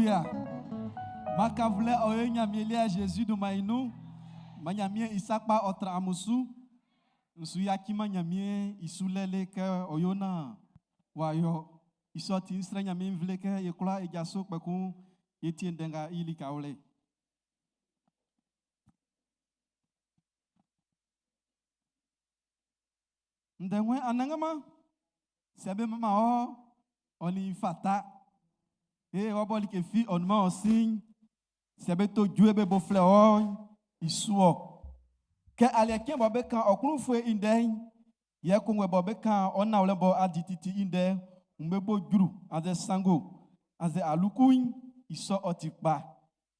Alléluia. Makavlɛ ɔ ye Ɲanmiɛn liɛ Zezi dunman'n i nun. Man Ɲanmiɛn i sa kpa ɔ tran amun su. N su yaciman Ɲanmiɛn i sulɛ le kɛ ɔ yo naan w'a yo. I sɔ ti'n, n srɛ Ɲanmiɛn nvle kɛ e kwlaa e jaso kpɛkun e tie ndɛ nga i likawlɛ. Ndɛ ng'ɔ Anannganman, sɛ be manman ɔ, ɔ nin i fata. Ee, ɔ bɔ like fi ɔ nunman ɔ sin'n, sɛ be to jue be bo flɛ ɔ'n, i su ɔ. Kɛ aliɛ cɛn bɔ be kan ɔ klun-ufue i ndɛ'n, yɛ kɔnguɛ bɔ be kan ɔ nanwlɛ bɔ a di titi i ndɛ'n, wuun be bo jru annzɛ sanngo annzɛ aluku'n, i sɔ ɔ ti kpa.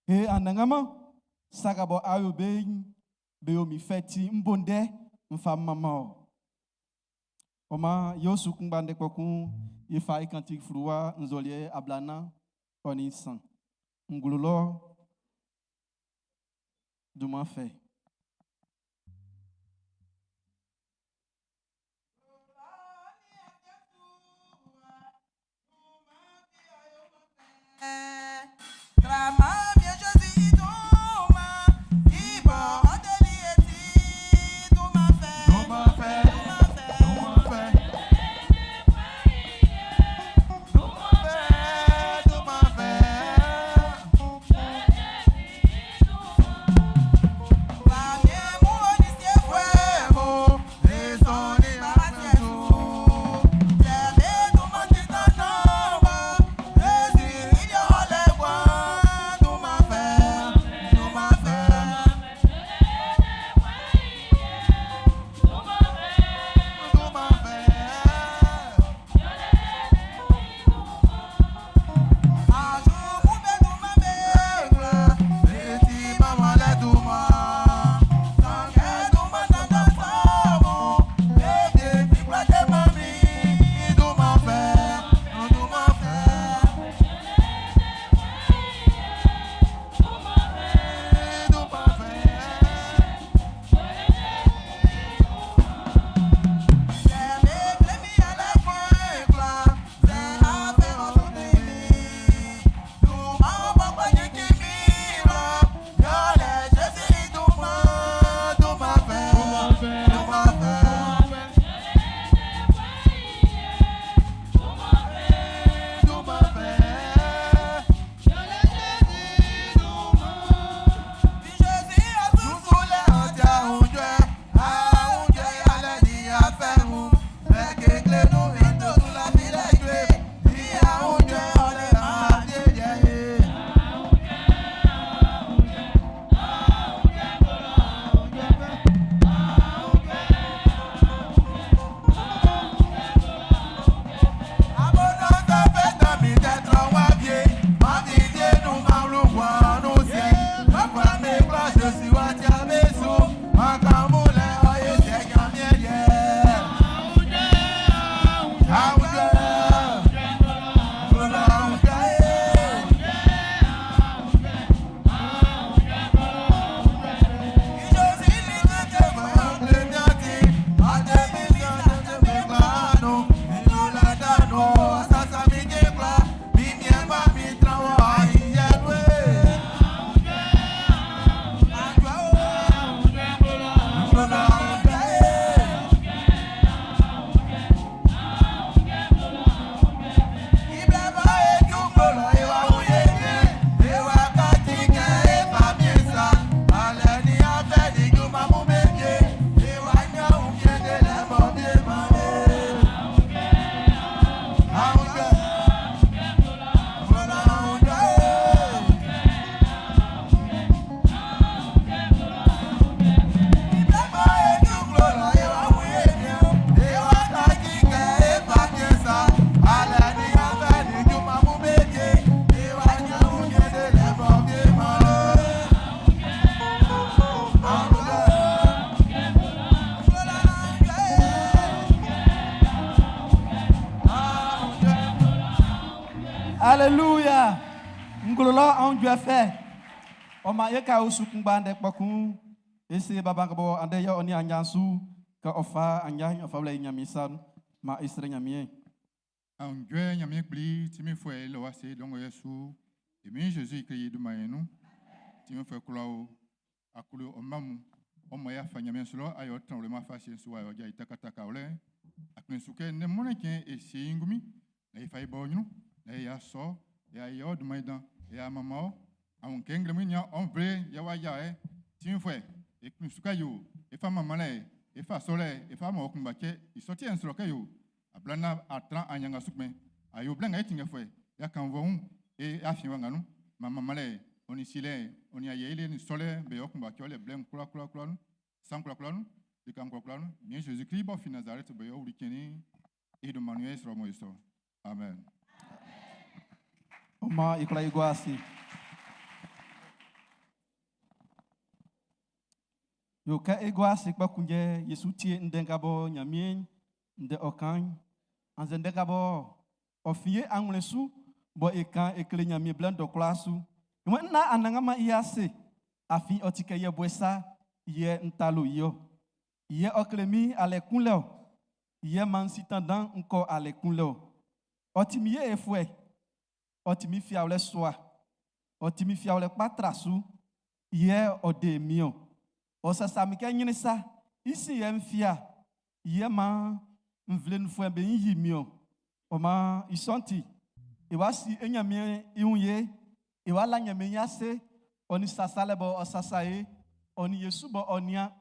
Ee Anannganman, sa nga bɔ a yo be'n, be yo min fɛ ti n bo ndɛ n fa manman ɔ. Ɔ maan, yo su kunngba ndɛ kpɔkun e fa e kanti fluwa nzɔliɛ 43 nglo lɔ dunman fɛ. Aleluya! Nglo lɔ aunjuɛ fɛ. Ɔ maan e ka osu kunngba ndɛ kpɔkun e se baba nga bɔ andɛ yɛ ɔ nian aɲia'n su kɛ ɔ fa aɲia'n ɔ fa wlɛ i Ɲanmiɛn sa nun. Maan e srɛ Ɲanmiɛn. Aunjuɛ Ɲanmiɛn Kpli tinminfuɛ e lɔ ase dɔ ngɔ yɛ su. E Min Jésus Christ dunman nun. Timofɛ kula o akulu o mamu o mo ya fa nyame solo ayo tan le ma fa se so ayo ja itakataka ole akun suke ne mo ne ken e se ngumi na ifa ibo nyunu na ya so ya yo duma dan ya mama o awon kengle mi nya on vre ya wa ya e timofɛ e kun suka yo e fa mama le e fa so le e fa mo kun ba ke isoti en solo ke yo ablana atran anyanga sukme ayo blenga etinga fwe ya kan von e afi wa nganu mama male oni sile oni ayele ni sole be yo kun ba ke ole blen kula kula kula nu san kula kula nu de kan kula kula nu mi Jésus Christ bo fi Nazareth be yo wuli keni e do manuel sro mo iso amen. Oma ikla iguasi. Yo ka iguasi kpa kunje Yesu tie ndenga bo nyamien nde okan anze ndenga bo ofie anglesu bo ekan ekle nyamien blendo klasu. Iwe na ananga ma iase afi otike ye bwesa ye ntalo yo. Ye oklemi ale kunleo. Ye mansi tandan nko ale kunleo. Otimi ye efwe. Otimi fiawle soa. Otimi fiawle patrasu. Ye ode mio. Osasa mi ke nyini sa. Isi ye mfia. Ye ma mvle nfwe be yi mio. Oma isonti. Ewa si enyame iunye. Ewa la nyame yase. Oni sasa le bo osasa ye. Oni Yesu bo onia.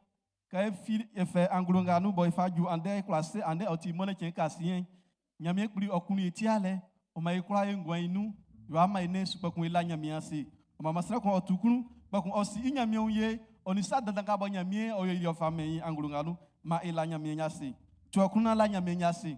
Ka e fi efe anglonga nu bo ifa ju ande klase ande oti mone chen kasien. Nyame kpli okunu eti ale. Oma ikura ye ngwan inu. Yo ama ene supakun ila nyame ase. Oma masra kon otukunu bakun osi inyame unye. Oni sa dandan ka bo nyame oyo yo fa me anglonga nu ma ila nyame nyase. Tu okunu la nyame nyase.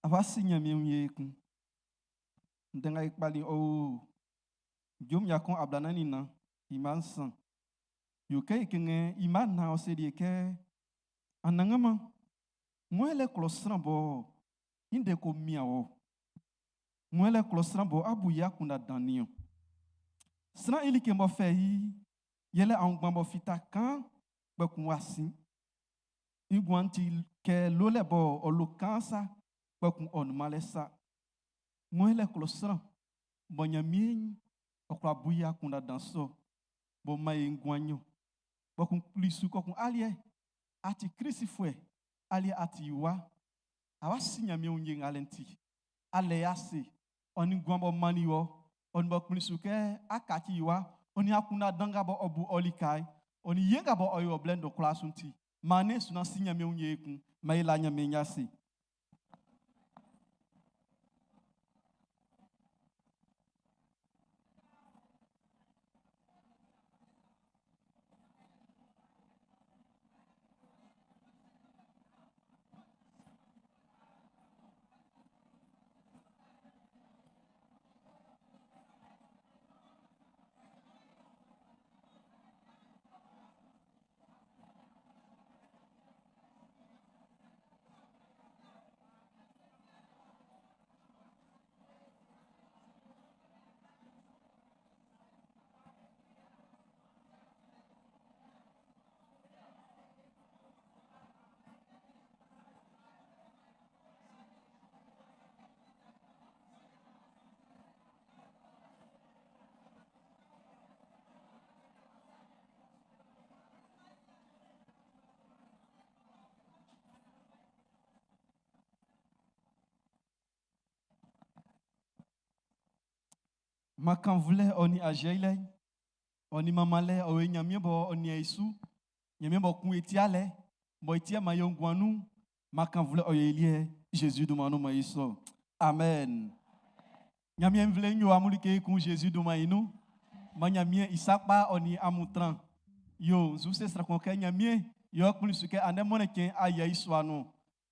Awa si nyame unye kun. Ndenga ikpali o. Jom yakon ablana ni na iman san. Yo ke ikenge iman na osedi ke anangama. Mwele klosran bo inde ko miawo. Mwele klosran bo abu yakunda danio. Sran ili ke mo feyi yele angban bo fita kan bekun wasi. Igwanti ke lole bo olokansa bekun onmale sa. Mwele klosran bo nyamien okwa buya kunda danso bo maye ngwanyo. Bokun plisu kokun alie ati krisi fwe alie ati wa awa sinya mi unye ngalenti ale yase oni ngwambo mani wo oni bo plisu ke akati wa oni akuna danga bo obu olikai oni yenga bo oyo blendo klasunti mane suna sinya mi unye kun maila nya mi nyase. Makanvulɛ ɔ nin aziɛlɛ ɔ nin manmanlɛ ɔ ye Ɲanmiɛn bɔ ɔ nian e su. Ɲanmiɛn bɔ kun e ti alɛ bɔ i ti ma ye nguan nun. Makanvulɛ ɔ ye liɛ Jésus dunman nun ma yi sɔ. Amen. Ɲanmiɛn nvle nyo amun like kun Jésus dunman yi nun. Ma Ɲanmiɛn i sakpa ɔ nin amun tran. Yo nzu se sran kun kɛ Ɲanmiɛn yɛ ɔ kplin su kɛ andɛ mɔnɛ cɛn ayɛ i sua nun.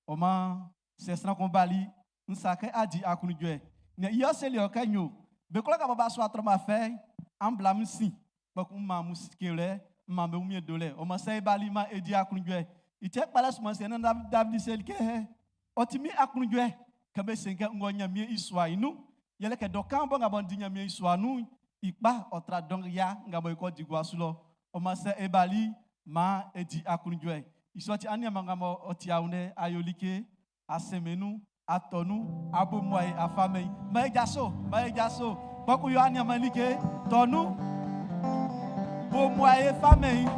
Ɔ maan sɛ sran kun bali n sa kɛ a di aklunjuɛ. Nɛ i ɔ seli ɔ kɛ nyo. Be kwla ka bɔ ba sua trɔma fɛ an bla min sin. Kpɛkun ma mu kewlɛ ma be wumie dolɛ. Ɔ ma sɛ i bali ma e di aklunjuɛ. I tɛ kpalɛ suma sɛ na Davidi seli kɛ ɔ ti min aklunjuɛ kɛ be sen kɛ ngɔ Ɲanmiɛn i sua i nun. Yɛlɛ kɛ dɔ kan bɔ nga bɔ n di Ɲanmiɛn i sua nun i kpa ɔ tra dɔn ya nga bɔ i kɔ di gua su lɔ. Ɔ ma sɛ e bali ma e di aklunjuɛ. I sɔ ti aniaan nga bɔ ɔ ti awunɛ ayo like asemenu atɔnu abomuaye afamɛyi. Ma e jaso, ma e jaso. Kpɔkun yo aniaan like tɔnu bomuaye famɛyi.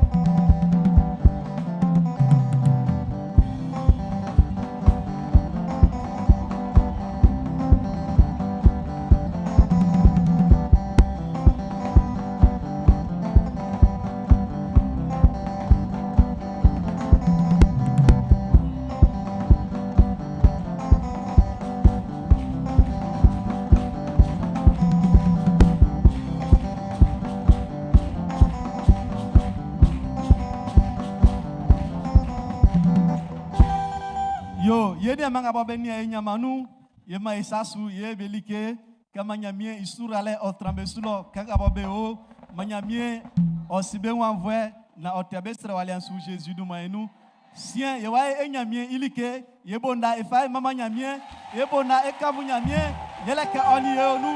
Yo, ye ni amanga bo be ni e nyamanu, ye ma isasu, ye be like, kama nyamie isura le o trambe sulo, kaka bo be o, ma nyamie o sibe wanvwe na o tebe sra wale ansu Jésus du maenu. Sien, ye wa e nyamie ilike, ye bonda e fa mama nyamie, ye bonda e kamu nyamie, ye le ke oni ye onu,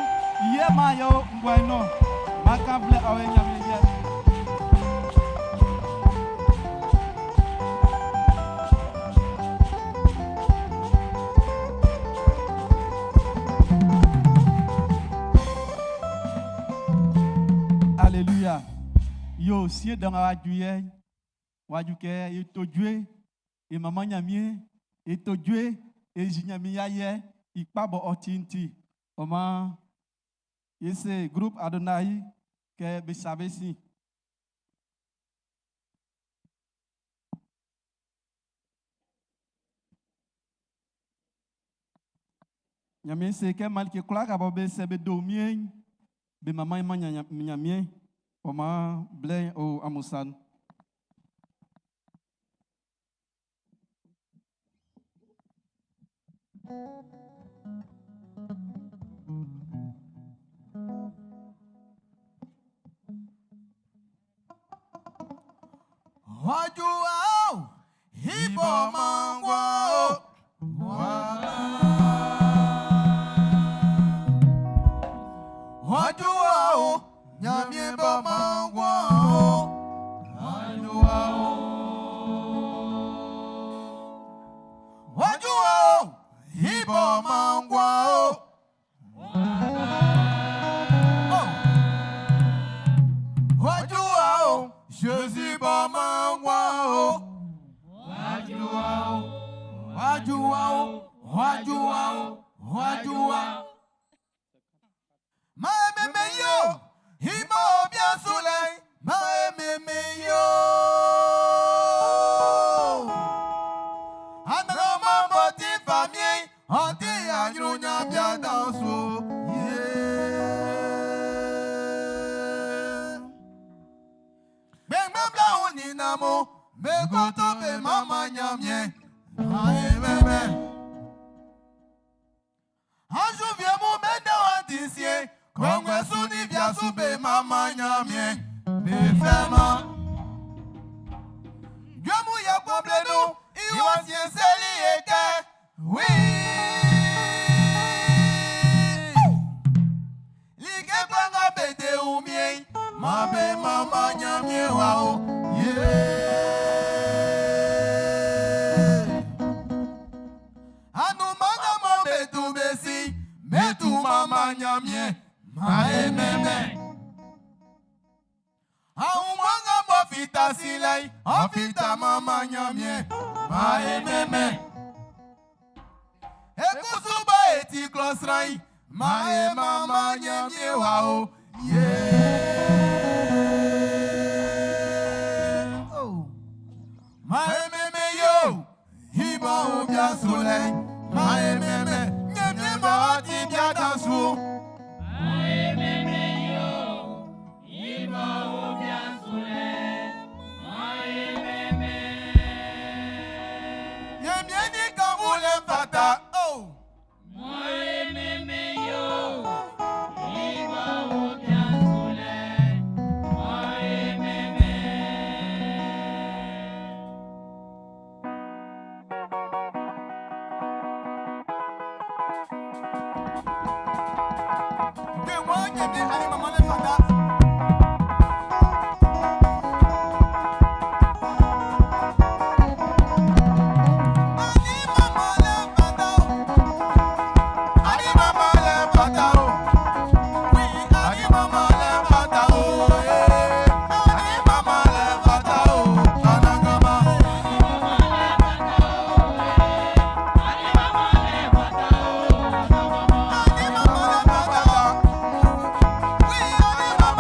ye ma yo ngwa no. Ma kamble o e nyamie ye. Alléluia. Yo, si dans la juillet, waju ke ye to jue, e maman nyamie, e to jue, e jinyami ya ye, i pa bo otinti. Oma, ye se groupe Adonai ke be sabe si. Nyamie se ke mal ke kula ka bo be se be do mien, be maman ma nyamie, oma ble o amusan. Wajuao, hibo mangwao, Wajuao, nyamie bo mangwao, Wajuao, Wajuao, hibo mangwao. Wajuao, Jésus bo mangwao. Wajuao, Wajuao, Wajuao, Wajuao. Ma meme yo, hibo bien soleil, ma meme yo. Anana mamboti famille, anti anyunya bien danso. Yeah. Beng bla oni namo, me koto be mama nyamie. Ae meme. Anju vie mu mende wa disie, kongwe suni via sube mama nyamie. Be fema. Dieu mu ya komble nou, iwa sien seli eke. Oui. Like kwanga bete umie, ma be mama nyamie wa o. Yeah. Anu manga mo betu besi, metu mama nyamie, ma e meme. Aun wanga mo fita silai, afita mama nyamie, ma e meme. Ekusuba eti klosrai, ma e mama nyamie wa o. Yeah. Oh. Ma meme yo, ibo obia sule. Ma meme, nyemye mo ti bia dansu. Nyemye ni kan wule fata. Oh. Ke wo nyemye ani mama le fata. Ani mama le fata o. Ani mama le fata o. Oui, ani mama le fata o. Eh. Ani mama le fata o. Anangama. Ani mama le fata o. Oui, ani mama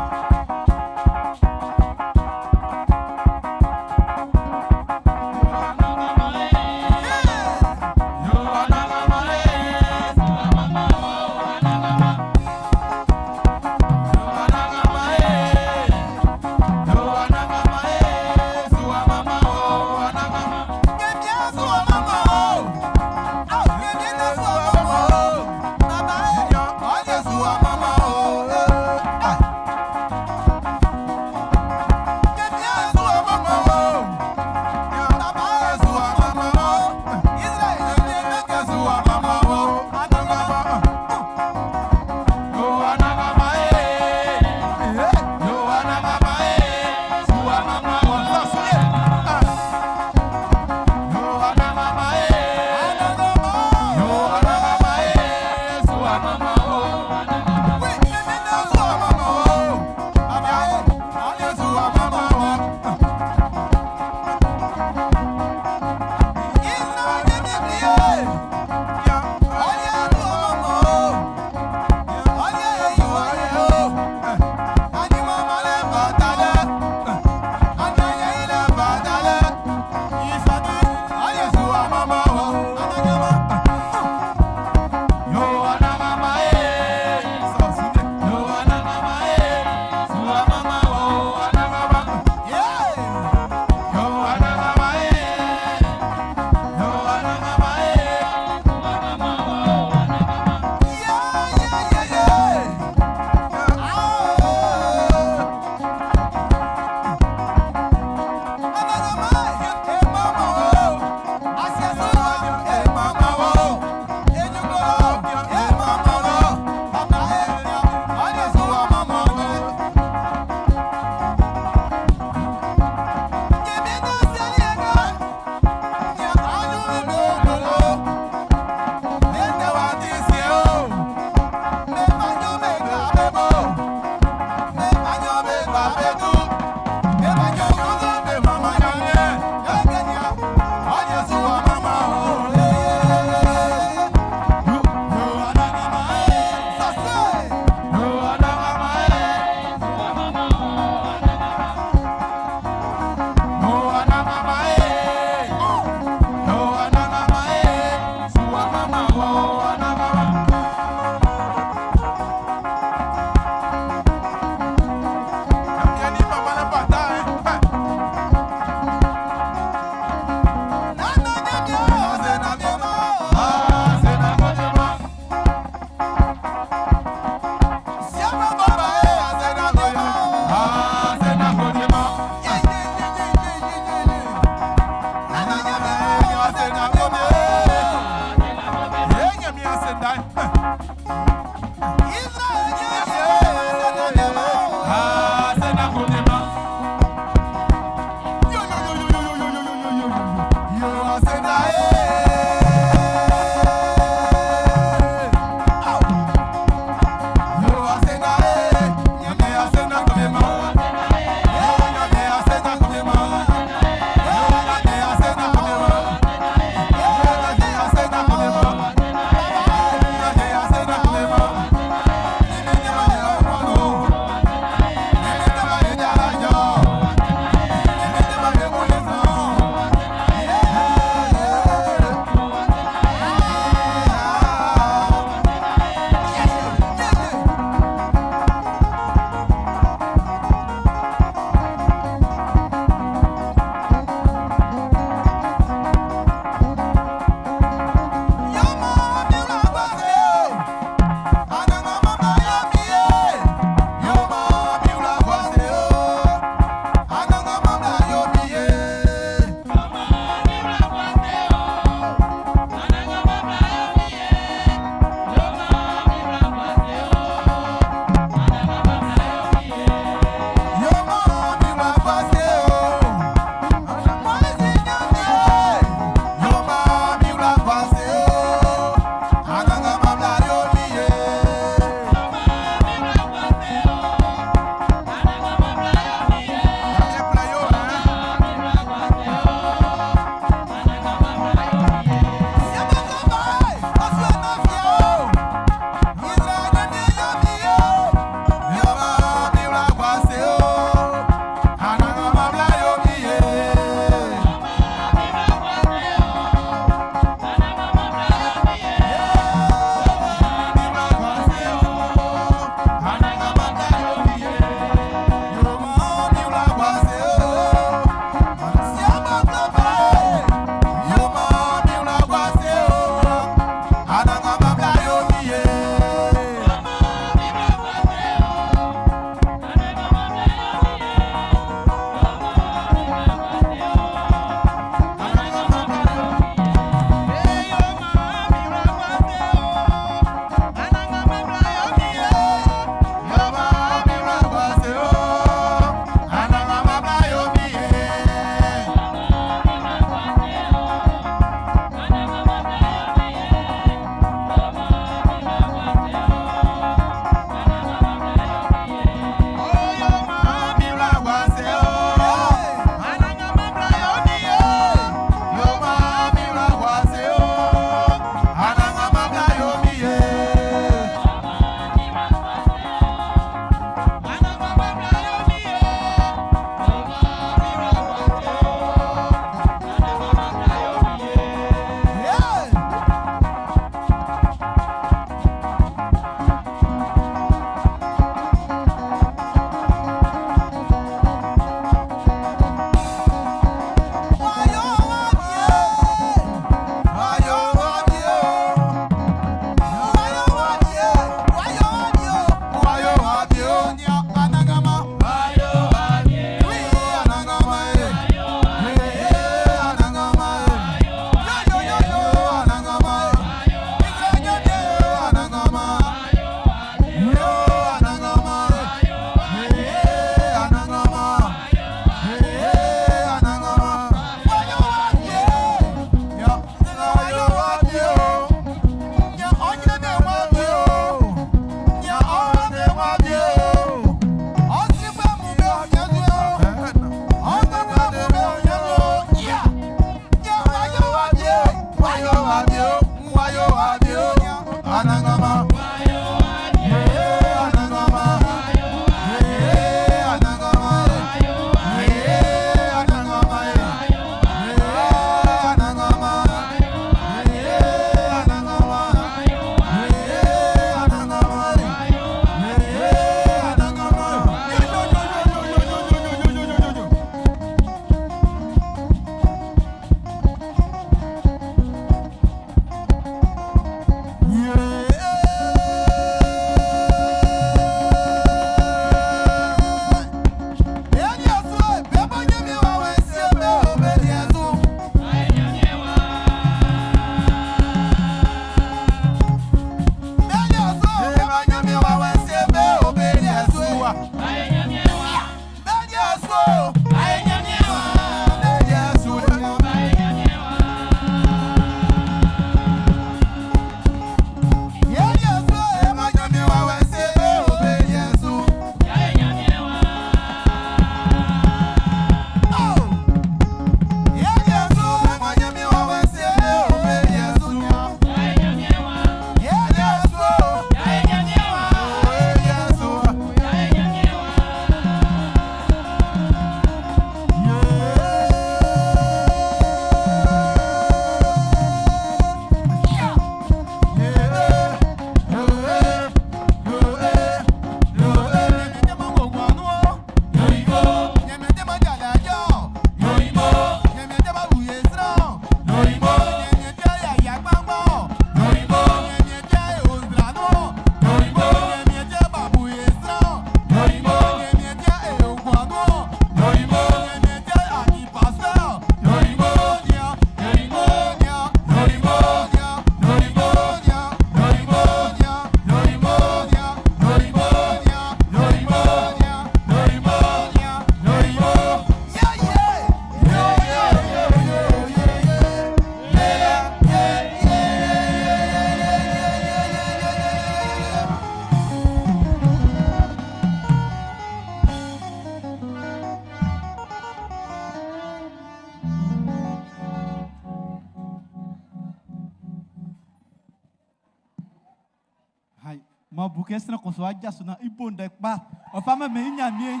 Ma bu kɛ sran kun su wa jaso naan i bo ndɛ kpa, ɔ fa mɛnmɛn i Ɲanmiɛn.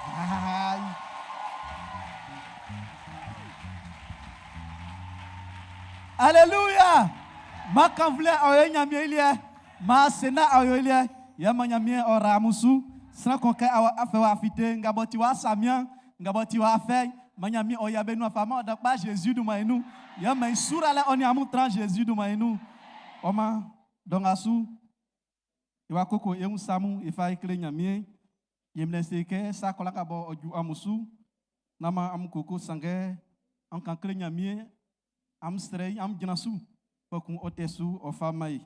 Aai. Aleluya! Ma kanvlɛ ɔ yo Ɲanmiɛn i liɛ, ma asena ɔ yo i liɛ, yɛ ma Ɲanmiɛn ɔ ra amun su. Sran kun kɛ awɔ afɛ w'a fite, nga b'ɔ ti w'a sa mian, nga b'ɔ ti w'a fɛ, ma Ɲanmiɛn ɔ yia be nun afa man ɔ dan kpa Zezi dunman i nun. Yɛ man i suralɛ ɔ nin amun tran Zezi dunman i nun. Ɔ man dɔ nga su, e wa koko e wun sa mun e fa e kle Ɲanmiɛn. Yɛ mlɛ se kɛ sa kwlaa nga bɔ ɔ ju amun su, nán man amun koko sanngɛ an kan kle Ɲanmiɛn, amun srɛ i, amun jran su, kpɛkun ɔ tɛ su ɔ fa man e.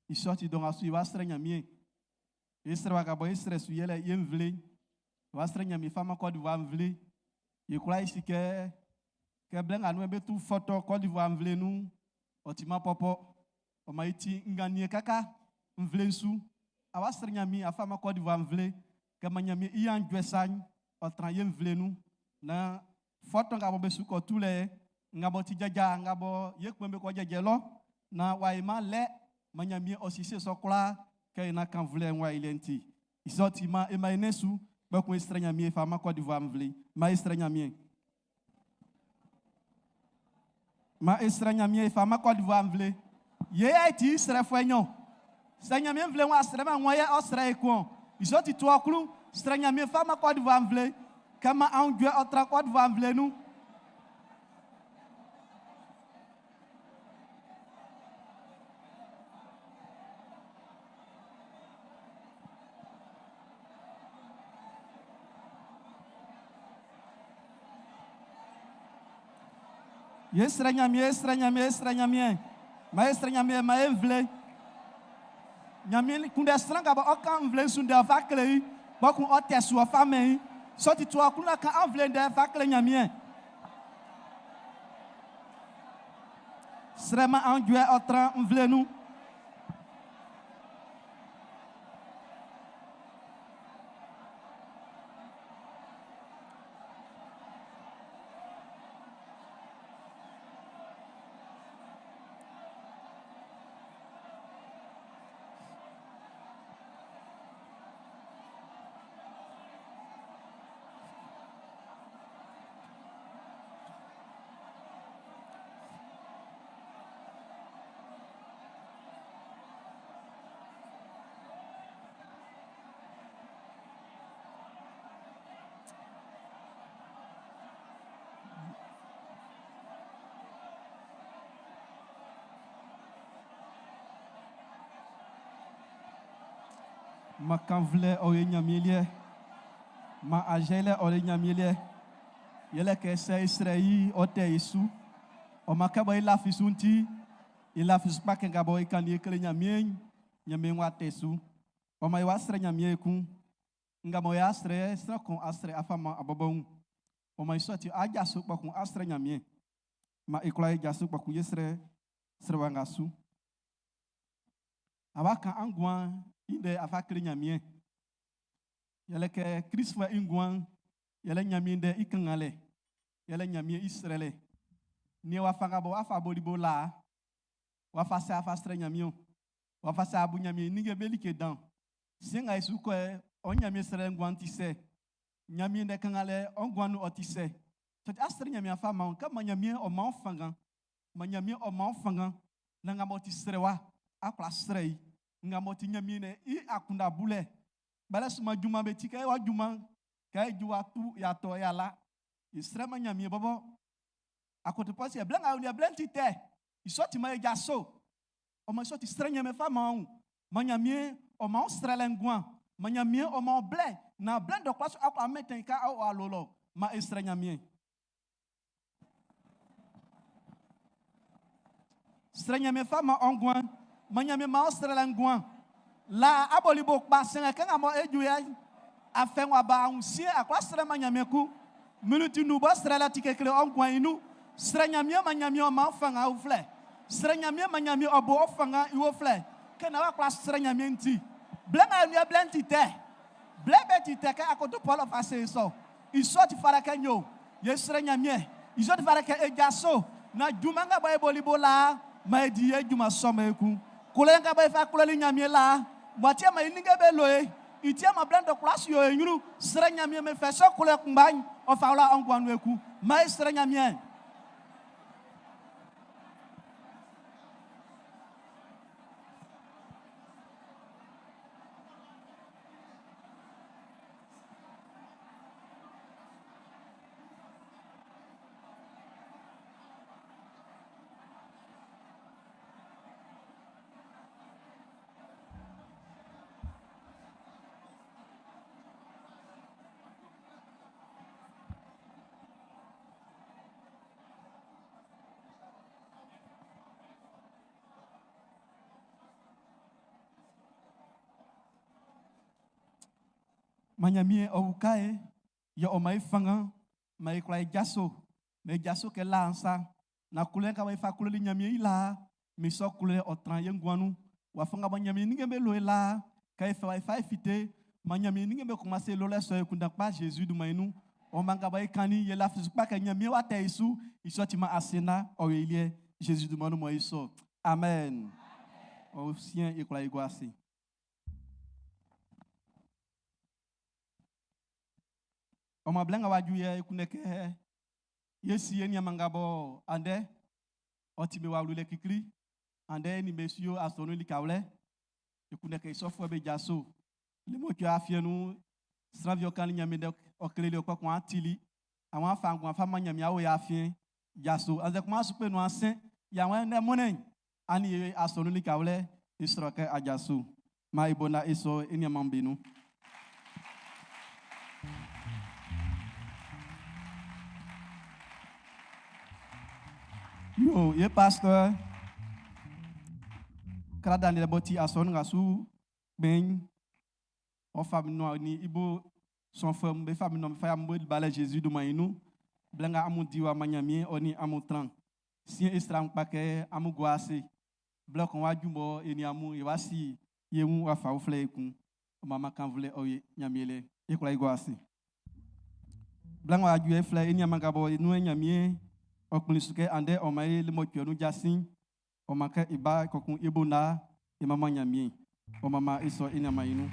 I sɔ ti dɔ nga su e wa srɛ Ɲanmiɛn. E srɛ waka bɔ e srɛ su yɛlɛ ye nvle. E wa srɛ Ɲanmiɛn fa man Côte d'Ivoire nvle. E kwla e si kɛ kɛ blɛ nga nun be tu fɔtɔ Côte d'Ivoire nvle nun'n, ɔ timan pɔpɔ. Ɔ man e ti nganniɛn kaka nvle'n su. A wa srɛ Ɲanmiɛn a fa man Côte d'Ivoire nvle kɛ man Ɲanmiɛn i aunjuɛ sa'n ɔ tran ye nvle nun. Naan fɔtɔ nga bɔ be su kɔ tulɛ, nga bɔ ti jaja, nga bɔ ye kpɛn be kɔ jɛjɛ lɔ, naan w'a yi man lɛ, man Ɲanmiɛn ɔ sise sɔ kwlaa kɛ e na kan vlɛ'n w'a yi lɛ'n ti. I sɔ ti man e man e nɛn su, kpɛkun e srɛ Ɲanmiɛn e fa man Côte d'Ivoire nvle. Man e srɛ Ɲanmiɛn. Man e srɛ Ɲanmiɛn e fa man Côte d'Ivoire nvle. Ye yɛ e ti i srɛfuɛ nɲɔn. Sɛ Ɲanmiɛn nvle w'a srɛman wan yɛ ɔ srɛ e kun ɔn? I sɔ ti tu ɔ klun, srɛ Ɲanmiɛn fa man Côte d'Ivoire nvle. Kɛ man aunjuɛ ɔ tran Côte d'Ivoire nvle nun. Ye srɛ Ɲanmiɛn, e srɛ Ɲanmiɛn, e srɛ Ɲanmiɛn. Ma e srɛ Ɲanmiɛn, ma e nvle. Ɲanmiɛn kunndɛ sran nga bɔ ɔ kan nvle'n su ndɛ ɔ fa kle i, kpɔkun ɔ tɛ su ɔ fa mɛn i. Sɔ ti tu ɔ klun kan an nvle ndɛ fa kle Ɲanmiɛn. Srɛ man aunjuɛ ɔ tran nvle nun. Ma kanvlɛ ɔ ye Ɲanmiɛn liɛ. Ma ajalɛ ɔ le Ɲanmiɛn liɛ. Yɛlɛ kɛ sɛ e srɛ i ɔ tɛ e su. Ɔ man kɛ bɔ e lafi su'n ti, e lafi su kpa kɛ nga bɔ e kannin e kle Ɲanmiɛn'n, Ɲanmiɛn w'a tɛ su. Ɔ man e wa srɛ Ɲanmiɛn ekun. Nga mɔ y'a srɛ sran kun a srɛ a fa man a bɔbɔ wun. Ɔ man i sɔ ti a jaso kpɔkun a srɛ Ɲanmiɛn. Man e kwlaa e jaso kpɔkun ye srɛ srɛwa nga su. A wa kan an nguan'n i ndɛ a fa kle Ɲanmiɛn. Yɛlɛ kɛ Klistfuɛ i nguan'n yɛlɛ Ɲanmiɛn ndɛ i kannganlɛ, yɛlɛ Ɲanmiɛn i srɛlɛ. Nian wafa nga bɔ w'a fa boli bo laa, wafa sɛ a fa srɛ Ɲanmiɛn wafa sɛ a bu Ɲanmiɛn i ninnge be like dan. Siɛn nga e su kɔɛ, ɔ Ɲanmiɛn srɛlɛ nguan'n ti sɛ? Ɲanmiɛn ndɛ kannganlɛ ɔ nguan'n nun ɔ ti sɛ? Sɛ a srɛ Ɲanmiɛn a fa man kɛ man Ɲanmiɛn ɔ man ɔ fanngan. Man Ɲanmiɛn ɔ man ɔ fanngan. Na nga m'ɔ ti srɛwa, a kwla srɛ i. Nga m'ɔ ti Ɲanmiɛn i akunndan bulɛ. Kpɛlɛ sunman junman be ti kɛ wa junman kɛ e ju wa tu ya tɔ ya la. I srɛ man Ɲanmiɛn bɔbɔ. Akoto Pɔl se blɛ nga o blɛ'n ti tɛ. I sɔ ti man e jaso. Ɔ man i sɔ ti srɛ Ɲanmiɛn fa man ɔ Man Ɲanmiɛn ɔ man ɔ srɛlɛ nguan. Man Ɲanmiɛn ɔ man ɔ blɛ. Na blɛ dɔ kwla so akɔ amɛtɛn i ka ɔ alo lɔ. Man e srɛ Ɲanmiɛn. Srɛ Ɲanmiɛn fa man ɔ nguan. Man Ɲanmiɛn man ɔ srɛlɛ nguan. La aboli bo kpa sɛngɛ kɛ nga mɔ e ju yɛ afɛ wa ba ahun sie akwa srɛ man Ɲanmiɛn ku. Minuti nu bɔ srɛlɛ ti kekle ɔ nguan i nun. Srɛ Ɲanmiɛn man Ɲanmiɛn ɔ man fanga uflɛ. Srɛ Ɲanmiɛn man Ɲanmiɛn ɔ bo ɔ fanga i uflɛ. Kɛ na wa kwla srɛ Ɲanmiɛn ti. Blɛ nga e blɛ'n ti tɛ. Blɛ bɛ ti tɛ kɛ akoto Paul ɔ fa se i sɔ. I sɔ ti fara kɛ nyo. Ye srɛ Ɲanmiɛn. I sɔ ti fara kɛ e jaso. Na junman nga bɔ e boli bo laa, ma e di ye junman sɔ ma ekun. Kolɛ nga bɔ e fa kloli Ɲanmiɛn laa, Bɔ tie ma ininge be loe. Itie ma blendo kula su yo enyuru. Srɛ Ɲanmiɛn me fɛ sɔ kulɛ kunngba'n, ɔ fa wla ɔ nguan nun ekun. Ma e srɛ Ɲanmiɛn. Ma Ɲanmiɛn ɔ uka e, yɛ ɔ man e fanngan, ma e kwla e jaso, ma e jaso kɛ laa'n sa. Na klolɛ nga e fa kloli Ɲanmiɛn i laa, mi sɔ klolɛ ɔ tran ye nguan nun. Wafa nga ma Ɲanmiɛn ninnge'm be lo e laa, kɛ e fa e fa e fite, ma Ɲanmiɛn ninnge'm be commencé lolɛ sɔ e kundan kpa Jésus dunman i nun. Ɔ man nga ba e kannin, yɛ lafi su kpa kɛ Ɲanmiɛn wa tɛ i su, i sɔ ti man ase na ɔ yo i liɛ. Jésus dunman nun mɔ i sɔ. Amen. Ɔ sien e kwla e gua ase. Ɔ ma blɛ nga w'a ju yɛ e kunndɛ kɛ ye si e nianman nga bɔ andɛ ɔ ti be wa wlulɛ kikli. Andɛ e nin be su yo asɔnun likawlɛ. E kunndɛ kɛ i sɔfuɛ be jaso. Le mɔcuɛ afiɛn nun, sran fi ɔ kannin Ɲanmiɛn ndɛ ɔ kleli ɔ kpɛkun a tili. Àwọn afa nguan fa man Ɲanmiɛn awo yɛ afiɛn jaso. Annzɛ kuma su kpe nuan sɛn. Yɛ àwọn ndɛ mɔnɛn ani ye asɔnun likawlɛ i sɔrɔ kɛ a jaso. Ma e bo na e sɔ e nianman be nun. Yo, ye pasteur. Kra Daniel bɔ ti asɔnun nga su gbɛn. Ɔ fa mi nua ni ibo sɔnfɛ mu be fa mi nua fa ya mo balɛ Jésus dunman i nun. Blɛ nga amun di wa ma Ɲanmiɛn ɔ ni amun tran. Sie e sran kpa kɛ amun gua ase. Blɛ kan wa ju bɔ e ni amun e wa si ye wun wa fa uflɛ ekun. Ɔ ma ma kan vlɛ ɔ ye Ɲanmiɛn lɛ. E kwla e gua ase. Blɛ nga wa ju e flɛ e ni aman ka bɔ e nu e Ɲanmiɛn ɔ kplin su kɛ andɛ ɔ ma e le mɔcuɛ nun jasin. Ɔ ma kɛ e ba kɔkun e bo na e mama Ɲanmiɛn. Ɔ ma ma e sɔ e ni aman i nun.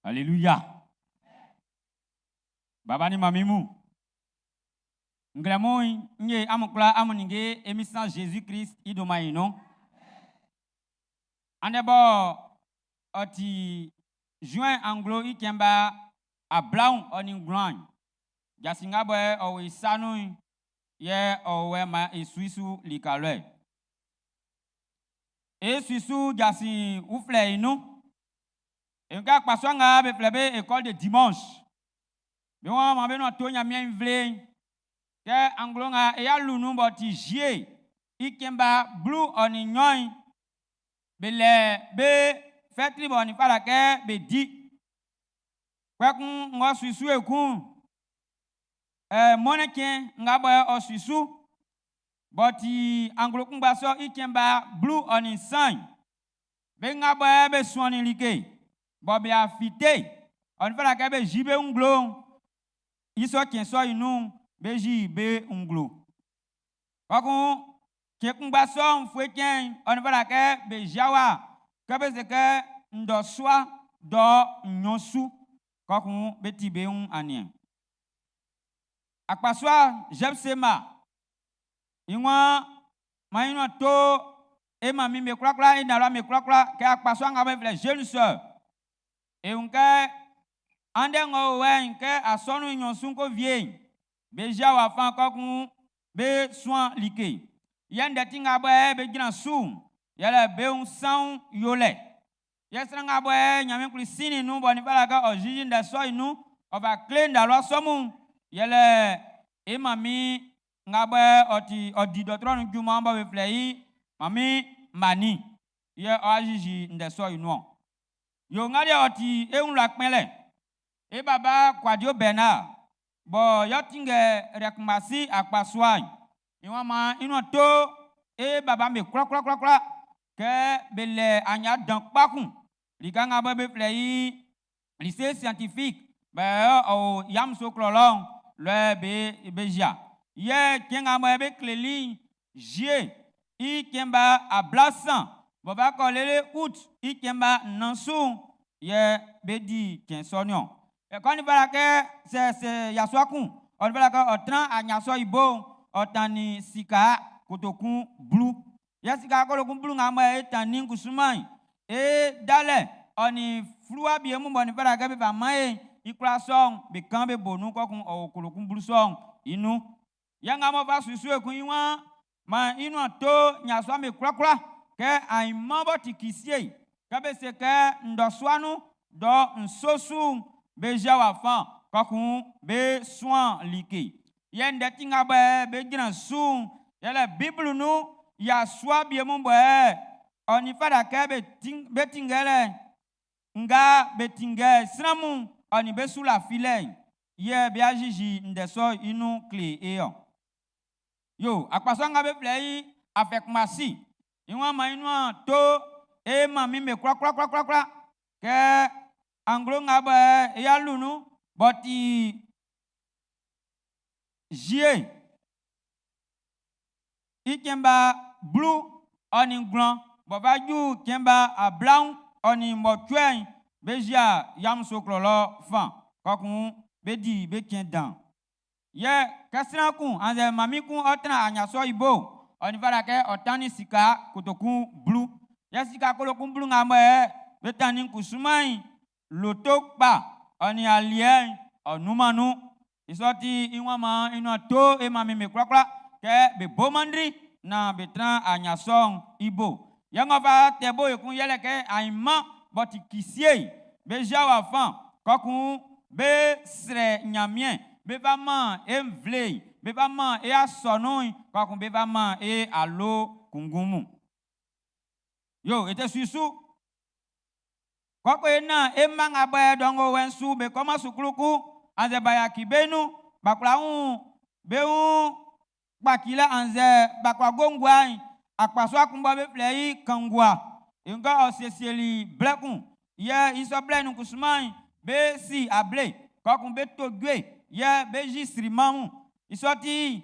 Alléluia. Baba ni mami mu. Nglɛmu nye amun kula amun ninge emisan Jésus Christ i doma yi no. Ande bɔ ɔ ti juin anglo i kɛnba ablaun ɔ ni ngwlan. Jasinga bɔ ɔ wo sanu yɛ ɔ wɛ ma e suisu likalɔe. E suisu jasin uflɛ yi nu. E nka kpasua nga be flɛ be école de dimanche. Be wɔn ma be nɔ to Ɲanmiɛn nvle. Kɛ anglo nga e ya lu nu bɔ ti juillet i kɛnba blu ɔ ni nyɔn. Be lɛ be fɛtri bɔ ni fara kɛ be di. Kpɛkun ŋɔ suisu ekun. Mɔnɛ kɛn nga bɔ ɔ suisu. Bɔ ti anglo kungba sɔ i kɛnba blu ɔ ni san. Be nga bɔ be suɔni like. Bɔ be afite. Ɔ ni fara kɛ be zi be ŋglo. Isɔ kɛn sɔ yi nu be zi be ŋglo. Kpɛkun kɛn kungba sɔ nfue kɛn ɔ ni fara kɛ be ziawa. Kɛ be se kɛ ndɔsua dɔ nyɔsu. Kpɛkun be ti be ŋu aniɛ. Akpasua Jɛpsema. Iŋwa mayinu to e ma mi me kulakula e nalɔ me kulakula kɛ akpasua ŋa be filɛ jeune sœur. Eŋu kɛ ande ŋɔ wɛ kɛ asɔnu nyɔsu ko vie. Be ziawa fan kɔkun be suan like. Yɛ ndɛti ŋa bɔ be dzina su. Yɛlɛ be ŋu sãn yolɛ. Yɛ sran ŋa bɔ Ɲanmiɛn kuli sini nu bɔ ni fa la kɛ ɔ zizi ndɛ sɔ yi nu. Ɔ va kle ndalɔ sɔmu. Yɛlɛ e ma mi ŋa bɔ ɔ ti ɔ di dɔtrɔ nu juma bɔ be filɛ yi mami mani. Yɛ ɔ azizi ndɛ sɔ yi nuɔ. Yo ŋa deɛ ɔ ti e ŋu la kpɛlɛ. E baba Kwadio Bernard. Bɔ yɔ tingɛ rɛkumasi akpasua yi. Iwọn ma inú to e baba mi kura kura kura kura kɛ be lɛ anya dan kpakun. Lika ŋa bɔ be filɛ yi lycée scientifique. Bɛ ɔ Yamoussoukro lɔ lɔ be be jia. Yɛ cɛn nga mɔ be kleli juillet i cɛn ba 40 bɔ ba kɔ lele août i cɛn ba 4 su yɛ be di cɛn sɔ niɔn. Ɛkɔ ni fara kɛ sɛ sɛ yasua kun ɔ ni fara kɛ ɔ tran anyasɔ ibo ɔ tani sika kotokun blu. Yɛ sika kotokun blu nga mɔ e tani kusuman e dalɛ ɔ ni fluwa bie mu bɔ ni fara kɛ be fa ma ye ikura sɔn be kan be bo nu kɔkun ɔ kotokun blu sɔn inu. Yɛ nga mɔ fa susu ekun yi wa ma inu to nyasua me kurakura kɛ anyimɔ bɔ ti kisie kɛ be se kɛ ndɔsuanu dɔ nsosu be zia wa fan kɔkun be suan like. Yɛ ndɛti nga bɛ be gyina su yɛlɛ Biblu nu yasua bie mu bɔ ɔ ni fada kɛ be tin be tingɛ lɛ nga be tingɛ sramu ɔ ni be su la filɛ yɛ be azizì ndɛsɔ inu kle e yɔ. Yo akpasua nga be filɛ yi afɛkumasi ìwọ̀n ma inú à tó e ma mi me kura kura kura kura kura kɛ anglo nga bɛ ya lunu bɔti juillet ikɛnba blu ɔni gblɔn bɔba ju kɛnba ablawu ɔni mɔtuɛ be zia Yamoussoukro lɔ fan kɔkun be di be kɛn dan yɛ kɛsira kun anzɛ mami kun ɔtena anyasɔ ibo ɔni fara kɛ ɔtani sika kotokun blu yɛ sika kotokun blu ŋa mɔ be tani kusumai loto kpa ɔni aliɛ ɔnumanu isɔti iwọn ma inu to ema mi me kurakura kɛ be bomandri na be tran anyasɔ ibo yɛ ŋɔ fa tɛ bo ekun yɛlɛ kɛ anyima bɔti kisie be zia wa fan kɔkun be srɛ nyamiɛ be va ma e vle be va ma e asɔnu kɔkun be va ma e alo kungumu yo ete susu kɔkɔ ena ema ŋa bɛ dɔnko wɛnsu be kɔma sukuluku anzɛ bayaki benu bakula ŋu be ŋu kpakila anzɛ bakula gongua akpaso akunbɔ be filɛ yi kangua nga ɔsiesieli blɛkun yɛ isɔ blɛ nukusuma be si able kɔkun be to dzoe yɛ be zi sirimamu isɔti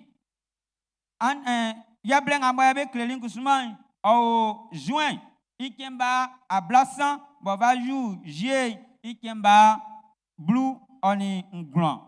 an ɛ yɛ blɛ ŋa bɔ yɛ be kleli nukusuma ɔwò juin ikɛnba ablasan bɔva ju juillet ikɛnba blu ɔni ŋglɔn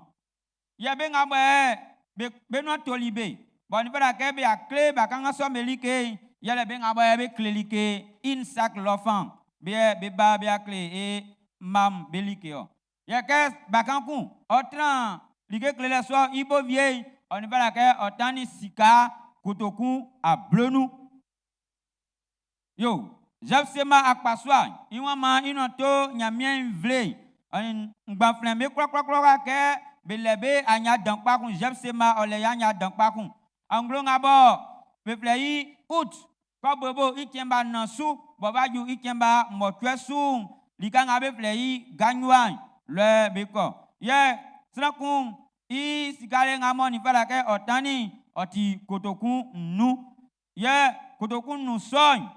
yɛ be ŋa bɔ yɛ be be nua toli be bɔn ni fɛnɛ kɛ be akle ba kan ka sɔ melike yɛlɛ be ŋa bɔ yɛ be kle like insak lɔfan be yɛ be ba be akle e mam be like yɔ yɛ kɛ bakan kun ɔtran like kle lɛ sɔ ibo vie ɔni fɛnɛ kɛ ɔtani sika kotokun ablonu yo zɛfsema akpasua iwọn ma inɔ to nyamia vle ɔni ngbaflɛ be kplɔkplɔkplɔ kɛ be lɛ be anya dan kpakun zɛfsema ɔlɛ ya anya dan kpakun anglo ŋa bɔ beflɛ yi août kɔbobo ikɛnba nasu bɔbaju ikɛnba mɔtuɛ su lika ŋa be filɛ yi ganyua lɛ be kɔ yɛ srankun i sikale ŋa mɔ ni fɛlɛ kɛ ɔtani ɔti kotokun nu yɛ kotokun nu sɔn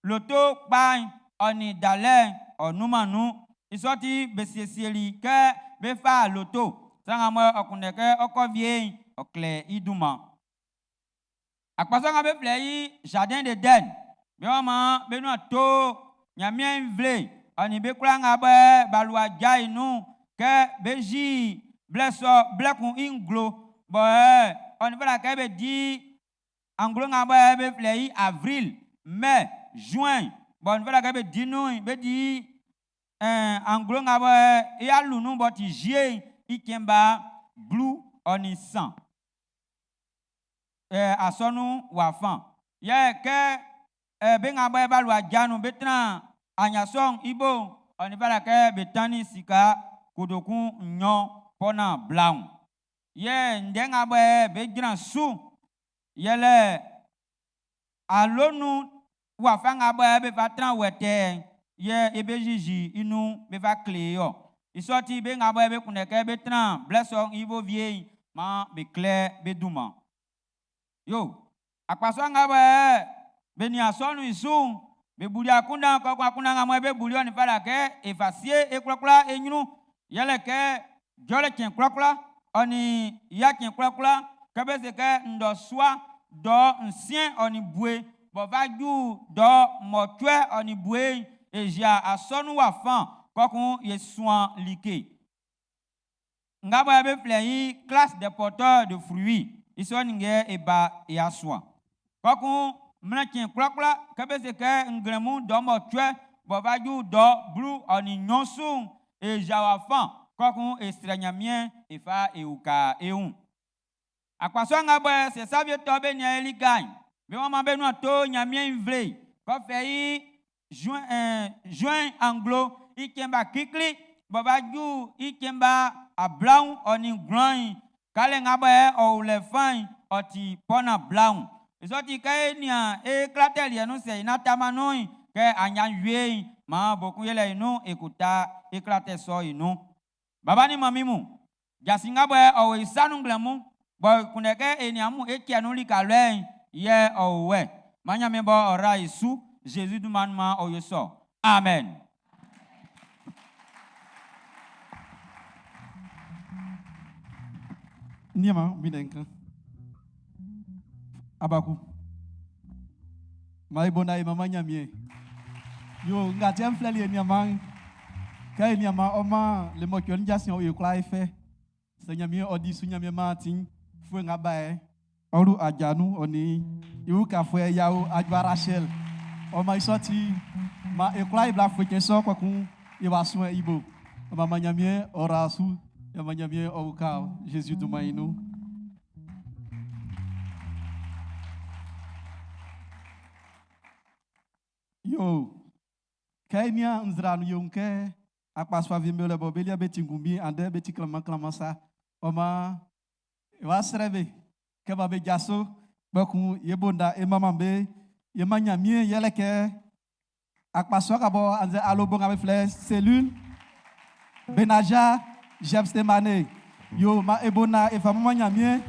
loto kpa ɔni dalɛ ɔnumanu isɔti besiesieli kɛ be fa loto sanga mɔ ɔkunɛ kɛ ɔkɔ vie ɔklɛ iduma akpasɔ ŋa be filɛ yi jardin d'Eden be wa ma be nua to nyamia vle ɔni be kura ŋa bɛ balua dza yi nu kɛ be zi blɛ sɔ blɛ kun inglo bɔn ɛ ɔni fɛlɛ kɛ be di anglo ŋa bɛ be filɛ yi avril mai juin bɔn ɔni fɛlɛ kɛ be di nu be di ɛɛ anglo ŋa bɛ eya lunu bɔ ti juillet ikɛnba blu ɔni san ɛ asɔnu wà fan yɛ kɛ ɛ be ŋa bɛ balua dza nu be tran anyasɔn ibo ɔni fɛlɛ kɛ be tani sika kotokun nyɔ pɔna blaun yɛ ndɛ ŋa bɛ be dzra su yɛlɛ alonu wà fa ŋa bɛ be fa tran wɛtɛ yɛ ebe zizi inu be fa kle yɔ isɔti be ŋa bɛ be kunɛ kɛ be tran blɛsɔ ibo vie ma be klɛ be duma yo akpasɔ ŋa bɛ be ni asɔnu isu be buli akunda kɔkɔ akunda ŋa mɔ be buli ɔni fa la kɛ efasie ekplɔkplɔ enyunu yɛlɛ kɛ Jɔlɛ cɛn kwlakwla, ɔ nin ya cɛn kwlakwla, kɛ be se kɛ ndɔsua dɔ nsiɛn ɔ nin bue, b'ɔ fa ju dɔ mɔcuɛ ɔ nin bue, e zia asɔnun wa fan, kɔkun ye suan like. Nga bɔ be flɛ i classe des porteurs de fruits, i sɔ ninnge e ba e asuan. Kɔkun mlɛ cɛn kwlakwla, kɛ be se kɛ nglɛmun dɔ mɔcuɛ, b'ɔ fa ju dɔ blu ɔ nin nnyɔn su'n, e zia wa fan, kɔkun e srɛ Ɲanmiɛn e fa e uka e wun. Akpasua nga bɔ sɛ sabie tɔ be nia e lika'n, be wɔn ma be nuan to Ɲanmiɛn nvle, kɔfɛ i juin anglo i cɛn ba klikli, b'ɔ fa ju i cɛn ba ablaɔn ɔ nin ngwlan'n, kalɛ nga bɔ ɔ wlɛ fa'n, ɔ ti pɔna blaun. Isɔti kɛ e nia e klatɛli ɛnu sɛ ina tama nun'n, kɛ anyan wie'n, maa bokun yɛlɛ inu ekuta e klatɛ sɔ inu. Baba ni mami mu, jasi nga bɔ ɔ wɔ isanu nglɛmu, bɔ kunɛ kɛ e nia mu e tia nu lika lɛ'n, yɛ ɔ wɛ. Ma Ɲanmiɛn bɔ ɔ ra isu, Jésus dunman ma ɔ yo sɔ. Amen. Niama mi denka. Abaku. Mai bona e mama nyamie. Yo nga tem fleli e niama. Ka e niama o ma le mo kyon jasin o e kla e fe. Se nyamie o di su nyamie ma tin fu nga ba e. Oru ajanu oni iwu ka fu e yawo ajwa Rachel. O ma isoti ma e kla e bla fu ken so kwakun e wa sun e ibo. O mama nyamie o ra su. Ya ma nyamie o ka Jésus du mainu. Yo, kenya nzranu yo nke akpaswa vi mele bo belia beti ngumbi ande beti klama klama sa. Oma wa srebe ke ba be jaso bokun yebonda e mama be ye ma nyamie yele ke akpaswa ka bo anze alobo ngabe fle cellule Benaja Jeff Stemane. Yo ma ebona e fa mama nyamie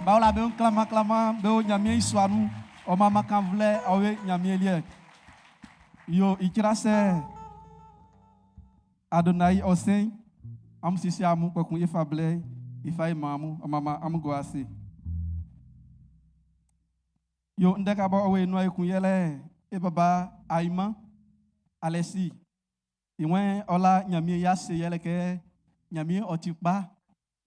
ba ola be klama klama be o nyamie iswanu o mama kan vle owe nyamie lie. Yo ikira se Adonai Osen am sisi amu kokun ifa ble ifa imamu mama am go ase. Yo ndeka ba owe nu ekun yele e baba Aima Alesi iwen ola nyamie ya se yele ke nyamie otipa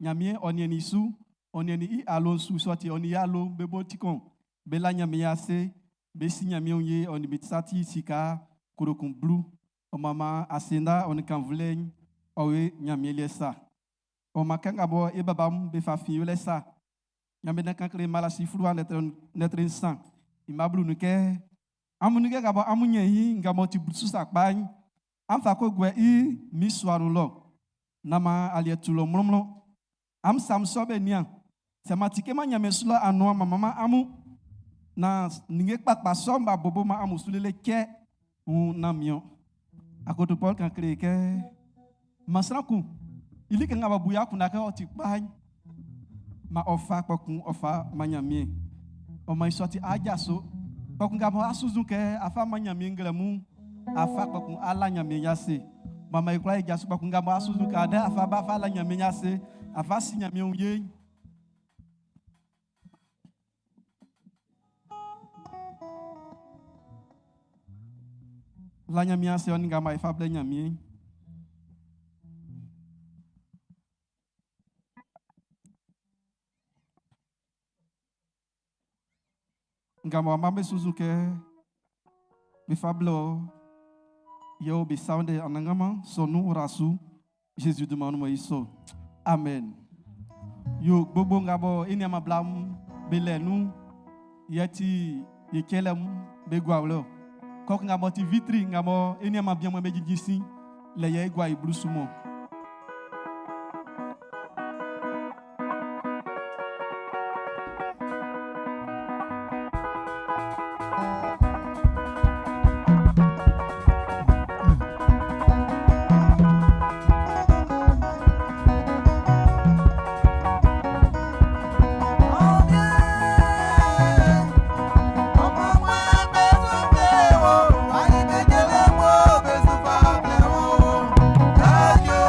nyamie onieni su onieni i alonsu soti oni ya lo bebo tikon bela nyamie ya se besi nyamie onye oni bitsati sika kurokun blu o mama asenda oni kanvule owe nyamie lesa o makanga bo e baba m be fa fi lesa nyamie na kankle malasi fluwa netre nsan imablu nuke amu nuke ka bo amu nyehi ngamo ti busu sakpan am fa ko gwe i mi swaru lo nama alie tulo mlomlo am sam so be nia sematike ma nyame sula anoa mama amu na ninge kpakpa so mba bobo ma amu sulele ke un na mio akoto Paul kan kre ke masraku ili ke ngaba buya kuna ke oti pa ma ofa kpokun ofa manyamie o ma isoti aja so kpokun ga mo asuzu ke afa manyamie nglemu afa kpokun ala nyamie yase mama ikla ija so kpokun ga mo asuzu ka de afa ba afa ala nyamie yase afa si nyamie unye la nyamie ase oni ga ma ifa ble nyamie ngama mame suzuke be fablo yo be sound anangama sonu rasu Jésus demande moi iso amen yo gbogbo ngabo ini ama blam belenu yeti yekelem be gwawlo kok ngamo ti vitri ngamo ini ama bien mo be jijisi le ye gwa iblusumo. Oh,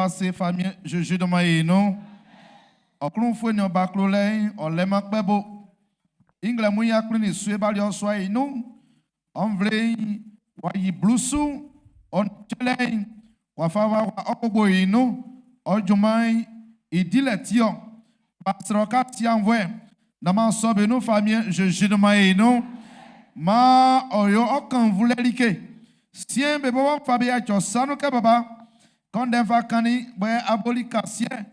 Guase Famien Jésus de Maïno. Ɔklunfue ni ɔba klo lɛ ɔlɛma kpɛbo. Inglɛ mu ya kple ni sue ba li ɔsua yi nu. Ɔnvle wa yi blusu ɔntsɛlɛ wafa wa ɔgbogbo yi nu. Ɔdzuma ìdílɛ tiɔ. Pasrɔ ka tianvɔɛ. Nama sɔbe nu Famien Jésus de Maïno. Ma ɔyɔ ɔkanvu lɛ like. Sien be bɔ fa be atsɔ sanu kɛ baba. Kɔndɛ fa kani bɛ aboli kasiɛ.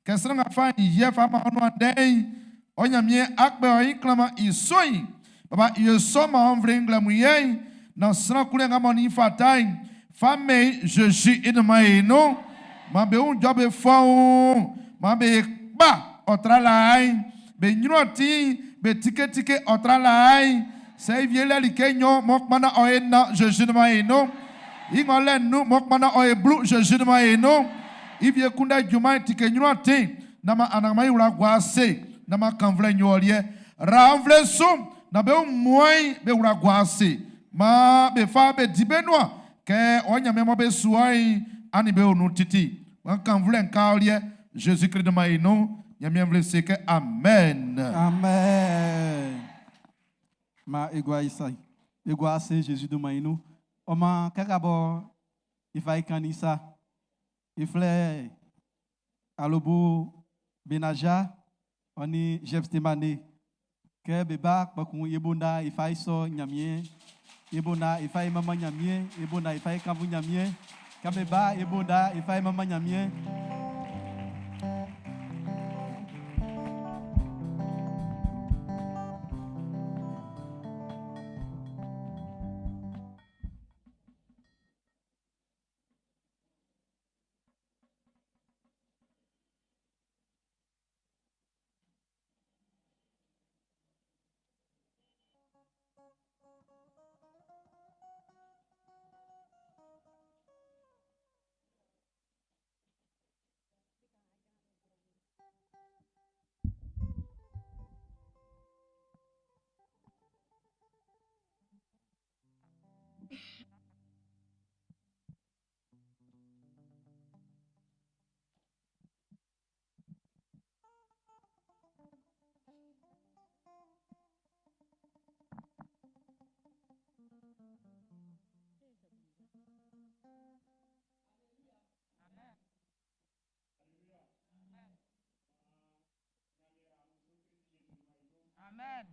Kɛsɛrɛ ŋa fa yɛ fa ma ɔnu adɛn. Ɔnyamie akpɛ ɔyin klama isoyin. Baba iye sɔ ma ɔnvle ŋlɛ mu yɛ. Na sran kule ŋa mɔ ni fa ta yi. Fa me Jésus inuma yi nu. Ma be ŋu dzɔ be fɔn. Ma be kpa ɔtra la yi. Be nyrɔ ti be tiketike ɔtra la yi. Sɛ ivie lɛ like nyɔ mɔ kpana ɔye na Jésus inuma yi nu. Iŋɔ lɛ nu mɔ kpana ɔye blu Jésus inuma yi nu. Ivie kunda juma tike nyrɔ ti. Nama anagama yi wla gua se. Nama kanvlɛ nyɔliɛ. Ranvlɛ sum. Na be mɔi be wla gua se. Ma be fa be di be nua. Kɛ ɔnyame mɔ be suai ani be onu titi. Wan kanvlɛ nkaoliɛ Jésus Christ de ma yi nu. Nyamie vle se kɛ amen. Amen. Ma egwa isa. Egwa se Jésus de maïnou. Oma kaka bo ifa ikanisa. Ifle alobo Benaja oni Jeftemane. Ke beba kpakun yebonda ifa iso nyamie. Yebonda ifa mama nyamie. Yebonda ifa ikavu nyamie. Kabeba yebonda ifa mama nyamie. Amen.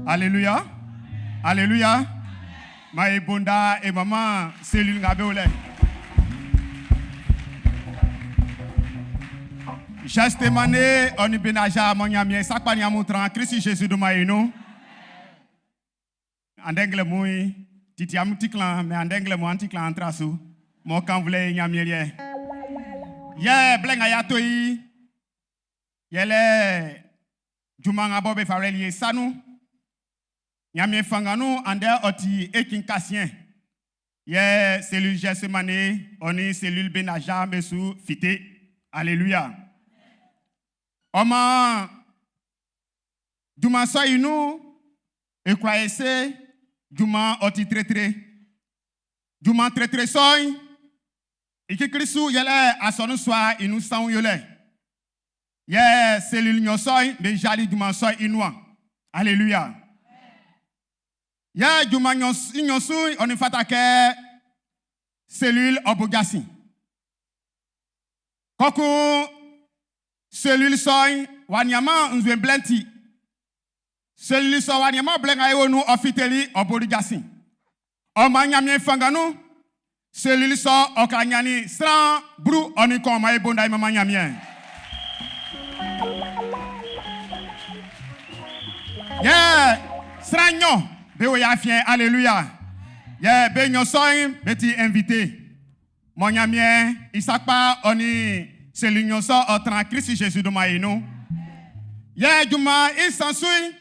Alléluia. Alléluia. Ma bonda et maman cellule nga be wole. Gestemane oni benaja monyamie sakpani amutran Christ Jésus de maïno. Andengle moui titi amutiklan mais andengle mo antiklan antrasu. Mo kan vle nyamie lie. Ye blenga ya toi. Yele jumanga bobe farelier sanu. Nyamie fanganu ande oti ekin kasien. Ye cellule Gestemane oni cellule benaja mesu fité. Alléluia. Oma juma so inu e croyez juma oti tretre. Juma tretre soy. Iki Kristu yele asonu soa inu san yele. Ye cellule nyo soy me jali juma soy inua. Alléluia. Ye juma nyo su oni fata ke cellule obogasi. Koku cellule soy wanyama nzwe blenti. Cellule soy wanyama blenga ewonu ofiteli obodigasi. Oma nyamye fanganu cellule soy okanyani sran bru oni koma ebonda mama nyamye. Ye sran nyo be wo ya fien alléluia. Ye be nyo soy beti invité. Mon nyamye isakpa oni cellule nyo so otran Christ Jésus de maïno. Ye juma isansui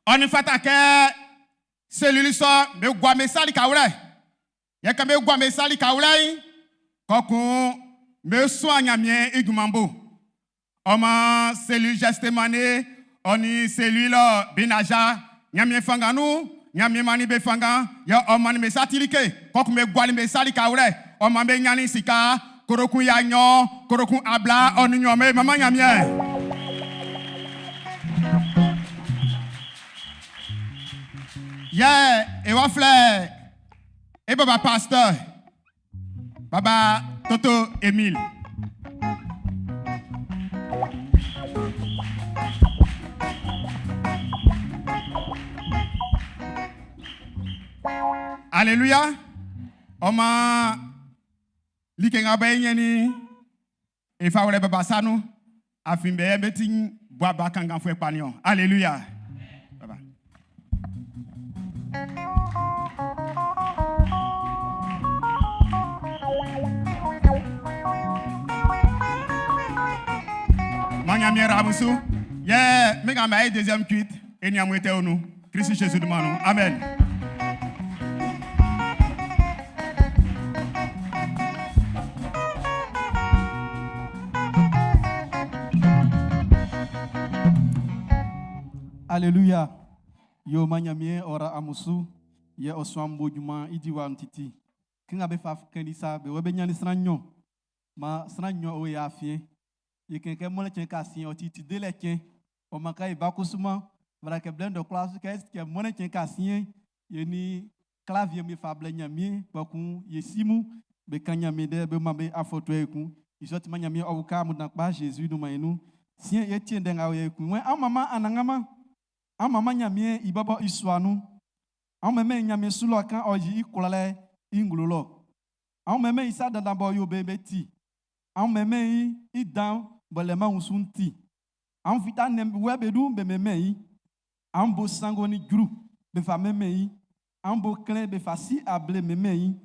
oni fata ke cellule so be gwa me sali kawle. Ye ka me gwa me sali kawle kokun me so anyamie igumambo. Oma cellule Gestemane oni cellule Benaja nyamie fanganu nyamie mani be fanga ye oma ni me satilike kokun me gwa ni me sali kawle. Oma me nyani sika korokun ya nyo korokun abla oni nyome mama nyamie. Yeah, et wafle. Et baba pasteur. Baba Toto Emile. Alléluia. Oma likenga ba nyeni e fa wole baba sanu afimbe metin boa ba kangan fwe panion. Alléluia. Baba. Manyamie Ramusu. Yeah, me ga deuxième cuite et nyamwete onu. Christ Jésus demande. Amen. Alléluia. Yo manyamie ora amusu ye oswambo juma idiwa ntiti. Kinga be fa kanisa be webe nyani sranyo. Ma sranyo o ya afie. Ye kenke mole chen ka sin otiti dele chen. O maka iba kusuma bara ke blendo class ke ke mole chen ka sin ye ni clavier mi fa ble nyamie bokun ye simu be kanyame de be ma be afoto ekun. Isoti manyamie owuka mu dan pa Jésus no mainu. Sien ye tien de ngawe ekun. Wen amama anangama Amama nyamie ibaba isuanu. Ameme nyamie sulo kan oji ikulale inglulo. Ameme isa dandambo yo bebe ti. Ameme i idan bolema usunti. Am fita nem webedu be meme yi. Ambo sango ni juru be fa meme yi. Ambo klen be fa si able meme yi.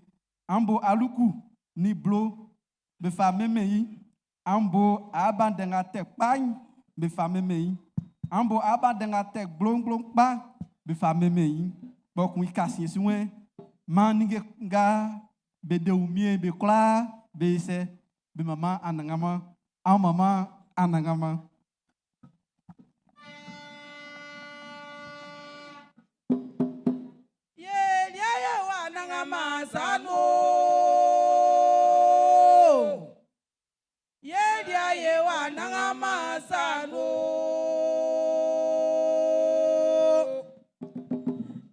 Ambo aluku ni blo be fa meme yi. Ambo abandenga te kpan be fa meme yi. Ambo abandenga te glong glong pa be fa meme yi. Bokun ikasi suwe ma ninge nga be de umie be kla be se be mama anangama a mama anangama. Ye ye wa nangama sanu. Ye ye wa nangama sanu.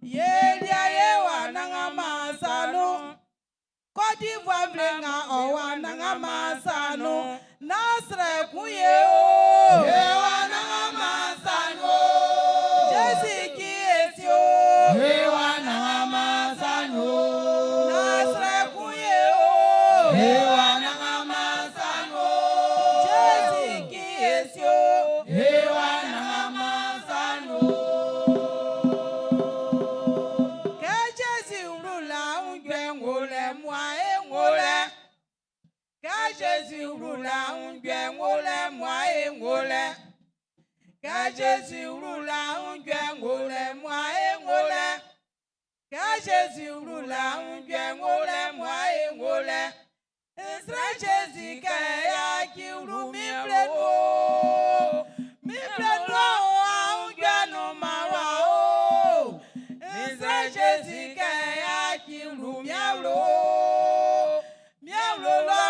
Ye ye wa nangama sanu. Côte d'Ivoire blenga owa nangama sanu. Nasre kuye o. Ye wa nangama sanu. Jésus qui est Jésus rula ń jẹ ńwolẹ mọ́ ẹ ńwolẹ. Kẹ Jésus rula ń jẹ ńwolẹ mọ́ ẹ ńwolẹ. Kẹ Jésus rula ń jẹ ńwolẹ mọ́ ẹ ńwolẹ. Nsrɛ Jésus kɛ ya kí wlu mi ble do. Mi ble do ahun jẹ nu ma wa o. Nsrɛ Jésus kɛ ya kí wlu miawlo. Miawlo lɔ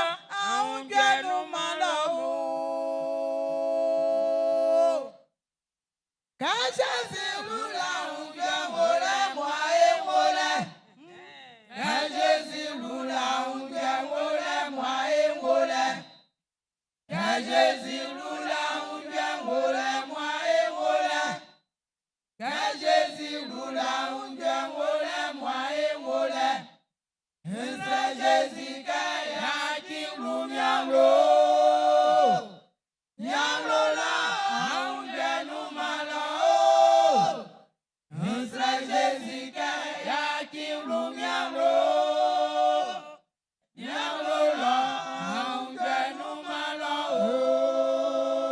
ahun jẹ nu ma lɔ o. Kɛ Jésus rula ń jẹ ńwolẹ mọ́ ẹ ńwolẹ. Kɛ Jésus rula ń jẹ ńwolẹ mọ́ ẹ ńwolẹ. Kɛ Jésus rula ń jẹ ńwolẹ mọ́ ẹ ńwolẹ. Kɛ Jésus rula ń jẹ ńwolẹ mọ́ ẹ ńwolẹ. Nsrɛ Jésus kɛ ya kí wlu miawlo. Miawlo la ahun jẹ nu ma lɔ o. Nsrɛ Jésus kɛ ya kí wlu miawlo. Miawlo lɔ ahun jẹ nu ma lɔ o.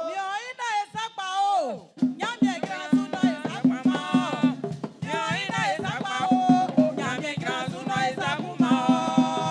Miɔ ina esakpa o, nyamie grasu nɔ esakuma o. Miɔ ina esakpa o, nyamie grasu nɔ esakuma o.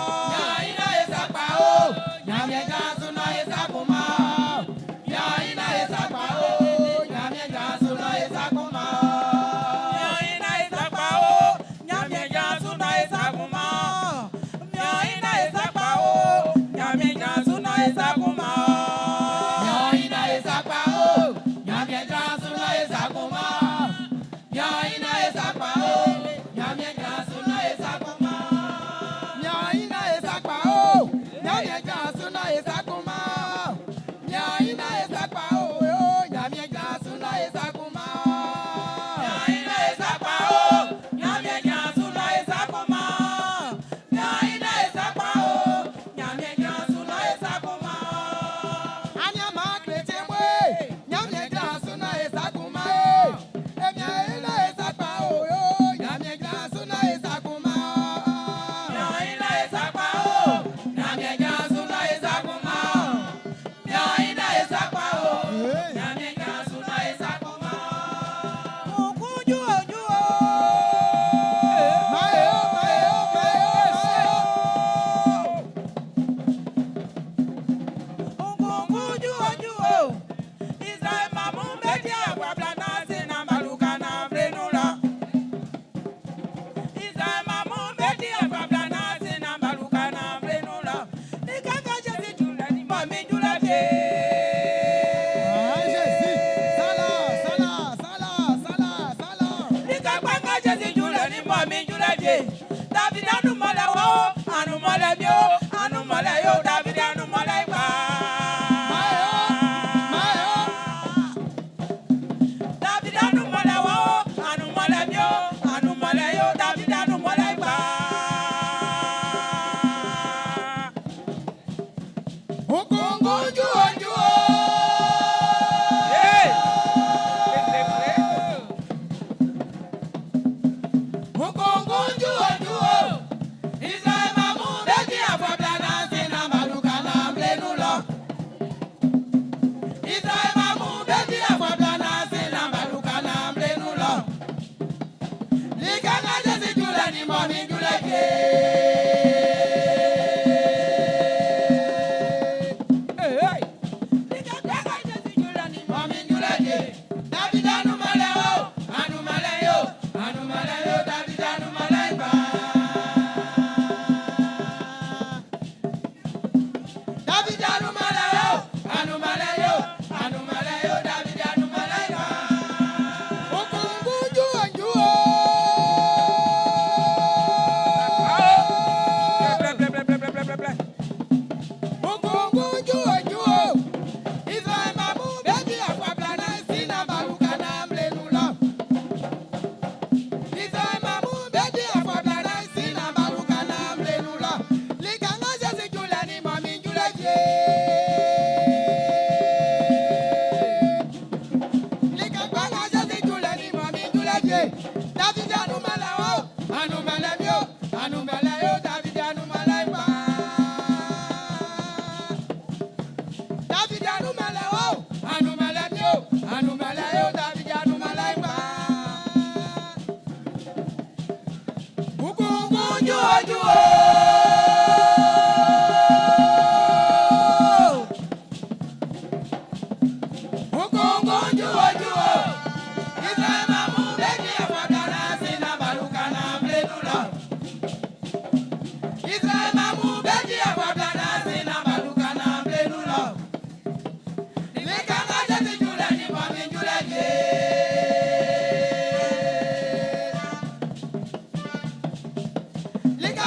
Lika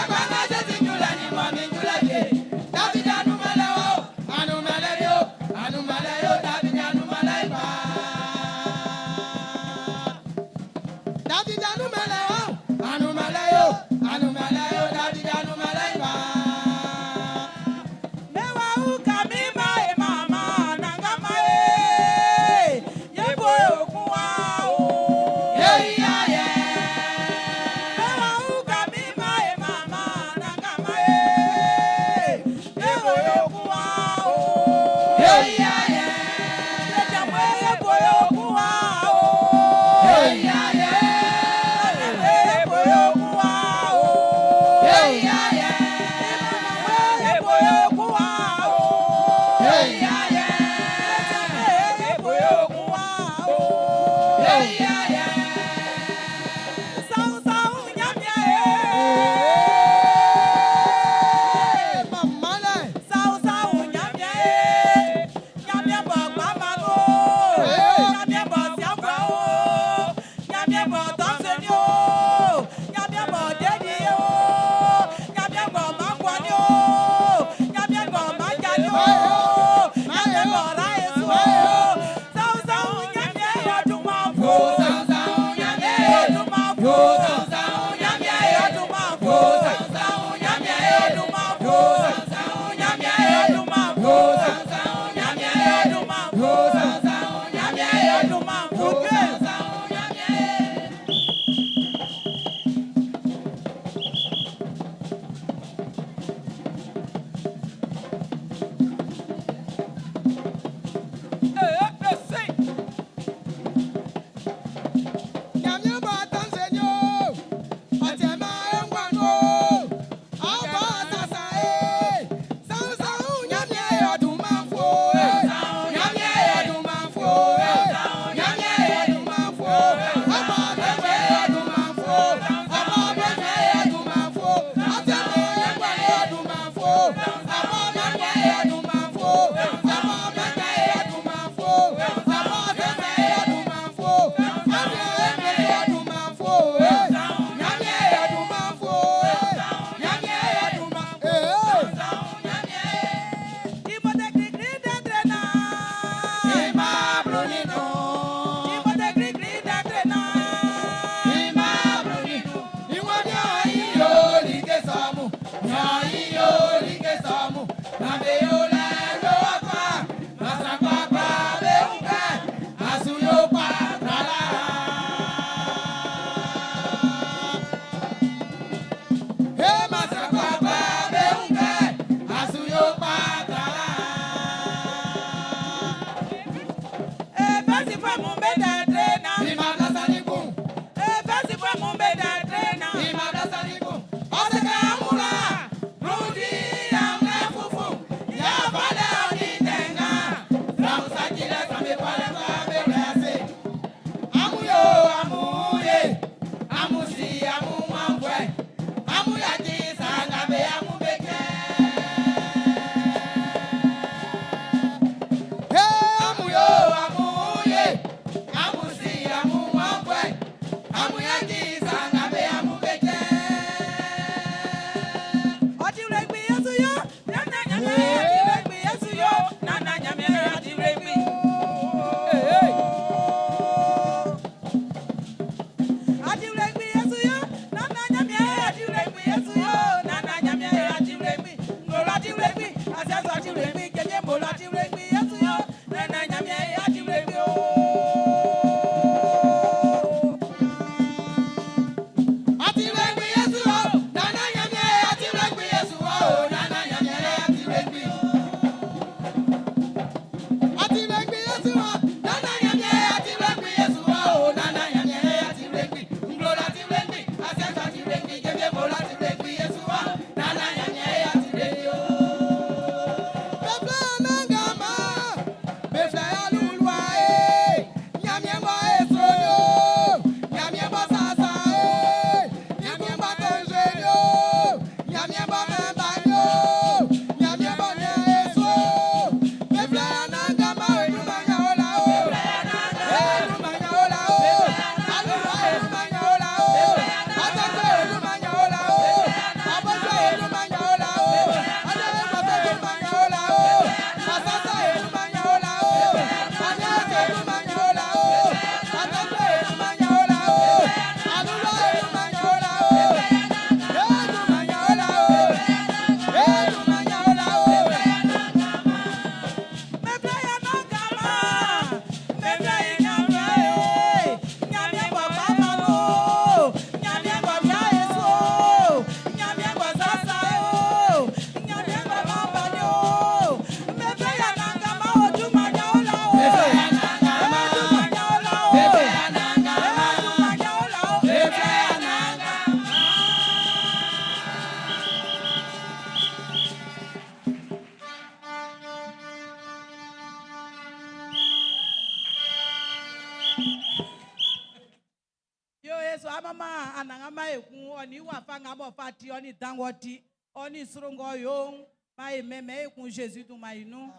Anannganman ekun ɔ nin wafa nga b'ɔ fa ti ɔ nin dan ng'ɔ ti ɔ nin sro ng'ɔ yo'n maan e mɛnmɛn ekun Jésus dunman i nun.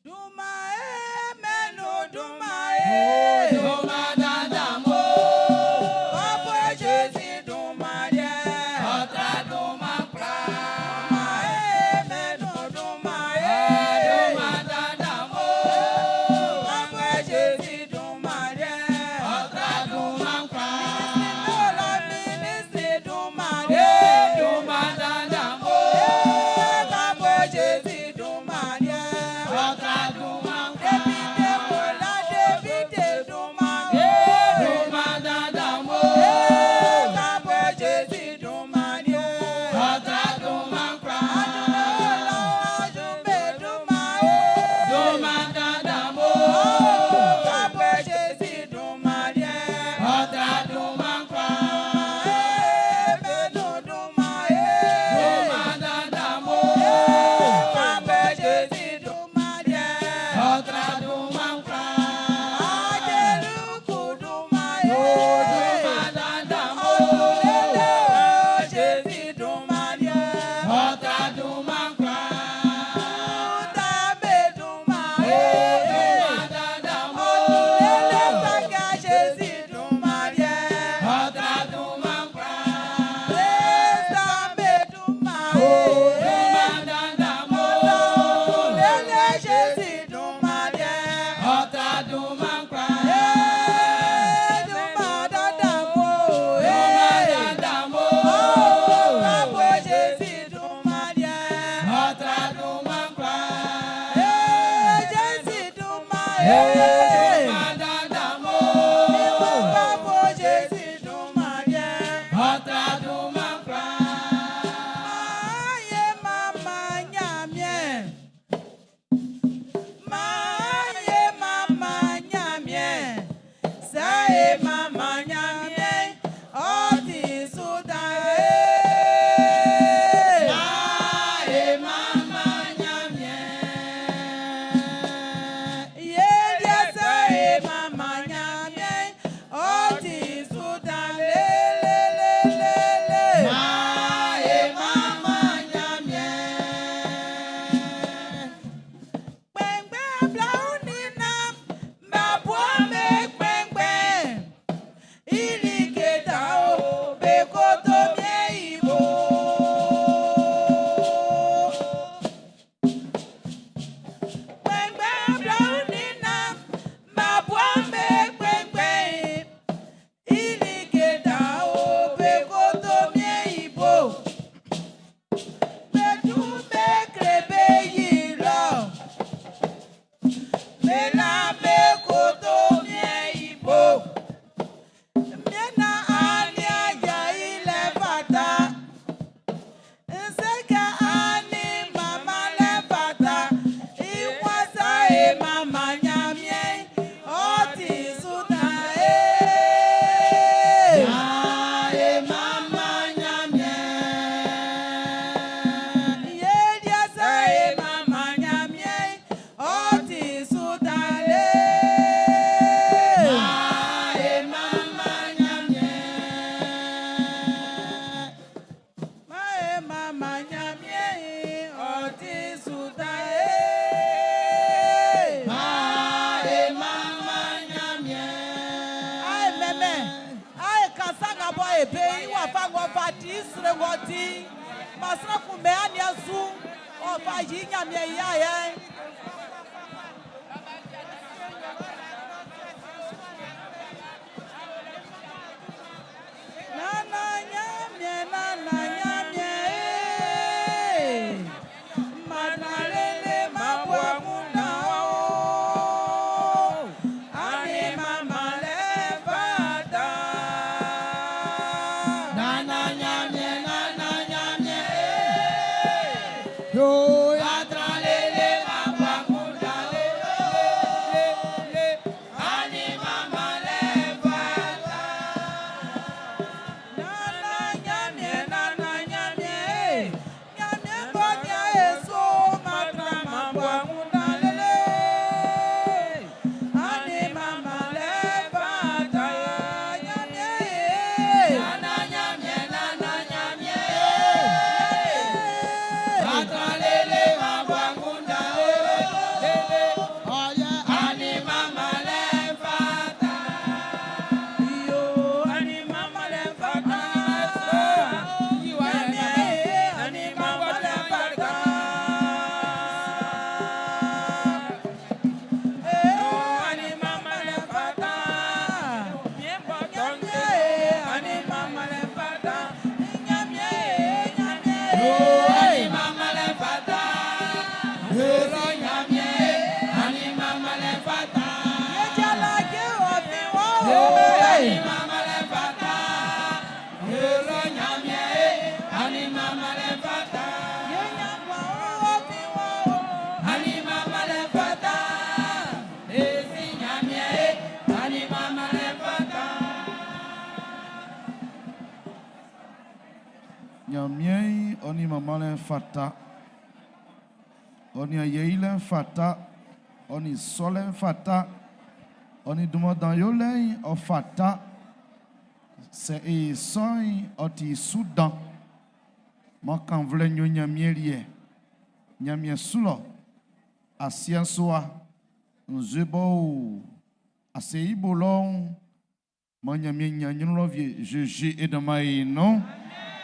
Dunman e mɛn nun dunman e. Dunman dandan mo. Bɔbɔ Jésus dunman yɛ. Ɔ tra dunman kwlaa. Dunman e mɛn nun dunman e. Dunman dandan mo. Bɔbɔ Jésus dunman yɛ. Ɔ tra dunman kwlaa. Ministre ministre dunman yɛ. Dunman dandan mo. Bɔbɔ Jésus dunman yɛ. Ɔ tra dunman kwlaa. Député Mola député dunman yɛ. Dunman dandan mo. Bɔbɔ Jésus dunman yɛ. Ɔ tra dunman kwlaa. Dunman dandan mo. Ɔ tra dunman kwlaa. Dunman dandan mo. Ɔ tra dunman kwlaa. Dunman dandan mo. Ɔ tra dunman kwlaa. Dunman dandan mo. Ɔ tra dunman kwlaa. Dunman dandan mo. Ɔ tra dunman kwlaa. Dunman dandan mo. Ɔ tra dunman kwlaa. Dunman dandan mo. Ɔ tra dunman kwlaa. Aye mama nyamie. Aye mama nyamie. Aye mama nyamie. Aye mama nyamie. Aye mama nyamie. Aye mɛmɛ, aye kasanga bɔ ebe iwa fa ŋɔ fa ti sre ŋɔ ti. Masra kun bɛ ania su, ɔfa yi nyamiɛ ya yɛ. Nana nyamiɛ, nana nyamiɛ, ee. Matalele mabɔ amuna o. Ani mama lɛ fata. Nana nyamie, nana nyamie, yo atralele mabakunda le le le, ani mama le fata. Nana nyamie, nana nyamie, nyamie gbɔdia eso matra mabɔ amuna lele. Ani mama lɛ fata nyamie. Ani mama le fata. Olo nyamie. Ani mama le fata. Ejalage òfin wọ́n o. Ani mama le fata. Olo nyamie. Ani mama le fata. Yenyangwa òfin wọ́n o. Ani mama le fata. Esi nyamie. Ani mama le fata. Ɲanmiɛn ɔ nin manmanlɛ'n fata. Ɔ nin ayɛ yilɛ'n fata. Ɔ nin sɔlɛ'n fata. Ɔ nin dunman dan yolɛ'n ɔ fata. Sɛ e yi sɔ'n ɔ ti su dan. Maan kannvunlɛ'n yo Ɲanmiɛn liɛ. Ɲanmiɛn su lɔ, asiɛ'n su wa, nzue b'ɔ o asiɛ'n i bo lɔ'n, maan Ɲanmiɛn ɲan ɲrun lɔ wie. Zezi i dunman'n i nun.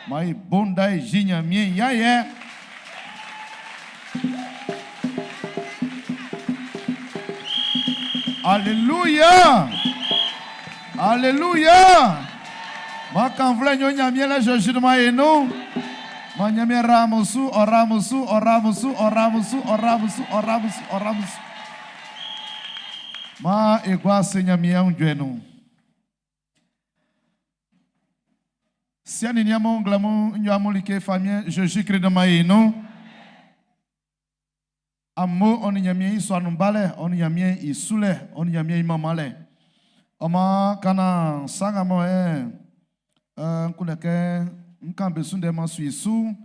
Maan e bo nda e yi Ɲanmiɛn i ayɛ. Alléluia! Alléluia! Maan kannvunlɛ'n yo Ɲanmiɛn liɛ Zezi dunman'n i nun. Maan Ɲanmiɛn ra amun su, ɔ ra amun su, ɔ ra amun su, ɔ ra amun su, ɔ ra amun su, ɔ ra amun su, ɔ ra amun su. Maan e gua ase Ɲanmiɛn aunjuɛ nun. Siɛ nin niɛn mun, nglɛmun n yo amun like famiɛn Zezi Klist dunman'n i nun. Amun ɔ nin Ɲanmiɛn i sua nun balɛ, ɔ nin Ɲanmiɛn i sulɛ, ɔ nin Ɲanmiɛn i manmanlɛ. Ɔ maan ka naan sa nga mɔ n kunndɛ kɛ ń kán be su ndɛ m'an su i su,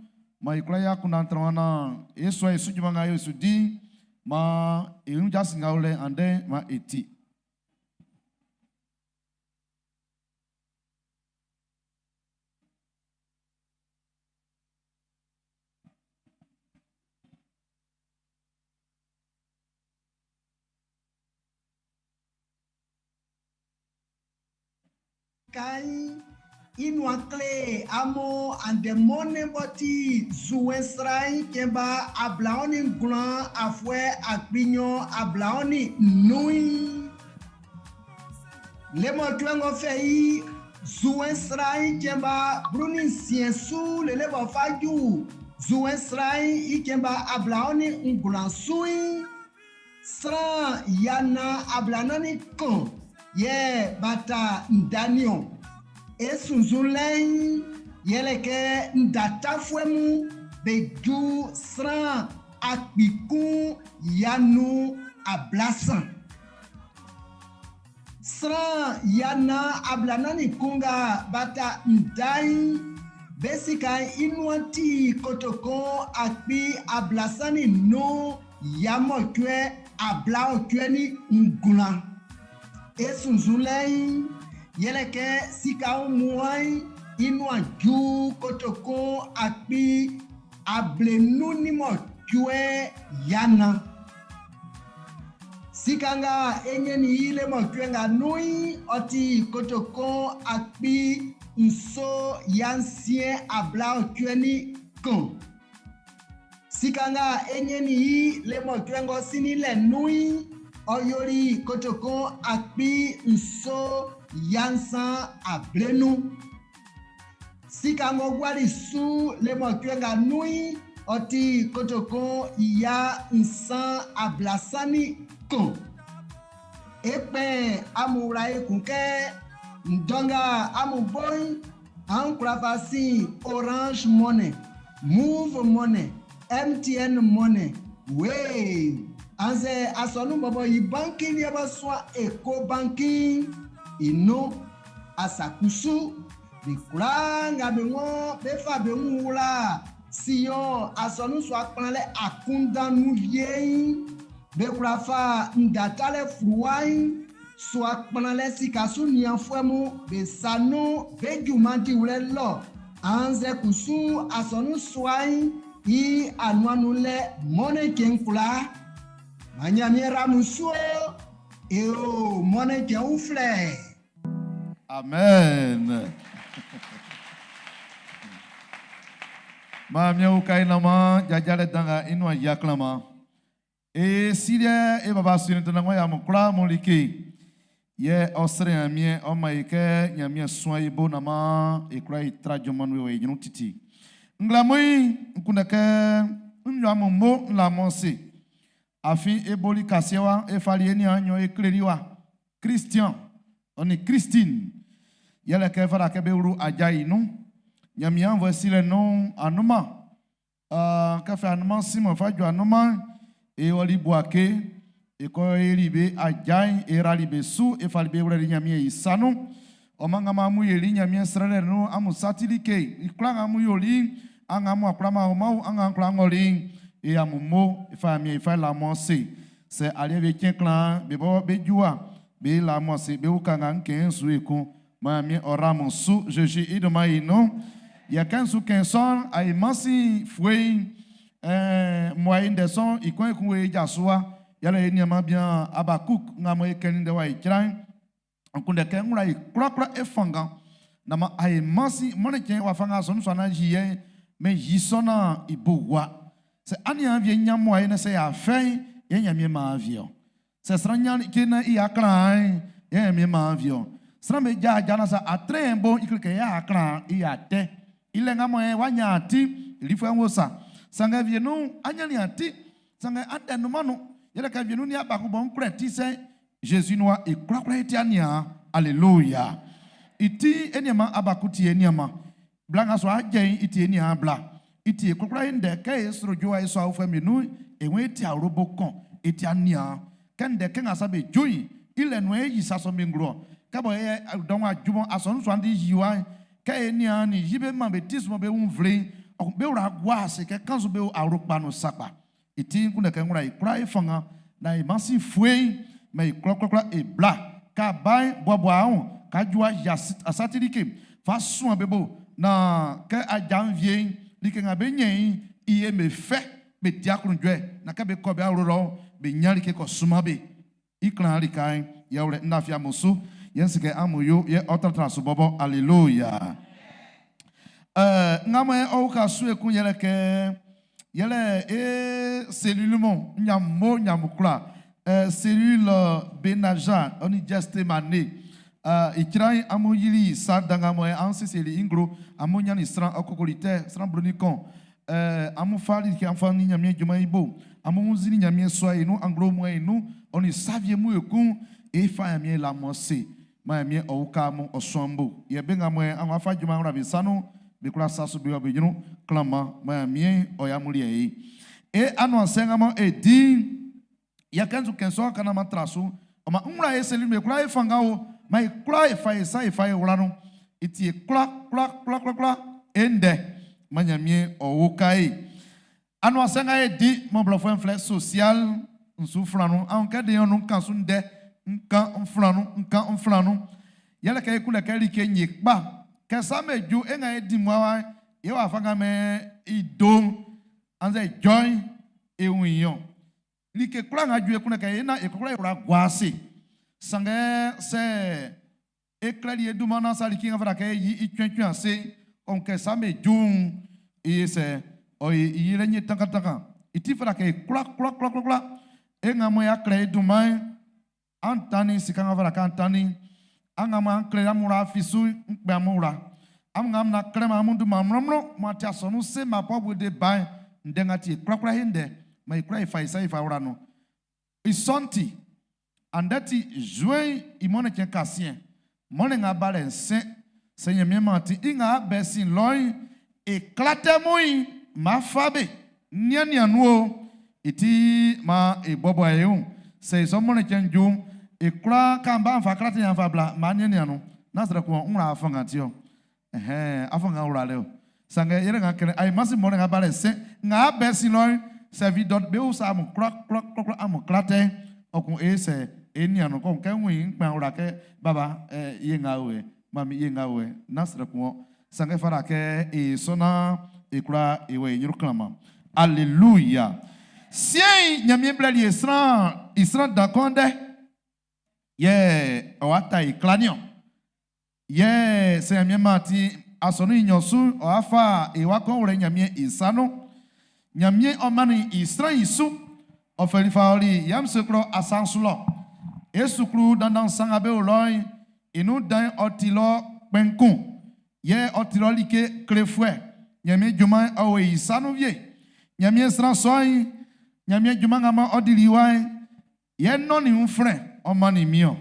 maan e kwlaa e akunndan tran naan e sua e su junman nga e su di'n, maan e wun jasin nga o lɛ andɛ'n maan e ti. Kan i nuan kle amun andɛ mɔnnɛn b'ɔ ti Zuɛn sran'n i cɛn ba 29 afuɛ 2025. Lemɔcuɛ ng'ɔ fɛ i Zuɛn sran'n i cɛn ba 16 su lele b'ɔ fa ju Zuɛn sran'n i cɛn ba 29 su'n, sran 441 yɛ b'a ta nda niɔn. E sunnzunlɛ'n yɛle kɛ nda tafuɛ mun be ju sran 1530. Sran 441 nga b'a ta nda'n, be sika'n i nuan ti kotokun 35 889. E sunnzunlɛ'n yɛle kɛ sika wunmuan'n i nuan ju kotokun 58 400. Sika nga e ɲɛnnin i lemɔcuɛ nga nun'n, ɔ ti kotokun 7681. Sika nga e ɲɛnnin i lemɔcuɛ ng'ɔ sinnin lɛ nun'n, ɔ yoli kotokun 7390. Sika ng'ɔ guali su lemɔcuɛ nga nun'n, ɔ ti kotokun 331. E kpɛn amun wla ekun kɛ ndɔ nga amun bo'n, an kwla fa sin Orange Money, Moov Money, MTN Money, Wave, annzɛ asɔnun bɔbɔ i banki liɛ b'ɔ suan Ecobanki'n i nun. Asa kusu, be kwlaa nga be waan bé fá be wun wla Sion asɔnun sua kplanlɛ akunndan nun wie'n, be kwla fa nda talɛ fluwa'n sua kplanlɛ sika su nianfuɛ mun be sa nun be junman diwlɛ lɔ annzɛ kusu asɔnun sua'n i anuan nun lɛ mɔnnɛn cɛn kwlaa. Maan Ɲanmiɛn ra amun su o, e o mɔnnɛn cɛn uflɛ. Amen. Maan Ɲanmiɛn uka e naan maan jajalɛ dan nga i nuan yia klanman. E Si liɛ e baba su nin tɛnɛ ya mun kwlaa mun like. Yɛ ɔ srɛ Ɲanmiɛn ɔ man e kɛ Ɲanmiɛn suan e bo naan maan e kwla e tra junman nun e wɔ e ɲrun titi. Nglɛmun'n, n kunndɛ kɛ n yo amun mo n la amun ase. Afin e boli kasiɛ wa, e fali e niaan nɲɔn e kleli wa, Christian ɔ nin Christine. Yɛlɛ kɛ fata kɛ be wlu aja i nun. Ɲanmiɛn anvɔɛ silɛ nun'n, anunman, kɛ fɛ anunman sin mɔ fa ju anunman'n, e ɔli Buake, e kɔ yeli be aja'n, e rali be su, e fali be wlɛli Ɲanmiɛn i sa nun. Ɔ man nga amun yeli Ɲanmiɛn srɛlɛ nun, amun sati like, i kwlaa nga amun yoli'n, an nga amun a kwla man o, an nga an kwla ngɔli'n, e amun mo, e fa Ɲanmiɛn e fa la amun ase. Sɛ aliɛ be cɛn klan, be bɔbɔ be ju a, be la amun ase, be uka nga n kɛn su ekun. Man Ɲanmiɛn ɔ ra amun su, Zezi i dunman i nun. Yɛ kɛ n su kɛn sɔ'n, ayi mansin fue'n, mmoa i ndɛ sɔ'n, i kɔn ekun e ja su wa. Yɛlɛ e nianman bian Abakuk nga mo e kɛnnin ndɛ wa i cra'n. N kunndɛ kɛ n wla e kwlakwla e fanngan. Na ma ayi mansin mɔne cɛn wafa nga asɔnun sua na yi yɛ'n, mɛ yi sɔ na i bo wa. Sɛ aniaan wie ɲan mmoa ye na sɛ y'a fɛ'n, yɛ Ɲanmiɛn maan wie ɔ. Sɛ sran ɲan like na i aklan, yɛ Ɲanmiɛn maan wie ɔ. Sran be ja aja na sa atrɛ'n bo i kle kɛ y'a aklan i y'a tɛ. I lɛ nga mɔ e wa ɲan ati, lifuɛ'n wo sa. Sanngɛ wie nun, a ɲannin ati. Sanngɛ andɛ nunman nun. Yɛlɛ kɛ wie nun ni abaku bɔ n klɛ ti sɛ Jésus noa e kwlakwla e ti aniaan. Alléluia. I ti e nianman abaku ti e nianman. Bla nga so aje i ti e nian bla. I ti e kwlakwla e ndɛ kɛ e sro joa e so awofɛ mi nun e wen e ti awrobo kɔn e ti aniaan. Kɛ ndɛ kɛ nga sa be join i lɛ nun e yi sa sɔ mi nglo. Kɛ bɔ e dɔn wa jumɔ asɔnun so andi yi wa kɛ e nian ni yi be man be ti sumɔ be wun vle ɔ be wla gua ase kɛ kanzu be awro kpa no sakpa. I ti kunndɛ kɛ nwla e kwla e fanngan na e mansin fue'n mɛ e kwlakwlakwla e bla ka ba'n buabua ahun ka jua ya asati like fa suan be bo na kɛ aja'n wie'n like nga be ɲɛn i e me fɛ be di aklunjuɛ na kɛ be kɔ be awlo lɔ'n be ɲan like kɔ suman be i klan lika'n yɛ wlɛ nna fi amun su yɛ n si kɛ amun yo yɛ ɔ tratra su bɔbɔ. Alléluia. Nga mɔ ɔ uka su ekun yɛlɛ kɛ yɛlɛ e cellule mo nyamo nyamo kura cellule Benaja ɔni Gestemane ìtsira amun yili sa danga mɔ an siseli inglo amun nyani sran ɔkokoli tɛ sran bruni kɔn amun fali kɛ an fa ni Ɲanmiɛn junman i bo amun zini Ɲanmiɛn sua i nun anglo mɔ i nun ɔni savie mu ekun e fa Ɲanmiɛn la mɔ se ma Ɲanmiɛn ɔ uka amun ɔ suan bo yɛ be nga mɔ an fa junman wla be sa nun be kwla sa su be wa be ɲrun klanman ma Ɲanmiɛn ɔ ya amun liɛ ye e anuansɛ nga mɔ e di yɛ kɛ n su kɛn sɔ kana ma tra su ɔ ma n wla e seli be kwla e fanngan o ma e kwla e fa e sa e fa e wla nun i ti e kwla kwla kwla kwla kwla e ndɛ ma Ɲanmiɛn ɔ uka e anuansɛ nga e di mɔ blɔfuɛ'n flɛ social n su flan nun ahun kɛ de nun kan su ndɛ n kan n flan nun n kan n flan nun yɛlɛ kɛ e kunndɛ kɛ like nye kpa kɛ sa me ju e nga e di mua wa e wa fa nga mɛ i dom annzɛ jɔin e wun i ɔ like kwlaa nga ju e kunndɛ kɛ e na e kwla e wla gua ase sanngɛ sɛ e klɛli e dunman na sa like nga fata kɛ e yi i cuɛncuɛn ase ɔn kɛ sa me ju'n i ye sɛ ɔ ye i yelɛ nye tankantankan i ti fata kɛ e kwla kwla kwla kwla kwla e nga mɔ y'a klɛ e dunman'n an tannin sika nga fata kɛ an tannin an nga mɔ an klɛ amun wla afi su n kpɛ amun wla amun nga amun na klɛ ma amun dunman mlɔnmlɔn mo ati asɔnun se ma bɔ de ba'n ndɛ nga ti e kwlakwla e ndɛ ma e kwla e fa e sa e fa wla nun i sɔ'n ti andɛ ti juin i mɔne cɛn kasiɛn mɔne nga ba lɛ nsɛn sɛ Ɲanmiɛn man ti i nga bɛ sin lɔ'n e klatɛ mun ma fa be nian nian nu o i ti ma e bɔbɔ e wun sɛ i sɔ mɔne cɛn ju e kwla kan ba fa klatɛ yan fa bla ma nian nian nu na srɛ kun n wla afɔngan ti o ɛhɛn afɔngan wla lɛ o sanngɛ yɛrɛ nga kɛnɛ ayi masi mɔne nga ba lɛ sɛn nga bɛ sin lɔ'n sɛ vi dɔ be wusa amun kwla kwla kwla kwla amun klatɛ ɔkun e sɛ e nian nu kɔn kɛ n wun kpɛn wla kɛ baba ɛ ye nga o yɛ mami ye nga o yɛ na srɛ kun ɔ sanngɛ fara kɛ e sɔnna e kwla e wɔ e ɲrun klanman. Alléluia. Siɛn Ɲanmiɛn blɛli e sran i sran dan kɔn dɛ yɛ ɔ wa ta e kla niɔn yɛ sɛ Ɲanmiɛn maan ti asɔnun i nyɔn su ɔ wa fa e wa kɔn wlɛ Ɲanmiɛn i sa nun. Ɲanmiɛn ɔ mannin i sran i su ɔ fɛli fa ɔli Yamoussoukro asa'n su lɔ. E suklu dandan nsan nga be o lɔ'n i nun dan ɔ ti lɔ kpɛn kun yɛ ɔ ti lɔ like klefuɛ. Ɲanmiɛn junman'n ɔ o i sa nun wie. Ɲanmiɛn sran sɔ'n, Ɲanmiɛn junman nga mɔ ɔ dili wa'n, yɛ nɔnnin uflɛ ɔ mannin min ɔn.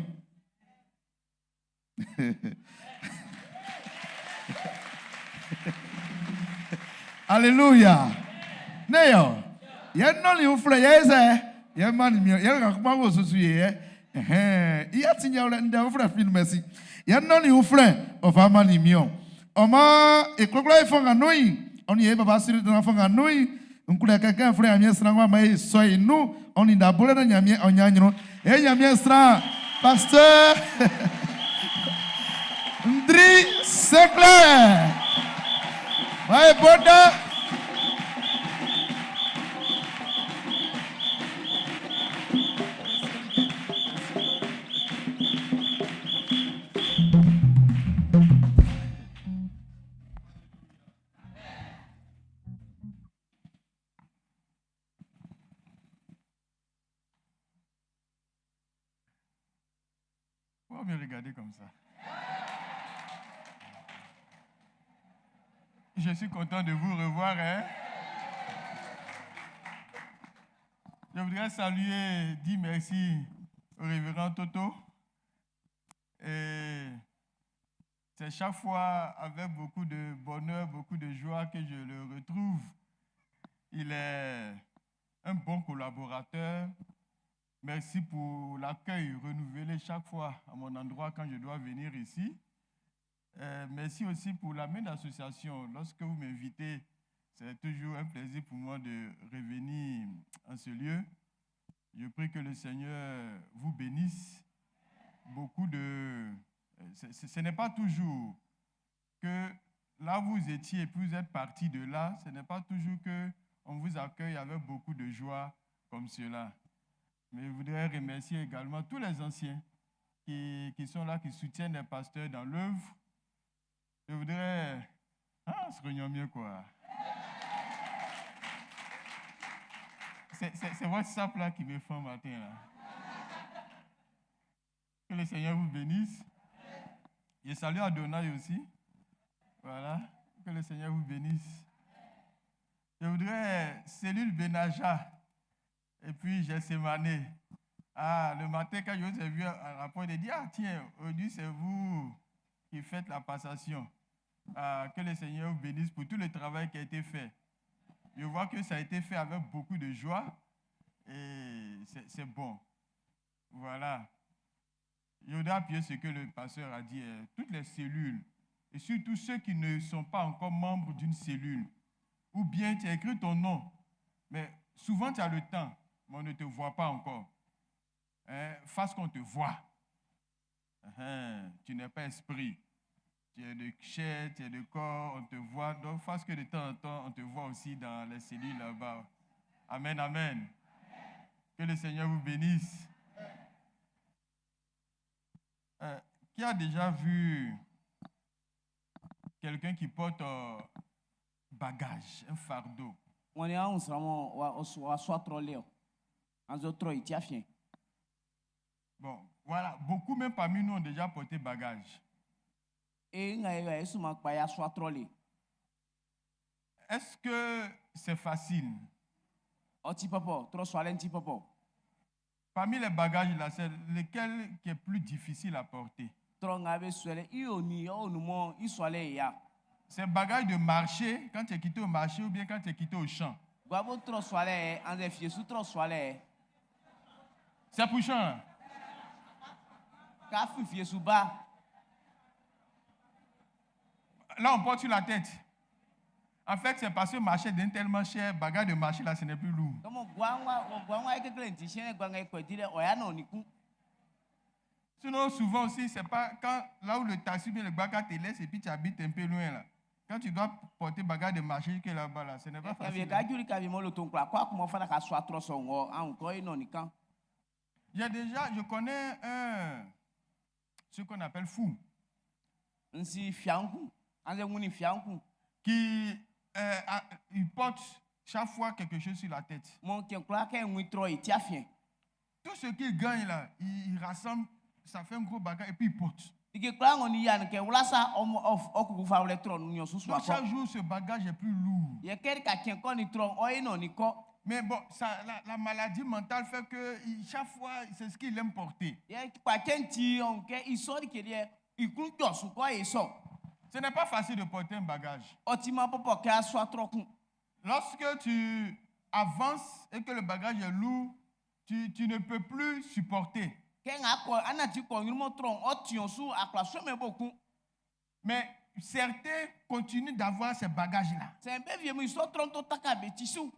Alléluia. Ne yo. Yɛ nɔnnin uflɛ yɛ sɛ yɛ mannin min ɔn. Yɛ ka kuma wo susu yɛ. Ɛhɛn. I ati nya ndɛ uflɛ fin mɛsi. Yɛ nɔnnin uflɛ ɔ fa mannin min ɔn. Ɔ maan e kwlakwla e fanngan nun'n, ɔ nin e baba siri dan fanngan nun'n, n kunndɛ kɛ kɛ n flɛ Ɲanmiɛn sran ng'ɔ man e sɔ i nun, ɔ nin da bolɛ naan Ɲanmiɛn ɔ ɲan ɲrun. E Ɲanmiɛn sran, Pasteur Ndri Sinclair. Maan e bo dan. Pourquoi me regarder comme ça? Je suis content de vous revoir. Hein? Je voudrais saluer, dire merci au révérend Toto. Et c'est chaque fois avec beaucoup de bonheur, beaucoup de joie que je le retrouve. Il est un bon collaborateur. Merci pour l'accueil renouvelé chaque fois à mon endroit quand je dois venir ici. Merci aussi pour la main d'association. Lorsque vous m'invitez, c'est toujours un plaisir pour moi de revenir en ce lieu. Je prie que le Seigneur vous bénisse. Beaucoup de... Ce n'est pas toujours que là où vous étiez et puis vous êtes parti de là, ce n'est pas toujours que on vous accueille avec beaucoup de joie comme cela. Mais je voudrais remercier également tous les anciens qui sont là, qui soutiennent les pasteurs dans l'œuvre. Je voudrais... Ah, se réunir mieux, quoi. C'est votre sape là qui me fait matin, là. Que le Seigneur vous bénisse. Je salue Adonai aussi. Voilà. Que le Seigneur vous bénisse. Je voudrais cellule Benaja et puis Gethsemane. Ah, le matin, quand je vous ai vu un rapport, il a dit, ah tiens, aujourd'hui c'est vous qui faites la passation. Ah, que le Seigneur vous bénisse pour tout le travail qui a été fait. Je vois que ça a été fait avec beaucoup de joie et c'est bon. Voilà. Je voudrais appuyer ce que le pasteur a dit. Toutes les cellules, et surtout ceux qui ne sont pas encore membres d'une cellule, ou bien tu as écrit ton nom, mais souvent tu as le temps, mais on ne te voit pas encore. Hein, fasse qu'on te voit. Hein, tu n'es pas esprit. Tu es de chair, tu es de corps, on te voit. Donc, fasse que de temps en temps, on te voit aussi dans les cellules là-bas. Amen, amen. Que le Seigneur vous bénisse. Qui a déjà vu quelqu'un qui porte un bagage, un fardeau? On est en Bon, voilà, beaucoup même parmi nous ont déjà porté bagage. Est-ce que c'est facile? Parmi les bagages là, c'est lequel qui est plus difficile à porter? C'est bagage de marché, quand tu es quitté au marché ou bien quand tu es quitté au champ. C'est pour champ. Là, on porte sur la tête. En fait, c'est parce que marché devient tellement cher, bagage de marché là, ce n'est plus lourd. Sinon, souvent aussi, c'est pas quand là où le taxi bien le bagage te laisse et puis tu habites un peu loin là. Quand tu dois porter bagage de marché que là-bas là, ce n'est pas facile. J'ai déjà, je connais un, ce qu'on appelle fou. Qui il porte chaque fois quelque chose sur la tête. Tout ce qu'il gagne là, il rassemble, ça fait un gros bagage et puis il porte. Like kwlaa ng'ɔ ni ya kɛ wlasa ɔ fa wlɛ trɔ nu susu Donc akɔ. chaque jour, ce bagage est plus lourd. Yɛ kɛ ka tiɲɛ kɔ ni trɔ ɔ ye nɔ ni kɔ. Mais bon, ça, la maladie mentale fait que chaque fois, c'est ce qu'il aime porter. Yɛ kpatsɛ ŋuti ɔn kɛ isɔ di kele ikun jɔ su kɔ ye sɔ. Ce n'est pas facile de porter un bagage. Ɔti ma pɔpɔ kɛ asɔ atrɔ kun. Lorsque tu avances et que le bagage est lourd, tu ne peux plus supporter. Kɛ ŋa kɔ anati kɔ nyurumɔ trɔ ɔtiɔ su akplɔ sɔmɛ bo kun. Mais certains continuent d'avoir ces bagages-là. Sɛ bɛ vie mu isɔ trɔ to taka be ti su.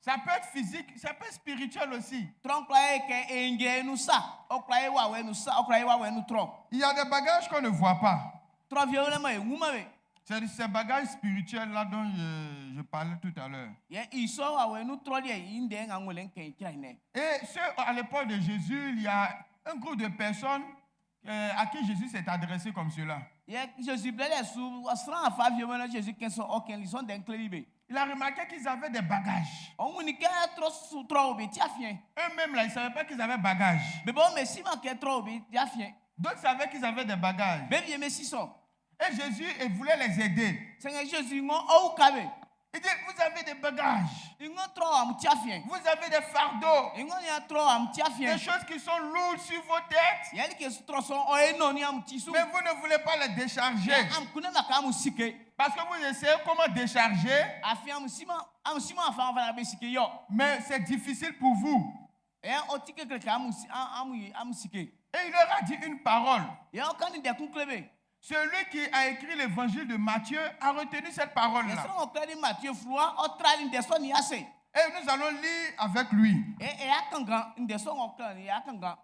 Ça peut être physique, ça peut être spirituel aussi. Trɔ kura ye kɛ enge nu sa ɔkura ye wa wɛ nu sa ɔkura ye wa wɛ nu trɔ. Il y a des bagages qu'on ne voit pas. Trɔ vie wlɛ ma eŋu ma be. C'est ces bagages spirituels-là dont je parlais tout à l'heure. Yɛ isɔ wa wɛ nu trɔ liɛ yi ŋdɛ ŋa ŋlɛ ŋkɛ kira hinɛ. Et ce, à l'époque de Jésus, il y a un groupe de personnes à qui Jésus s'est adressé comme cela. Yɛ Jésus bilɛ lɛ su sran afa vie mɛ Jésus kɛ sɔ ɔkɛ lisɔn dɛ ŋkele be. Il a remarqué qu'ils avaient des bagages. Ɔŋu ni kɛ trɔ su trɔ o be tia fiɛ. Eux-mêmes, là, ils ne savaient pas qu'ils avaient bagages. Bebe wo me si ma kɛ trɔ o be tia fiɛ. D'autres savaient qu'ils avaient des bagages. Be vie me si sɔ. Et Jésus, il voulait les aider. Sɛŋɛ Jésus ŋɔ ɔwu ka be. Il dit, vous avez des bagages. Ŋɔ trɔ amu tia fiɛ. Vous avez des fardeaux. Ŋɔ nia trɔ amu tia fiɛ. Des choses qui sont lourdes sur vos têtes. Yɛli ke trɔ sɔn ɔye nɔ ni amu ti su. Mais vous ne voulez pas les décharger. Yɛ amu kun ne ma ka amu sike. Parce que vous essayez comment décharger. Afi amu si ma amu si ma fa fana be sike yɔ. Mais c'est difficile pour vous. Yɛ ɔti kekle ka amu si amu yi amu sike. Et il leur a dit une parole. Yɛ ɔka ni dɛkun kle be. Celui qui a écrit l'évangile de Matthieu a retenu cette parole-là. Yɛ srɔ̃ kle ni Matthieu fluwa ɔtra ni dɛsɔ ni ase. Et nous allons lire avec lui. Ɛ ɛ ya kangan ndɛsɔ ŋɔ kle ni ya kangan.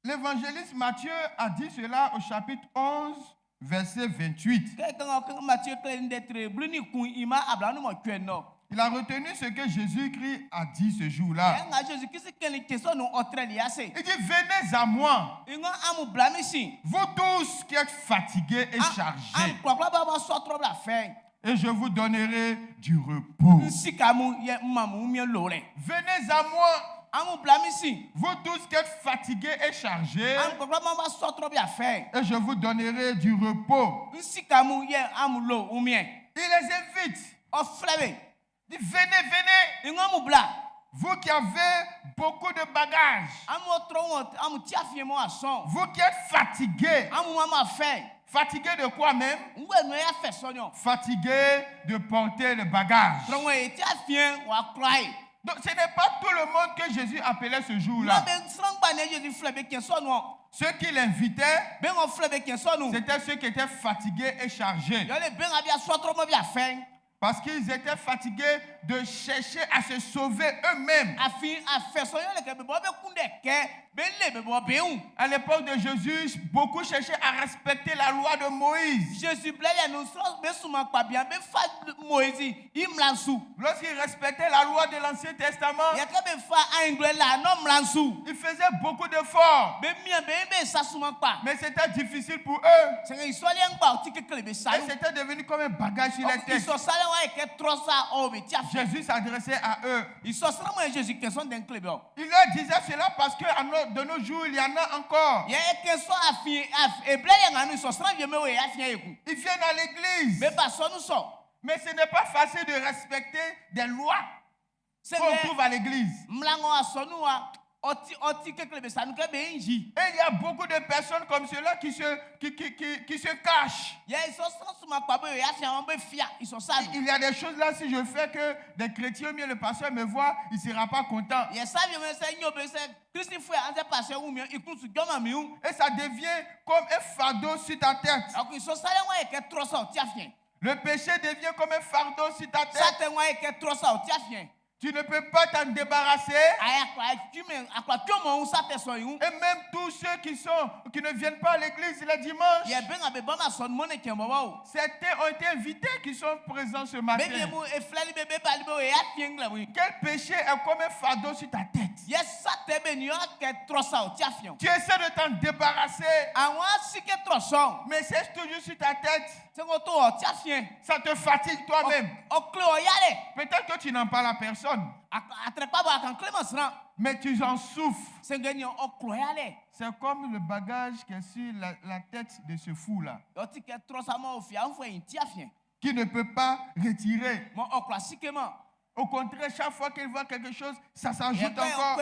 L'évangéliste Matthieu a dit cela au chapitre 11, verset 28. Kɛ kangan kɛ Matthieu kle ni dɛ tre blu ni kun ima abla nu mɔ tsuɛ nɔ. Il a retenu ce que Jésus-Christ a dit ce jour-là. Yɛ ŋa Jésus Christ kɛ ni kesɔ nu ɔtrɛ li ase. Il dit, venez à moi, Ŋɔ amu bla mi si. vous tous qui êtes fatigués et chargés, Amu kplɔkplɔ b'a ma sɔ trɔ bla fɛ. et je vous donnerai du repos. Nsika mu yɛ mamu miɛ lo lɛ. Venez à moi, Amu bla mi si. vous tous qui êtes fatigués et chargés, Amu kplɔkplɔ b'a ma sɔ trɔ bla fɛ. et je vous donnerai du repos. Nsika mu yɛ amu lo miɛ. Il les invite. Ɔflɛ be. Il dit, venez, venez, Ŋɔ mu bla. vous qui avez beaucoup de bagages, Amu trɔ ŋɔ amu tia fiɛ mɔ asɔn. vous qui êtes fatigués. Amu ma ma fɛ. Fatigués de quoi même? Ŋgbɛ nu ya fɛ sɔnyɔ. Fatigués de porter le bagage. Trɔ ŋɔ ye tia fiɛ wa kura ye. Donc ce n'est pas tout le monde que Jésus appelait ce jour-là. Ŋɔ be srɔ̃gba ne Jésus filɛ be kɛ sɔnuɔ. Ceux qui l'invitaient, Be ŋɔ filɛ be kɛ sɔnu. c'était ceux qui étaient fatigués et chargés. Yɔ le be ŋa bia sɔ trɔ mɔ bia fɛ. Parce qu'ils étaient fatigués de chercher à se sauver eux-mêmes. Afi afɛ sɔnyɔ le kɛ be bɔ be kun dɛ kɛ be le be bɔ be ŋu. À l'époque de Jésus, beaucoup cherchaient à respecter la loi de Moïse. Jésus bilɛ yɛ nu srɔ̃ be suma kpabia be fa Moïse imla su. Lorsqu'ils respectaient la loi de l'Ancien Testament, Yɛ kɛ be fa ayinglɛ la nɔ mla su. ils faisaient beaucoup d'efforts. Be mia be be sa suma kpa. Mais c'était difficile pour eux. Sɛŋɛ isɔliɛ ŋgba o ti kekele be sa Et nu. c'était devenu comme un bagage sur les têtes. Isɔ salɛ wa yi kɛ trɔ sa ɔ be tia fiɛ. Jésus s'adressait à eux. Isɔ srɔ̃ mɔ ye Jésus kɛ sɔn dɛn kele bɛ o. Il leur disait cela parce que de nos jours, il y en a encore. Yɛ eke sɔ afi af eblɛ yɛ ŋa nu isɔ srɔ̃ vie me wo ye afiɛ ye ku. Ils viennent à l'église. Be ba sɔ nu sɔ. Mais ce n'est pas facile de respecter des lois qu'on Sɛŋɛ trouve à l'église. mlaŋɔ asɔ nu wa ɔti ɔti kekele be sa nu kɛ be ŋdzi. Et il y a beaucoup de personnes comme cela qui se cachent. Yɛ isɔ srɔ̃ suma kpa be ye afiɛ wɔn be fia isɔ sa nu. Il y a des choses là, si je fais que des chrétiens, mieux le pasteur me voit, il ne sera pas content. Yɛ sa vie me sɛ nyo be sɛ Kristi fue an sɛ pasɛ ŋu miɔ ikun su jɔma mi ŋu. Et ça devient comme un fardeau sur ta tête. Ɔkò isɔ salɛ wa yi kɛ trɔ sa o tia fiɛ. Le péché devient comme un fardeau sur ta tête. Satɛ wa yi kɛ trɔ sa o tia fiɛ. Tu ne peux pas t'en débarrasser. Ayi akɔ atsume akɔ atsume ŋu satɛ sɔ yi ŋu. Et même tous ceux qui ne viennent pas à l'église le dimanche, Yɛ be ŋa be ba ma sɔ nu mɔ ne kɛ bɔbɔ o. certains ont été invités qui sont présents ce Be matin. vie mu efilɛ li be be ba li be o ye afiɛ ŋlɛ wi. Quel péché est comme un fardeau sur ta tête? Tu essaies de t'en débarrasser. Mais c'est toujours sur ta tête. Ça te fatigue toi-même. Peut-être que tu n'en parles à personne. Mais tu en souffres. C'est comme le bagage qui est sur la tête de ce fou-là. Qui ne peut pas retirer. Au contraire, chaque fois qu'il voit quelque chose, ça s'ajoute encore.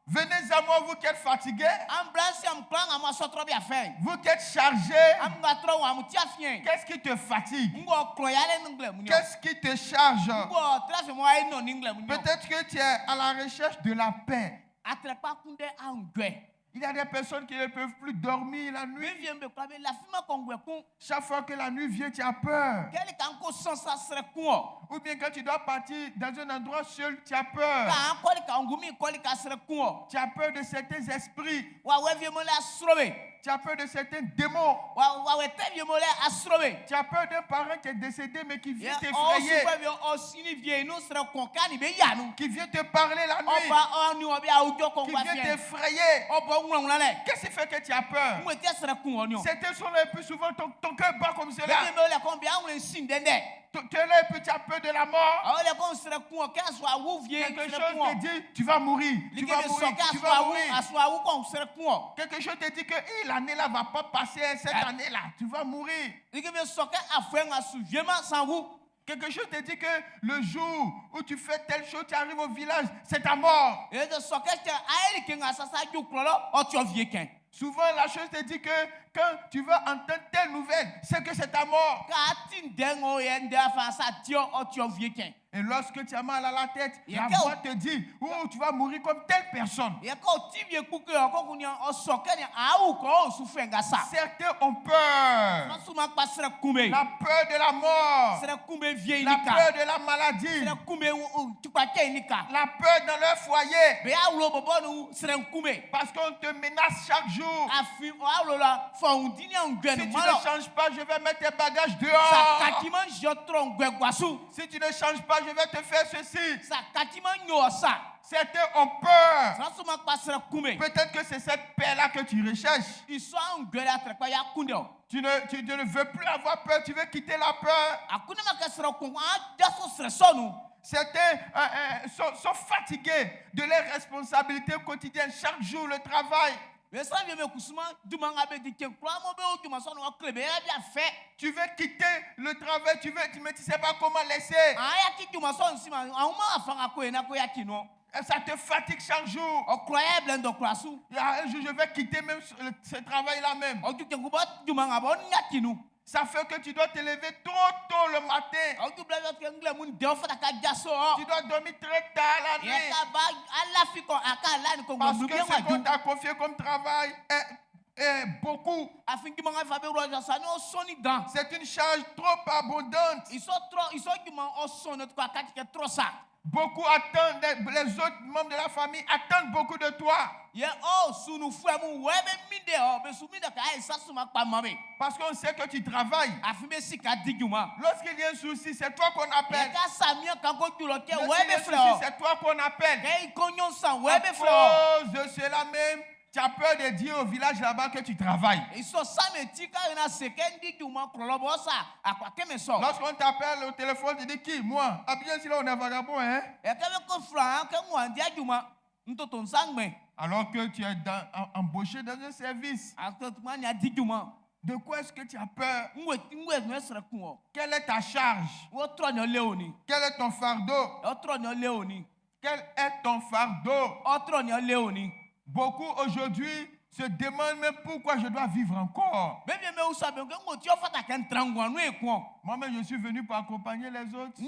Venez à moi, vous qui êtes fatigués, vous qui êtes chargés. Qu'est-ce qui te fatigue? Qu'est-ce qui te charge? Peut-être que tu es à la recherche de la paix. Il y a des personnes qui ne peuvent plus dormir la nuit. Chaque fois que la nuit vient, tu as peur. Ou bien quand tu dois partir dans un endroit seul, tu as peur. Tu as peur de certains esprits. Tu as peur de certains démons. Tu as peur d'un parent qui est décédé mais qui vient t'effrayer. Qui vient te parler la nuit. Qui vient t'effrayer. Qu'est-ce qui fait que tu as peur? Certains sont là et puis souvent ton cœur bat comme cela. Tu es là et puis tu as peur de la mort. Quelque chose te dit, tu vas mourir, tu vas mourir, tu vas mourir. Quelque chose te dit que l'année là va pas passer, cette année-là, tu vas mourir. Quelque chose te dit que le jour où tu fais telle chose, tu arrives au village, c'est ta mort. Souvent, la chose te dit que quand tu vas entendre telle nouvelle, c'est que c'est ta mort. Et lorsque tu as mal à la tête, la voix te dit, oh, tu vas mourir comme telle personne. Certains ont peur. La peur de la mort. La peur de la maladie. La peur dans leur foyer. Parce qu'on te menace chaque jour. Si tu ne changes pas, je vais mettre tes bagages dehors. Si tu ne changes pas, je vais te faire ceci. Certains ont peur. Peut-être que c'est cette paix-là que tu recherches. Tu ne veux plus avoir peur, tu veux quitter la peur. Certains sont fatigués de leurs responsabilités quotidiennes. Chaque jour, le travail. Tu veux quitter le travail, mais tu ne sais pas comment laisser. Et ça te fatigue chaque jour. Il y a un jour, je vais quitter même ce travail-là même. Ça fait que tu dois te lever trop tôt le matin. Tu dois dormir très tard la nuit. Parce que ce qu'on t'a confié comme travail est beaucoup. C'est une charge trop abondante. Beaucoup attendent, les autres membres de la famille attendent beaucoup de toi. Parce qu'on sait que tu travailles. Lorsqu'il y a un souci, c'est toi qu'on appelle. Lorsqu'il y a un souci, c'est toi qu'on appelle. À cause de cela même, tu as peur de dire au village là-bas que tu travailles. Lorsqu'on t'appelle au téléphone, tu dis qui? Moi. Ah bien si là on est vagabond, hein? Alors que tu es embauché dans un service. De quoi est-ce que tu as peur? Quelle est ta charge? Quel est ton fardeau? Quel est ton fardeau? Beaucoup aujourd'hui se demandent même pourquoi je dois vivre encore. Moi-même, je suis venu pour accompagner les autres.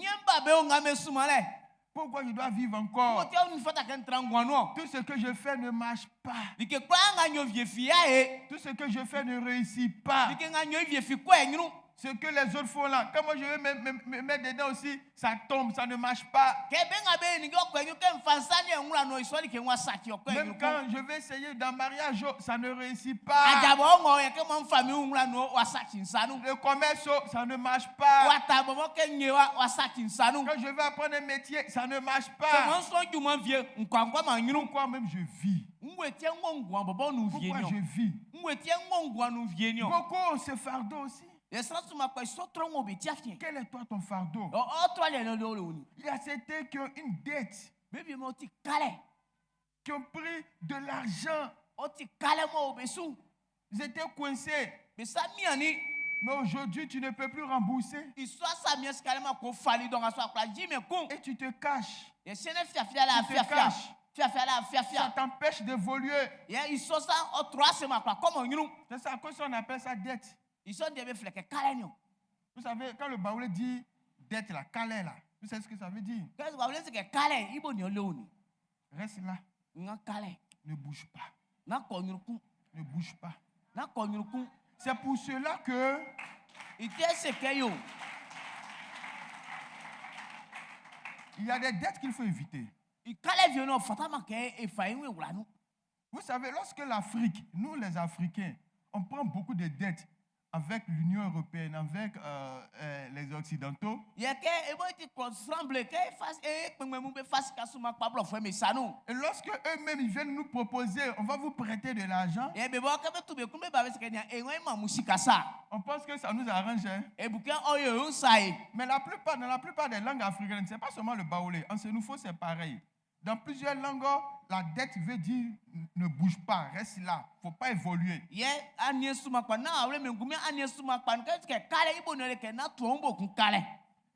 Pourquoi je dois vivre encore? Tout ce que je fais ne marche pas. Tout ce que je fais ne réussit pas. Ce que les autres font là, quand moi je vais me mettre dedans aussi, ça tombe, ça ne marche pas. Kɛ be nga be ni kɛ ɔkɔ kɛ nfa nsa ni ɛnwura no isɔ like wa sachi ɔkɔ Même quand je vais essayer dans le mariage, oh, ça ne réussit pas. Adzabɔ ŋɔ yɛ kɛ mɔ nfa mi ŋwura no wa sachi nsa nu. Le commerce, oh, ça ne marche pas. Wa ta bɔbɔ kɛ nye wa sachi nsa nu. Quand je vais apprendre un métier, ça ne marche Sɛ pas. mɔ nsɔ juma vie nkwankwa ma nyinu. Pourquoi même je vis? Ŋwe tiɛ ŋɔ ŋgua bɔbɔ nu vie Pourquoi niɔ. je vis? Ŋwe tiɛ ŋɔ ŋgua nu vie niɔ. Beaucoup ont ce fardeau aussi. Yɛ sran suma kpa isɔtrɔ ŋɔ be tia fiɛ. Quel est toi ton fardeau? Ɔ ɔtrɔ le le le woni. Il y a certains qui ont une dette, Bebi mɔ ti kalɛ. qui ont pris de l'argent. Ɔ ti kalɛ mɔ o be sun. Ils étaient coincés. Be sa miani. Mais aujourd'hui, tu ne peux plus rembourser. Isɔ sa mia sikale ma ko fali dɔn ka sɔrɔ a kura ji mɛ kun. Et tu te caches. Yɛ sɛnɛ fiafia la Tu te fiafia. caches. Fiafia la Ça fiafia. t'empêche d'évoluer. Yɛ isɔ sa ɔtrɔ ase ma kura kɔmɔ nyinu. C'est ça, à cause on appelle ça dette. Isɔ de be filɛ kɛ kalɛ ni o. Vous savez, quand le baoulé dit dette là, calais là, vous savez ce que ça veut dire? Kɛse wa wuli se kɛ kalɛ i b'o ni o le woni. Reste là, Nga kalɛ. ne bouge pas, Na kɔ nyinu kun. ne bouge pas. Na kɔ nyinu kun. C'est pour cela que I tɛ se kɛ ye o. il y a des dettes qu'il faut éviter. I kalɛ vie nɔ fata ma kɛ efa yi wula nu. Vous savez, lorsque l'Afrique, nous les Africains, on prend beaucoup de dettes avec l'Union européenne, avec les Occidentaux, Yɛ kɛ ebo ti kɔ sran ble kɛ efa e kpɛngbɛn mu be fa sika suma kpa blɔ fɛ mi sanu. et lorsque eux-mêmes ils viennent nous proposer, on va vous prêter de l'argent, Yɛ bebe kɛ be tu be kun be ba be se kɛ nia eŋɔ ma mu sika sa. on pense que ça nous arrange. Hein. Ebu kɛ ɔyɛ o sa ye. Mais la plupart, dans la plupart des langues africaines, ce n'est pas seulement le baoulé. En sénoufo, c'est pareil. Dans plusieurs langues, la dette veut dire ne bouge pas, reste là, il ne faut pas évoluer. Yɛ anie suma kpa na awle mi gumi anie suma kpa nu kɛ kɛ kalɛ i bo ni le kɛ na tu bo kun kalɛ.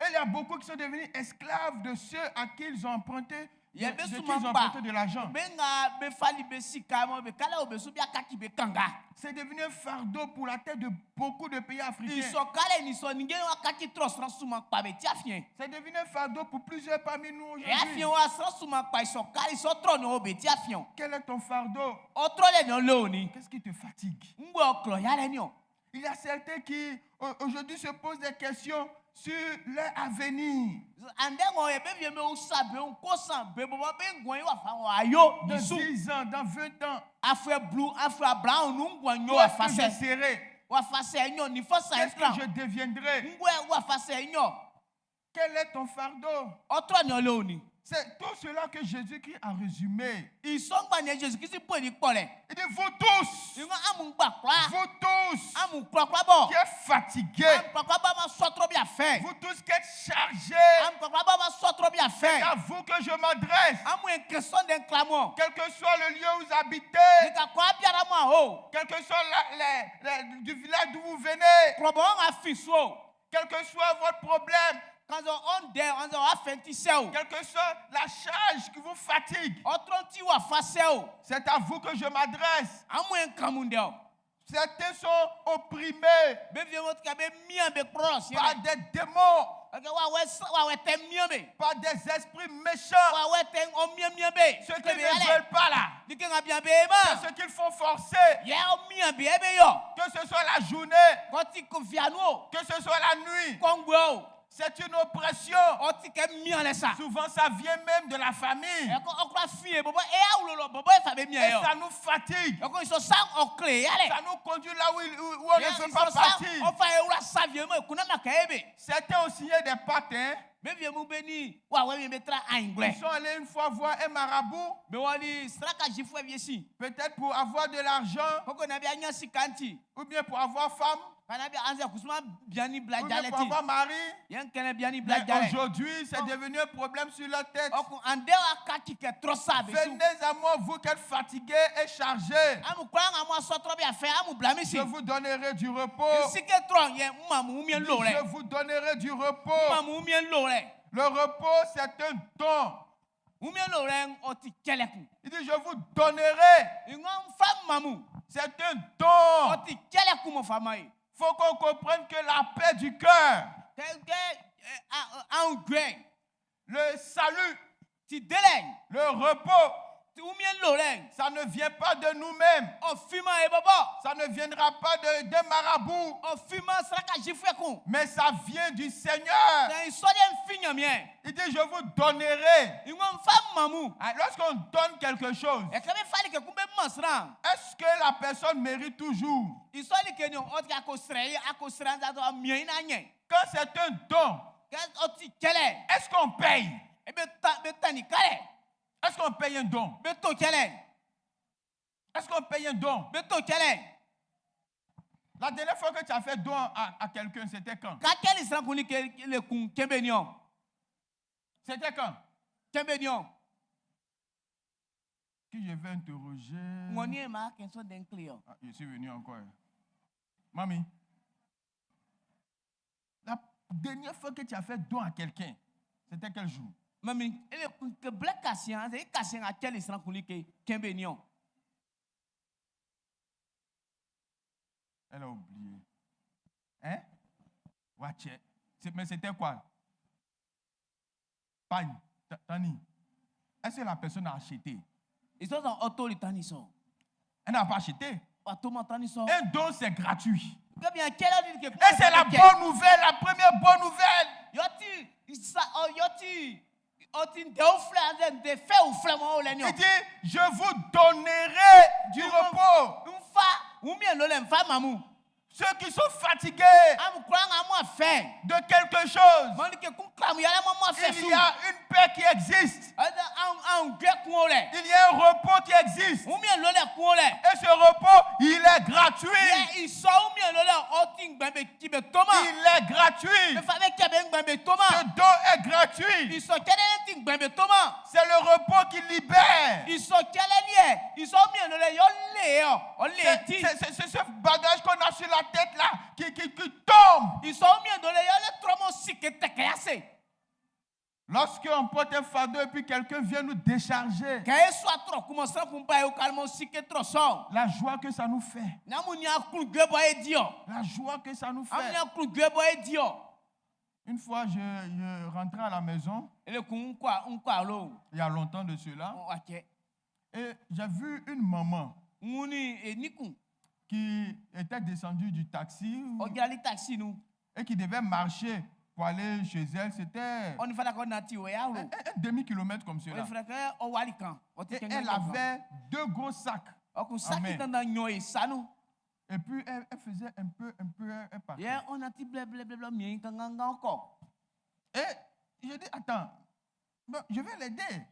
Et il y a beaucoup qui sont devenus esclaves de ceux à qui ils ont emprunté, Yɛ be de qui suma ils ont kpa emprunté de l'argent. be ŋa be fali be sika mɔ be kalɛ o be su bi akaki be kanga. C'est devenu un fardeau pour la tête de beaucoup de pays africains. Isɔ kalɛ ni sɔ nige wa kaki trɔ sran suma kpa be tia fiɛ. C'est devenu un fardeau pour plusieurs parmi nous Eya aujourd'hui. fiɛ wa sran suma kpa isɔ kalɛ isɔ trɔ ni o be tia fiɛ. Quel est ton fardeau? Ɔtrɔ le ni o le o ni. Qu'est-ce qui te fatigue? Ŋgbɛ ɔklɔ ya lɛ ni o. Il y a certains qui aujourd'hui se posent des questions sur leur avenir. Ande ŋɔ yɛ be vie be wusa be ŋko san be bɔbɔ be ŋgɔn yi wa fa wɔ ayo Dans nisu. 10 ans, dans 20 ans, Afɔe blu afɔe abla nu ŋgɔn où nyo est-ce que je afasɛ. serai? Wafasɛ nyɔ nifɔsa Qu'est-ce que ekran. je deviendrai? Ŋgbɛ wafasɛ nyɔ. Quel est ton fardeau? Ɔtrɔ ni o le o ni. C'est tout cela que Jésus-Christ a résumé. Isɔngba ni Jésus Christ poe ni kpɔ lɛ. Il dit, vous tous, Ŋgɔ amu ŋgba kura. vous tous Amu kura kura bɔ. qui êtes fatigués, Amu kura kura bɔ ma sɔtrɔ bi a fɛ. vous tous qui êtes chargés, Amu kura kura bɔ ma sɔtrɔ bi a c'est fɛ. à vous que je m'adresse. Amu nkesɔn de nklamɔ. Quel que soit le lieu où vous habitez, Nika kɔ abiara mu aho. quel que soit du village d'où vous venez, Kplɔbɔ ŋa fi so. quel que soit votre problème, Kanzɔ ɔn dɛ ɔnzɔ wa fɛn ti sɛ o. quelle que soit la charge qui vous fatigue, Ɔtrɔ ti wa fa sɛ o. c'est à vous que je m'adresse. Amu nkamu dɛ o. Certains sont opprimés Be vie mo tika be mia be kplɔ si par lɛ. des démons, Ɔkɛ wa wɛ sa wa wɛ tɛ mia be. par des esprits méchants. Wa wɛ tɛ ɔ mia mia be. Ceux qui ne veulent pas là, Nike ŋa bia be c'est ma. ce qu'il faut forcer. Yɛ ɔ mia be ebe yɔ. Que ce soit la journée, Kɔti ko fianu o. que ce soit la nuit, Kɔngbɛ o. c'est une oppression. Ɔti kɛ mia lɛ sa. Souvent, ça vient même de la famille. Ɛkɔ ɔkura fie bɔbɔ eya wolo lɔ bɔbɔ efa be mia Et yɔ. ça nous fatigue. Ɛkɔ isɔ sa ɔkle ya lɛ. Ça nous conduit là où on ne veut pas partir. Ɔfa ewura sa vie me kuna ma kɛ ebe. Certains ont signé des pactes. Hein. Be vie mu be ni wa wɛ mi be tra Ils anyigblɛ. sont allés une fois voir un marabout, Be wɔli sraka zifu vie si. peut-être pour avoir de l'argent, Koko na bi anya sikanti. ou bien pour avoir femme, Kana bi anze kusuma biani bla ou bien pour jalɛti. avoir mari. Yɛn kɛnɛ biani bla Mais jalɛ. aujourd'hui, c'est devenu un problème sur leur tête. Ɔkun ande wa kaki kɛ trɔ sa be su. Venez à moi, vous qui êtes fatigués et chargés. Amu kura ŋa mu asɔtrɔ bi afɛ amu bla mi si. Je vous donnerai du repos. Sike trɔ yɛ mamu mie lo Je lɛ. vous donnerai du repos. Mamu mie lo lɛ. Le repos, c'est un don. Mie lo lɛ ɔti kɛlɛ kun. Il dit, je vous donnerai. Ŋa fa mamu. C'est un don. Ɔti kɛlɛ kun mɔ fa ma ye. Il faut qu'on comprenne que la paix du cœur, Kɛ kɛ anw gbɛ. le salut, Ti delɛ. le repos, Ça ne vient pas de nous-mêmes. Ça ne viendra pas d'un marabout. Mais ça vient du Seigneur. Il dit, je vous donnerai. Ah, lorsqu'on donne quelque chose, est-ce que la personne mérite toujours? Quand c'est un don, est-ce qu'on paye? Est-ce qu'on paye un don? Est-ce qu'on paye un don? La dernière fois que tu as fait don à quelqu'un, c'était quand? C'était quand? Qui je vais interroger? Ah, je suis venu encore. Mamie, la dernière fois que tu as fait don à quelqu'un, c'était quel jour? Mami, ke blɛ kasian, se kasian a cɛli sran kun like kɛnbe niɔ. Elle a oublié. Hein? Watché. Mais c'était quoi? Pagne, Tani. Est-ce que la personne a acheté? Ils sont en auto, les Tani sont. Elle n'a pas acheté. Un don, c'est gratuit. Et Et c'est la bonne nouvelle, la première bonne nouvelle. Il dit, je vous donnerai du repos. Ceux qui sont fatigués de quelque chose, il y a une paix qui existe. Il y a un repos qui existe. Et ce repos, il est gratuit. Il est gratuit. Ce don est gratuit. C'est le repos qui libère. C'est ce bagage qu'on a sur la tête là qui tombe. Lorsqu'on porte un fardeau et puis quelqu'un vient nous décharger, la joie que ça nous fait. La joie que ça nous fait. Une fois, je rentrais à la maison, il y a longtemps de cela, et j'ai vu une maman qui était descendue du taxi et qui devait marcher pour aller chez elle. C'était un demi-kilomètre comme cela. Et elle avait deux gros sacs en main. Et puis elle faisait un peu, elle partait. Et j'ai dit, attends, je vais l'aider.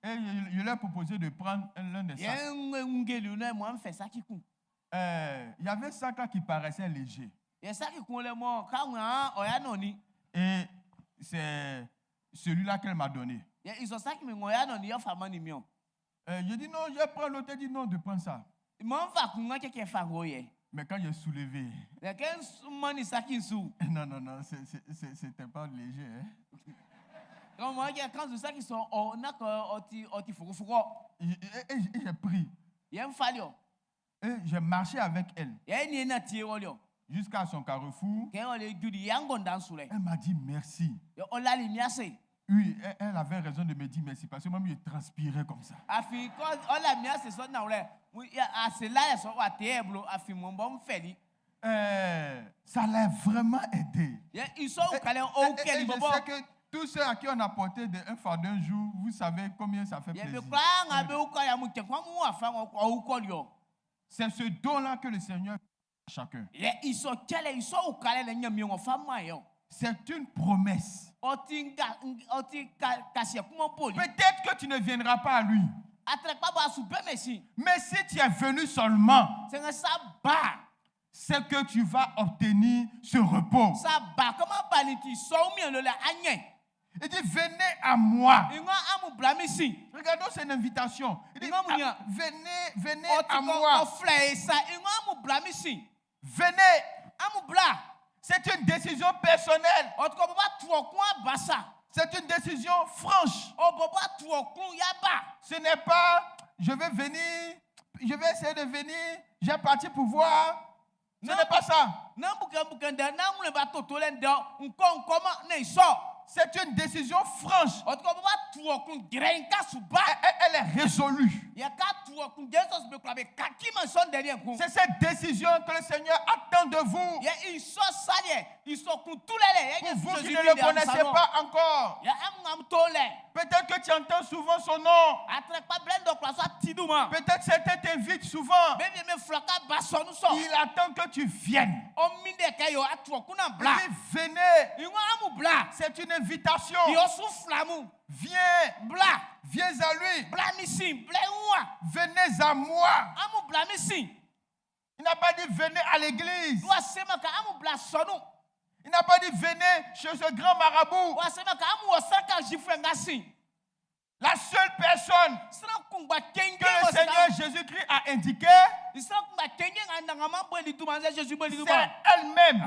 Et je lui ai proposé de prendre l'un des sacs. Il y avait un sac là qui paraissait léger. Et c'est celui-là qu'elle m'a donné. J'ai dit non, je prends l'autre. Elle dit non, de prendre ça. Mais quand j'ai soulevé, non, non, non, c'était pas léger. Hein. Et j'ai pris. Et j'ai marché avec elle jusqu'à son carrefour. Elle m'a dit merci. Oui, elle avait raison de me dire merci parce que moi, je transpirais comme ça. Ça l'a vraiment aidé. Et je sais que tous ceux à qui on a porté un fardeau un jour, vous savez combien ça fait plaisir. C'est ce don-là que le Seigneur fait à chacun. C'est une promesse. Peut-être que tu ne viendras pas à lui. Mais si tu es venu seulement, c'est que tu vas obtenir ce repos. Il dit, venez à moi. Regardons cette invitation. Il dit, venez, venez à moi. Venez. C'est une décision personnelle. C'est une décision franche. Ce n'est pas, je vais venir, je vais essayer de venir, j'ai parti pour voir. Ce n'est pas ça. C'est une décision franche. Elle est résolue. C'est cette décision que le Seigneur attend de vous. Pour vous qui ne le connaissez pas encore. Peut-être que tu entends souvent son nom. Peut-être certains t'invitent souvent. Il attend que tu viennes. Il dit, venez. C'est une invitation. Viens. Viens à lui. Venez à moi. Il n'a pas dit venez à l'église. Il n'a pas dit venez chez ce grand marabout. La seule personne que le Seigneur Jésus-Christ a indiqué, c'est elle-même.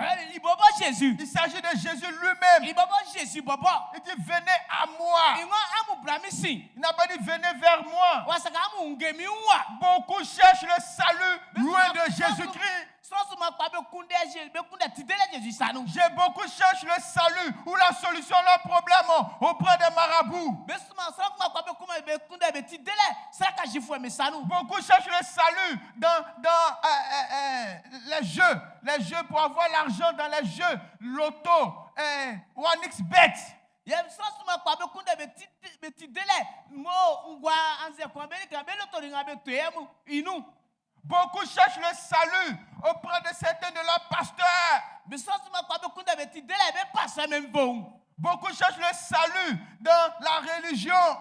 Il s'agit de Jésus lui-même. Il dit venez à moi. Il n'a pas dit venez vers moi. Beaucoup cherchent le salut loin de Jésus-Christ. J'ai beaucoup cherché le salut ou la solution à leurs problèmes auprès des marabouts. Beaucoup cherchent le salut dans les jeux, les jeux pour avoir l'argent dans les jeux, loto, 1xBet. Beaucoup cherchent le salut auprès de certains de leurs pasteurs. Beaucoup cherchent le salut dans la religion.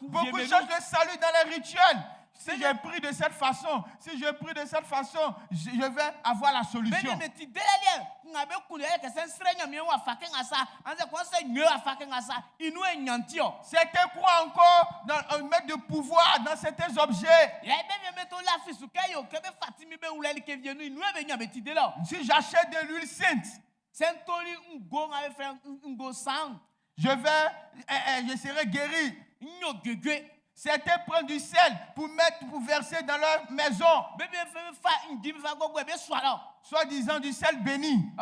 Beaucoup cherchent le salut dans les rituels. Si je prie de cette façon, si je prie de cette façon, je vais avoir la solution. Certains croient encore dans un maître de pouvoir dans certains objets. Si j'achète de l'huile sainte, je serai guéri. Certains prennent du sel pour verser dans leur maison. Soi-disant du sel béni.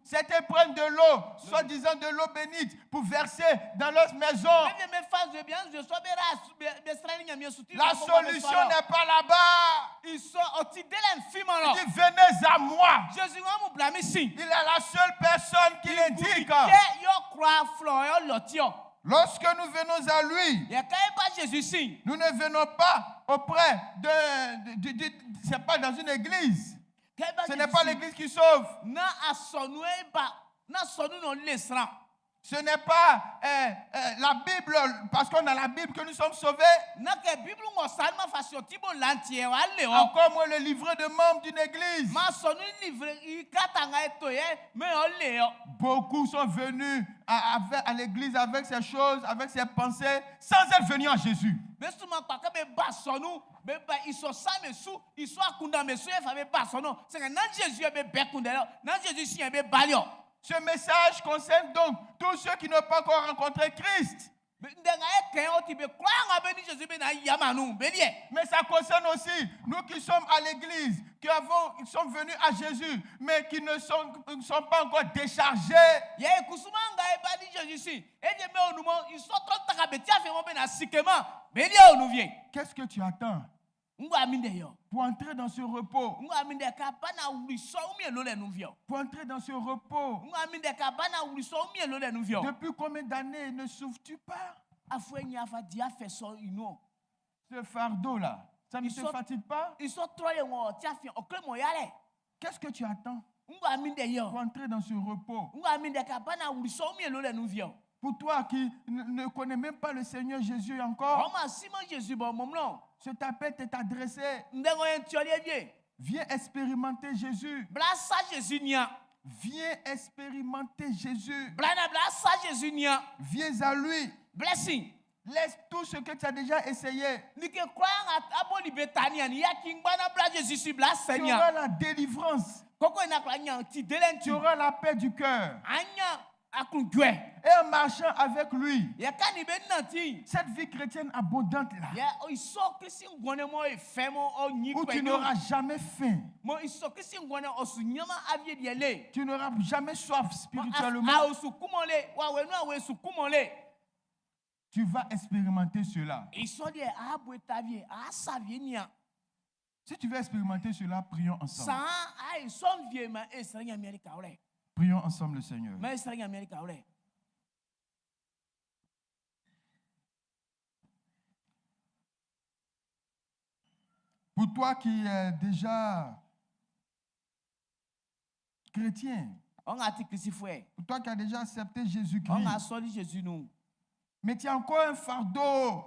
Certains prennent de l'eau, soi-disant de l'eau bénite, pour verser dans leur maison. La solution n'est pas là-bas. Il dit, venez à moi. Il est la seule personne qui l'indique. Lorsque nous venons à lui, nous ne venons pas auprès de c'est pas dans une église. Ce n'est pas l'église qui sauve. Ce n'est pas la Bible, parce qu'on a la Bible que nous sommes sauvés. Encore moins le livret de membres d'une église. Beaucoup sont venus à l'église avec ces choses, avec ces pensées, sans être venus en Jésus. Ce message concerne donc tous ceux qui n'ont pas encore rencontré Christ. Mais ça concerne aussi nous qui sommes à l'église, qui sommes venus à Jésus, mais qui ne sont pas encore déchargés. Qu'est-ce que tu attends pour entrer dans ce repos? Pour entrer dans ce repos. Depuis combien d'années ne souffres-tu pas? Ce fardeau-là, ça ne te fatigue pas? Qu'est-ce que tu attends pour entrer dans ce repos? Pour toi qui ne connais même pas le Seigneur Jésus encore, cet appel t'est adressé. Viens expérimenter Jésus. Viens expérimenter Jésus. Viens à lui. Laisse tout ce que tu as déjà essayé. Tu auras la délivrance. Tu auras la paix du cœur. Aklunjuɛ. Et en marchant avec lui, Yɛ ka ni be nanti. cette vie chrétienne abondante là, Yɛ isɔ Krisi nguan mɔ efɛ mɔ ɔnyi où tu kpɛ n'auras jamais faim, Mɔ isɔ Krisi nguan ɔsu nyama avie diɛ le. tu n'auras jamais soif spirituellement, A osu kumɔ le wa wɛ nu awo esu kumɔ le. tu vas expérimenter cela. Isɔ diɛ abo etavie asavie nia. Si tu veux expérimenter cela, prions ensemble. San a isɔ vie ma esrɛ nyamiɛ ka wlɛ. Prions ensemble le Seigneur. Ma esrɛ nyamiɛ ka wlɛ. Pour toi qui es déjà chrétien, Ɔŋa ti Krisi fue. pour toi qui as déjà accepté Jésus-Christ, Ɔŋa sɔli Jésus nu. mais tu as encore un fardeau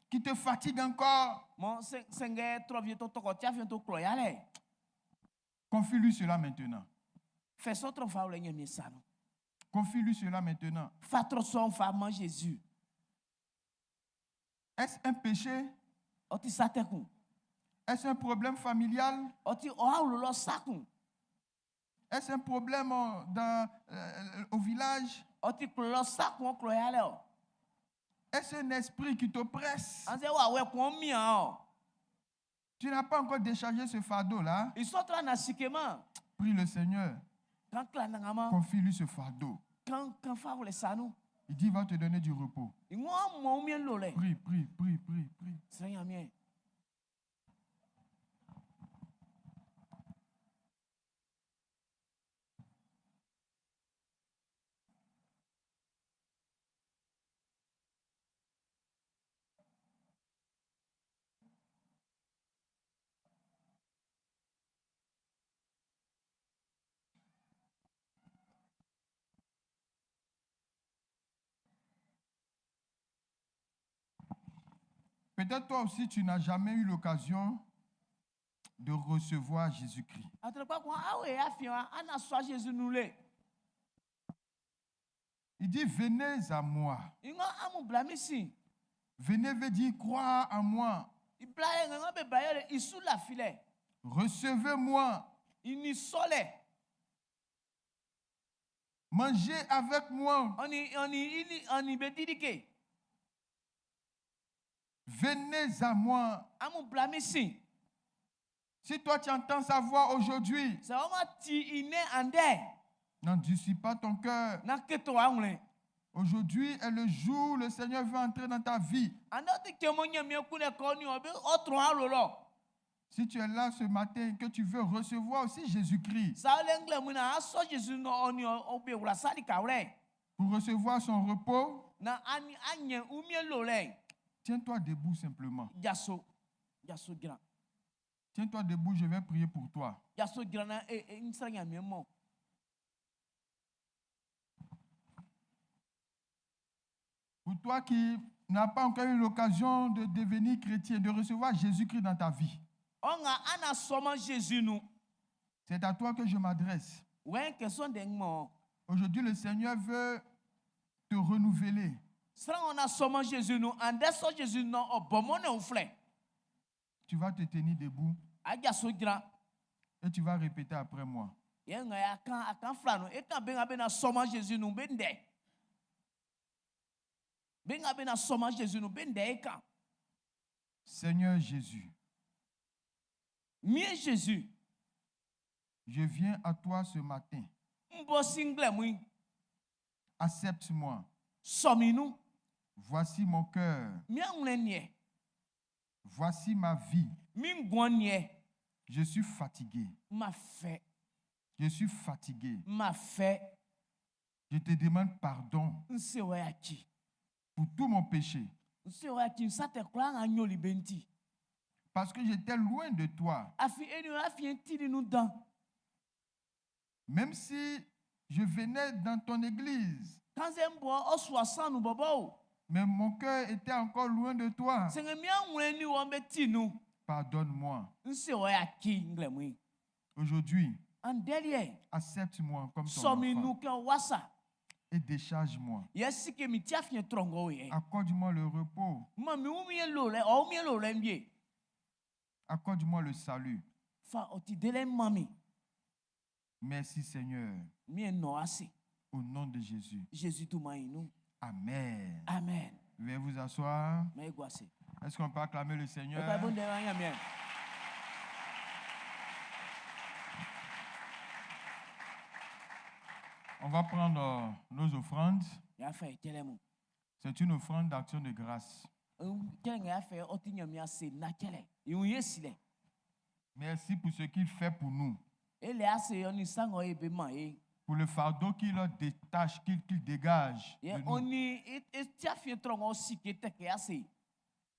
qui te fatigue encore, Mɔ sɛngɛ trɔvie to tɔkɔ tiafie to klɔ ya lɛ. confie-lui cela maintenant. Fɛsɔ trɔ fa wlɛ nyamiɛ sanu. Confie-lui cela maintenant. Fa trɔ sɔn fa ma Jésus. Est-ce un péché? Ɔti sa tɛ kun. Est-ce un problème familial? Ɔti ɔawulolɔ sa kun. Est-ce un problème au village? Ɔti klɔlɔ sa kun ɔklɔ ya lɛ o. Est-ce un esprit qui t'oppresse? Anse wa wɛ kun mian o. Tu n'as pas encore déchargé ce fardeau-là. Isɔ trɔ na sike ma. Prie le Seigneur. Kan kila nangama. Confie-lui ce fardeau. Kan kan fa wlɛ sanu. Il dit, il va te donner du repos. Ìwọ́n mọ̀ omi lò lẹ̀. Prie, prie, prie, prie, prie. Srɛ nyamiɛ. Peut-être toi aussi, tu n'as jamais eu l'occasion de recevoir Jésus-Christ. Atrɛkpa kun awo yɛ afiɛ ana sɔ Jésus nu le. Il dit, venez à moi. Ìwọ́n amu blami si. Venez veut dire croire en moi. Ibla yɛ ŋa bɛ bla yɛ lɛ isu la fi lɛ. Recevez-moi. Ìní sɔ lɛ. Mangez avec moi. Ɔni ɔni ini ɔni bɛ didi ke. Venez à moi. Amu blami si. Si toi tu entends sa voix aujourd'hui, Sɛ wɔn ma ti inɛ andɛ. n'endurcis pas ton cœur. Na keto aŋlɛ. Aujourd'hui est le jour où le Seigneur veut entrer dans ta vie. Andɛ ti kɛ mo nyɛ miɛ kun lɛ kɔ ni o bɛ ɔtrɔ alo lɔ. Si tu es là ce matin, que tu veux recevoir aussi Jésus-Christ Sa lɛ ŋlɛ mu na asɔ Jésus nɔ ɔni ɔbɛ wula sali ka wlɛ. pour recevoir son repos, Na ani anyɛ umie lo lɛ. tiens-toi debout simplement. Jaso jaso dzra. Tiens-toi debout, je vais prier pour toi. Jaso dzra na e e nsrɛ nyamiɛ mɔ. Pour toi qui n'as pas encore eu l'occasion de devenir chrétien, de recevoir Jésus-Christ dans ta vie, Ɔŋa ana sɔmɔ Jésus nu. c'est à toi que je m'adresse. Wɛn kɛsɔn de ŋmɔ. Aujourd'hui, le Seigneur veut te renouveler. Sran ɔna sɔmɔ Jésus nu andɛ sɔ Jésus nɔ ɔbɔmɔ ne filɛ. Tu vas te tenir debout Ajaso dzra. et tu vas répéter après moi. Yɛ ŋa ya kan akan fila nu e kan bɛ ŋa bɛ na sɔmɔ Jésus nu bɛ ndɛ. Bɛ ŋa bɛ na sɔmɔ Jésus nu bɛ ndɛ e kan. Seigneur Jésus, Mie Jésus. je viens à toi ce matin. N bɔ singlɛ mu. Accepte-moi. Sɔmi nu. Voici mon cœur. Mia ŋlɛ niɛ. Voici ma vie. Mi ŋgɔn niɛ. Je suis fatigué. Ma fɛ. Je suis fatigué. Ma fɛ. Je te demande pardon N se wɔ ya tsi. pour tout mon péché. N se wɔ ya tsi n sa tɛ kura ŋa nyoli bɛ ŋuti. Parce que j'étais loin de toi. Afi eni afi ŋuti ni nu dan. Même si je venais dans ton église, Kanse n bɔ ɔsua sanu bɔbɔ o. mais mon cœur était encore loin de toi. Sɛŋɛ mia ŋlɛ ni wɔn bɛ ti nu. Pardonne-moi. N se wɔ ya tsi ŋlɛ mu. Aujourd'hui, Andɛliɛ. accepte-moi comme ton Sɔmi enfant nu kɛ wasa. et décharge-moi. Yɛ sike mi tia fiɛ trɔngɔ yɛ. Accorde-moi le repos. Ma mi wu mi ye lo lɛ ɔwɔ mi ye lo lɛ mi ye. Accorde-moi le salut. Fa ɔti de lɛ ma mi. Merci Seigneur. Au nom de Jésus. Jésus nous. Amen. Amen. Veuillez vous asseoir. Est-ce qu'on peut acclamer le Seigneur? On va prendre nos offrandes. C'est une offrande d'action de grâce. Merci pour ce qu'il fait pour nous. Pour le fardeau qu'il détache, qu'il dégage de nous.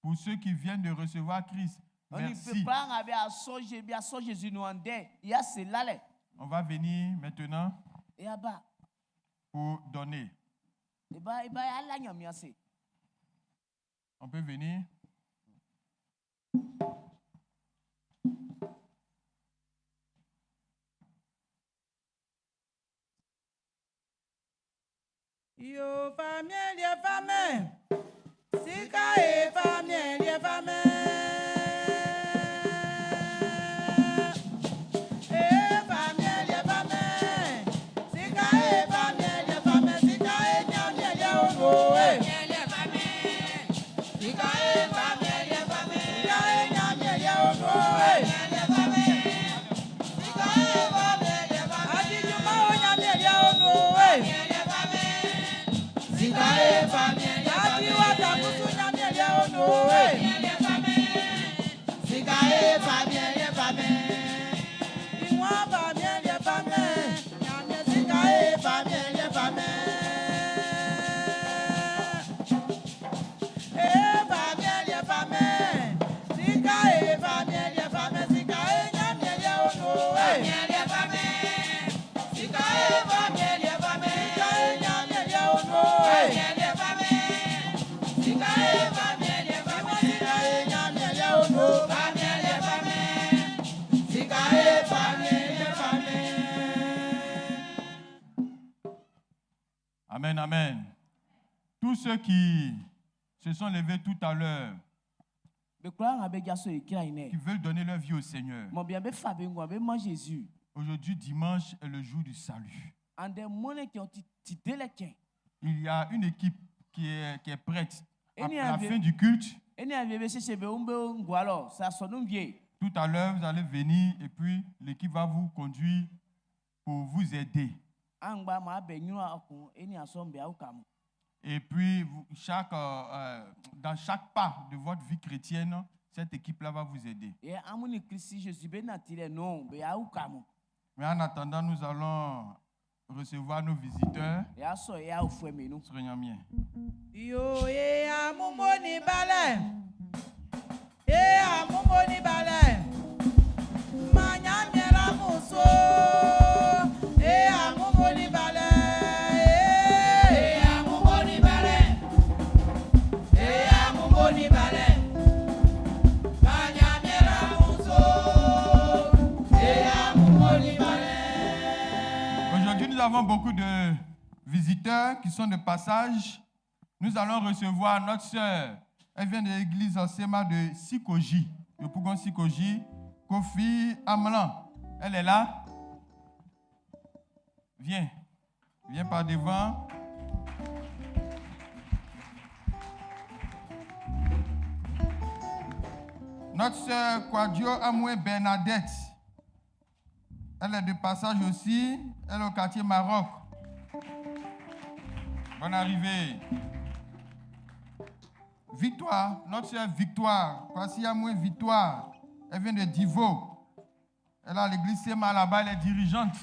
Pour ceux qui viennent de recevoir Christ, merci. On va venir maintenant pour donner. On peut venir. Yo familia fame, sika e familia fame. E familia fame, sika e familia fame, sika e nyamia ono e. Familia fame, sika e familia fame, sika e nyamia ono e. Familia fame, sika e familia fame, adijuma o nyamia ono e. Sika e familia fame, wata kusu nyamia ono e. Sika e familia fame, iwa familia fame, nyamia sika e familia fame. E familia fame, sika e familia fame, sika e nyamia ono e. Familia fame, sika e familia fame, sika e nyamia ono e. Familia fame, sika e familia fame, sika e nyamia ono. Familia fame, sika e familia fame. Amen, amen. Tous ceux qui se sont levés tout à l'heure, qui veulent donner leur vie au Seigneur. Aujourd'hui, dimanche, est le jour du salut. Il y a une équipe qui est prête. À la fin du culte, tout à l'heure, vous allez venir et puis l'équipe va vous conduire pour vous aider. Et puis, dans chaque pas de votre vie chrétienne, cette équipe-là va vous aider. Mais en attendant, nous allons recevoir nos visiteurs. Yo e amumoni bale. E amumoni bale. Manya miela muso. E amumoni bale. E amumoni bale. E amumoni bale. Manya miela muso. E amumoni bale. Aujourd'hui, nous avons beaucoup de visiteurs qui sont de passage. Nous allons recevoir notre sœur. Elle vient de l'église Sema de Sikoji, de Pougon Sikoji, Kofi Amlan. Elle est là. Viens. Viens par devant. Notre sœur Kwadjo Amoué Bernadette. Elle est de passage aussi. Elle est au quartier Maroc. Bonne arrivée. Victoire, notre sœur Victoire, Kwasi Amoué Victoire, elle vient de Divo. Elle a l'église Sema là-bas, elle est dirigeante.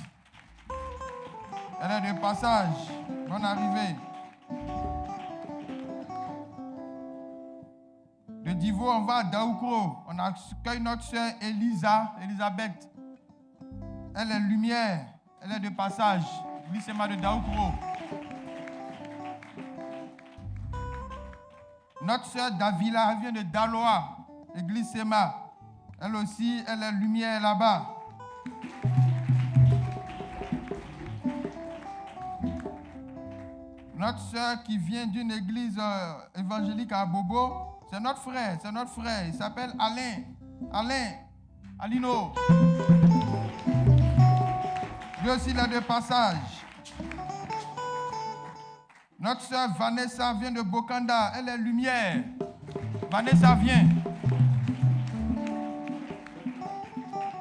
Elle est de passage. Bonne arrivée. De Divo, on va à Daoukro. On accueille notre sœur Elisa, Elisabeth. Elle est lumière. Elle est de passage. L'église Sema de Daoukro. Notre sœur Davila vient de Daloa, église Sema. Elle aussi, elle est lumière là-bas. Notre sœur qui vient d'une église évangélique à Bobo, c'est notre frère, c'est notre frère. Il s'appelle Alain. Alain. Alino. Lui aussi, il est de passage. Notre sœur Vanessa vient de Bokanda. Elle est lumière. Vanessa vient.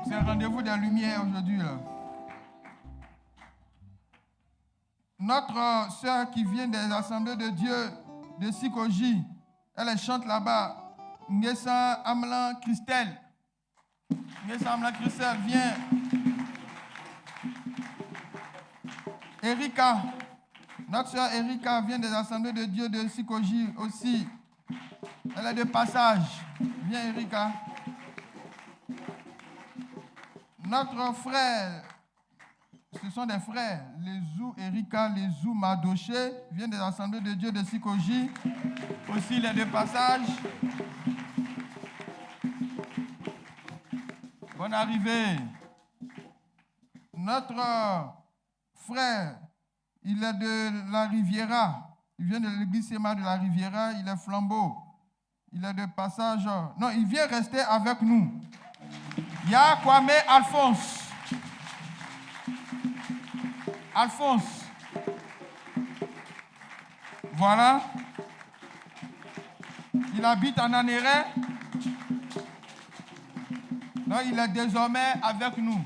C'est le rendez-vous des lumières aujourd'hui. là. Notre sœur qui vient des Assemblées de Dieu de Sikoji, elle chante là-bas. Ngessa Amlan Christelle. Ngessa Amlan Christelle, viens. Erika, notre sœur Erika vient des Assemblées de Dieu de Sikoji aussi. Elle est de passage. Viens Erika. Notre frère, ce sont des frères, les Zou Erika, les Zou Madoché, viennent des Assemblées de Dieu de Sikoji. Aussi les deux passages. Bonne arrivée. Notre frère, il est de la Riviera. Il vient de l'église Sema de la Riviera. Il est flambeau. Il est de passage. Non, il vient rester avec nous. Ya Kwame Alphonse. Alphonse. Voilà. Il habite en Anéré. Donc, il est désormais avec nous.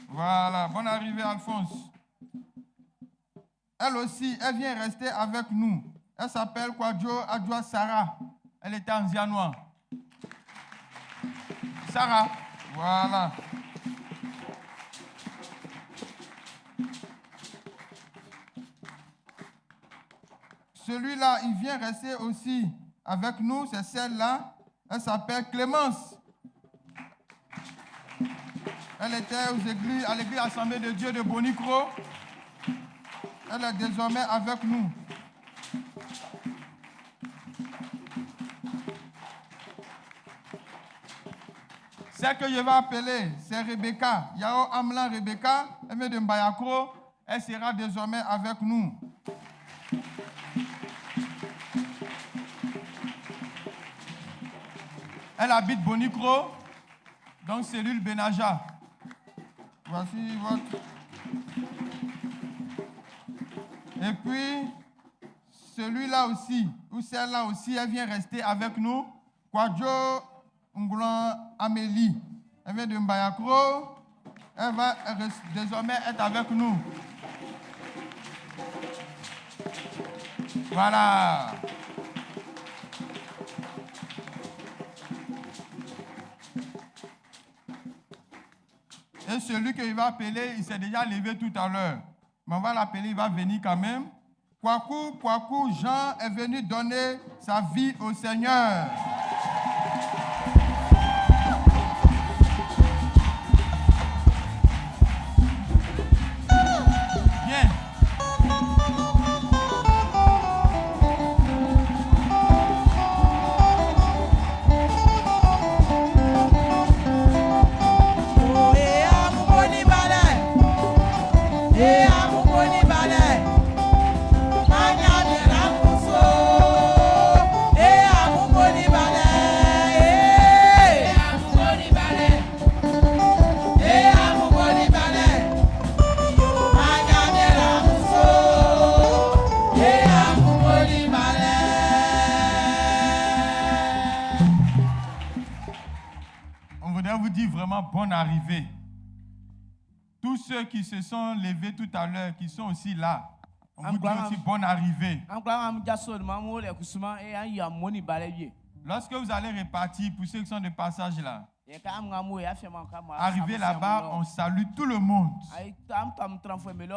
Voilà. Bonne arrivée, Alphonse. Elle aussi, elle vient rester avec nous. Elle s'appelle Kwadjo Adjoa Sarah. Elle était en Zianois. Sarah. Voilà. Celui-là, il vient rester aussi avec nous, c'est celle-là. Elle s'appelle Clémence. Elle était aux églises, à l'église Assemblée de Dieu de Bonikro. Elle est désormais avec nous. Celle que je vais appeler, c'est Rebecca. Yao Amlan Rebecca, elle vient de Mbayakro. Elle sera désormais avec nous. Elle habite Bonikro, donc cellule Benaja. Voici votre. Et puis, celui-là aussi, ou celle-là aussi, elle vient rester avec nous. Kwadjo Ngoulan Amélie. Elle vient de Mbayakro. Elle va désormais être avec nous. Voilà. Et celui qu'il va appeler, il s'est déjà levé tout à l'heure. Mais on va l'appeler, il va venir quand même. Kwaku, Kwaku, Jean est venu donner sa vie au Seigneur. Viens. On voudrait vous dire vraiment bonne arrivée. Tous ceux qui se sont levés tout à l'heure, qui sont aussi là, on vous dit aussi bonne arrivée. Lorsque vous allez repartir, pour ceux qui sont de passage là, arrivez là-bas, on salue tout le monde.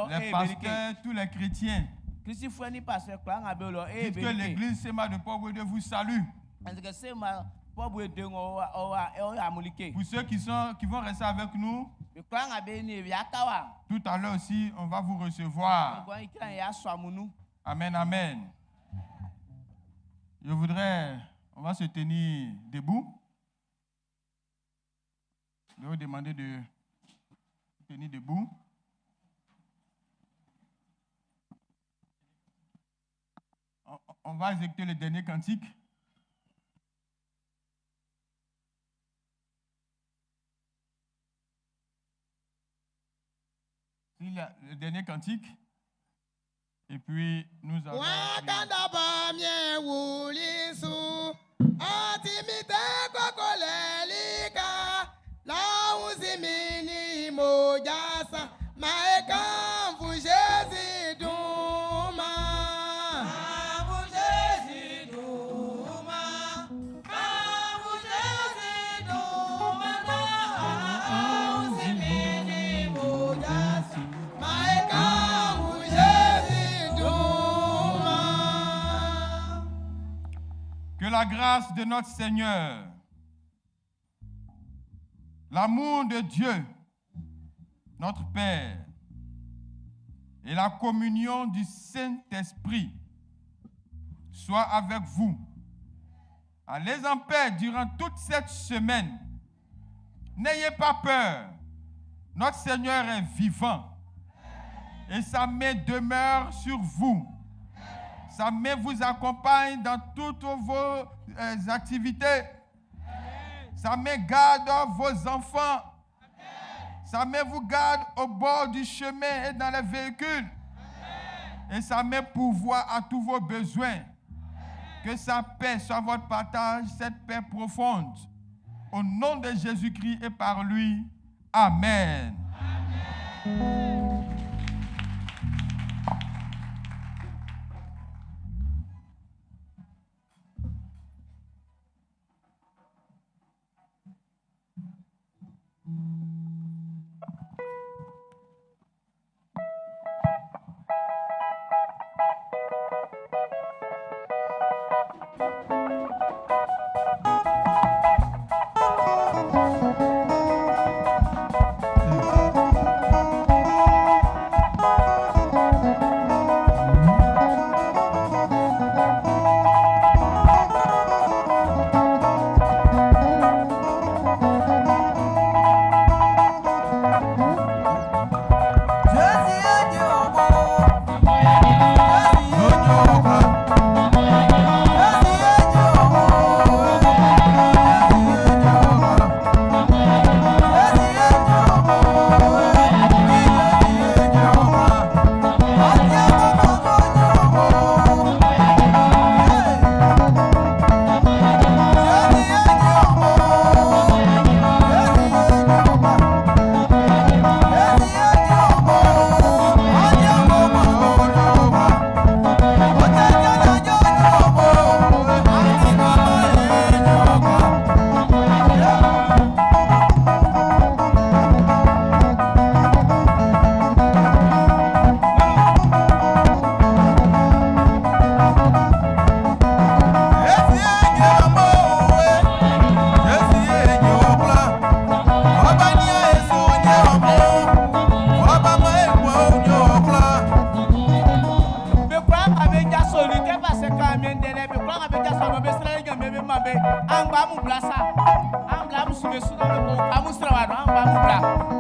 Les pasteurs, tous les chrétiens. Dites que l'église Sema de Paul de vous salue. Pour ceux qui vont rester avec nous, tout à l'heure aussi, on va vous recevoir. Amen, amen. Je voudrais, on va se tenir debout. Je vais vous demander de tenir debout. On va exécuter le dernier cantique. lire le dernier cantique. Et puis, nous allons prier. Wakanda mie wulisu, atimite kokolelika, lauzimini mojasa, maekamfu Jésus duma. Jésus duma, Jésus duma, lauzimini mojasa, maekamfu Jésus duma. Que la grâce de notre Seigneur, l'amour de Dieu, notre Père, et la communion du Saint-Esprit soient avec vous. Allez en paix durant toute cette semaine. N'ayez pas peur. Notre Seigneur est vivant et sa main demeure sur vous. Sa main vous accompagne dans toutes vos activités. Sa main garde vos enfants. Sa main vous garde au bord du chemin et dans les véhicules. Et sa main pourvoit à tous vos besoins. Que sa paix soit votre partage, cette paix profonde. Au nom de Jésus-Christ et par lui. Amen. Be kura ka be jaso ni kɛ ba se ka mi dɛnɛ be kura ka be jaso ma be sira ɲɛ be ma be an gba mu bila sa an bila mu sube su be ko an mu sira wa dɔn an gba mu bila.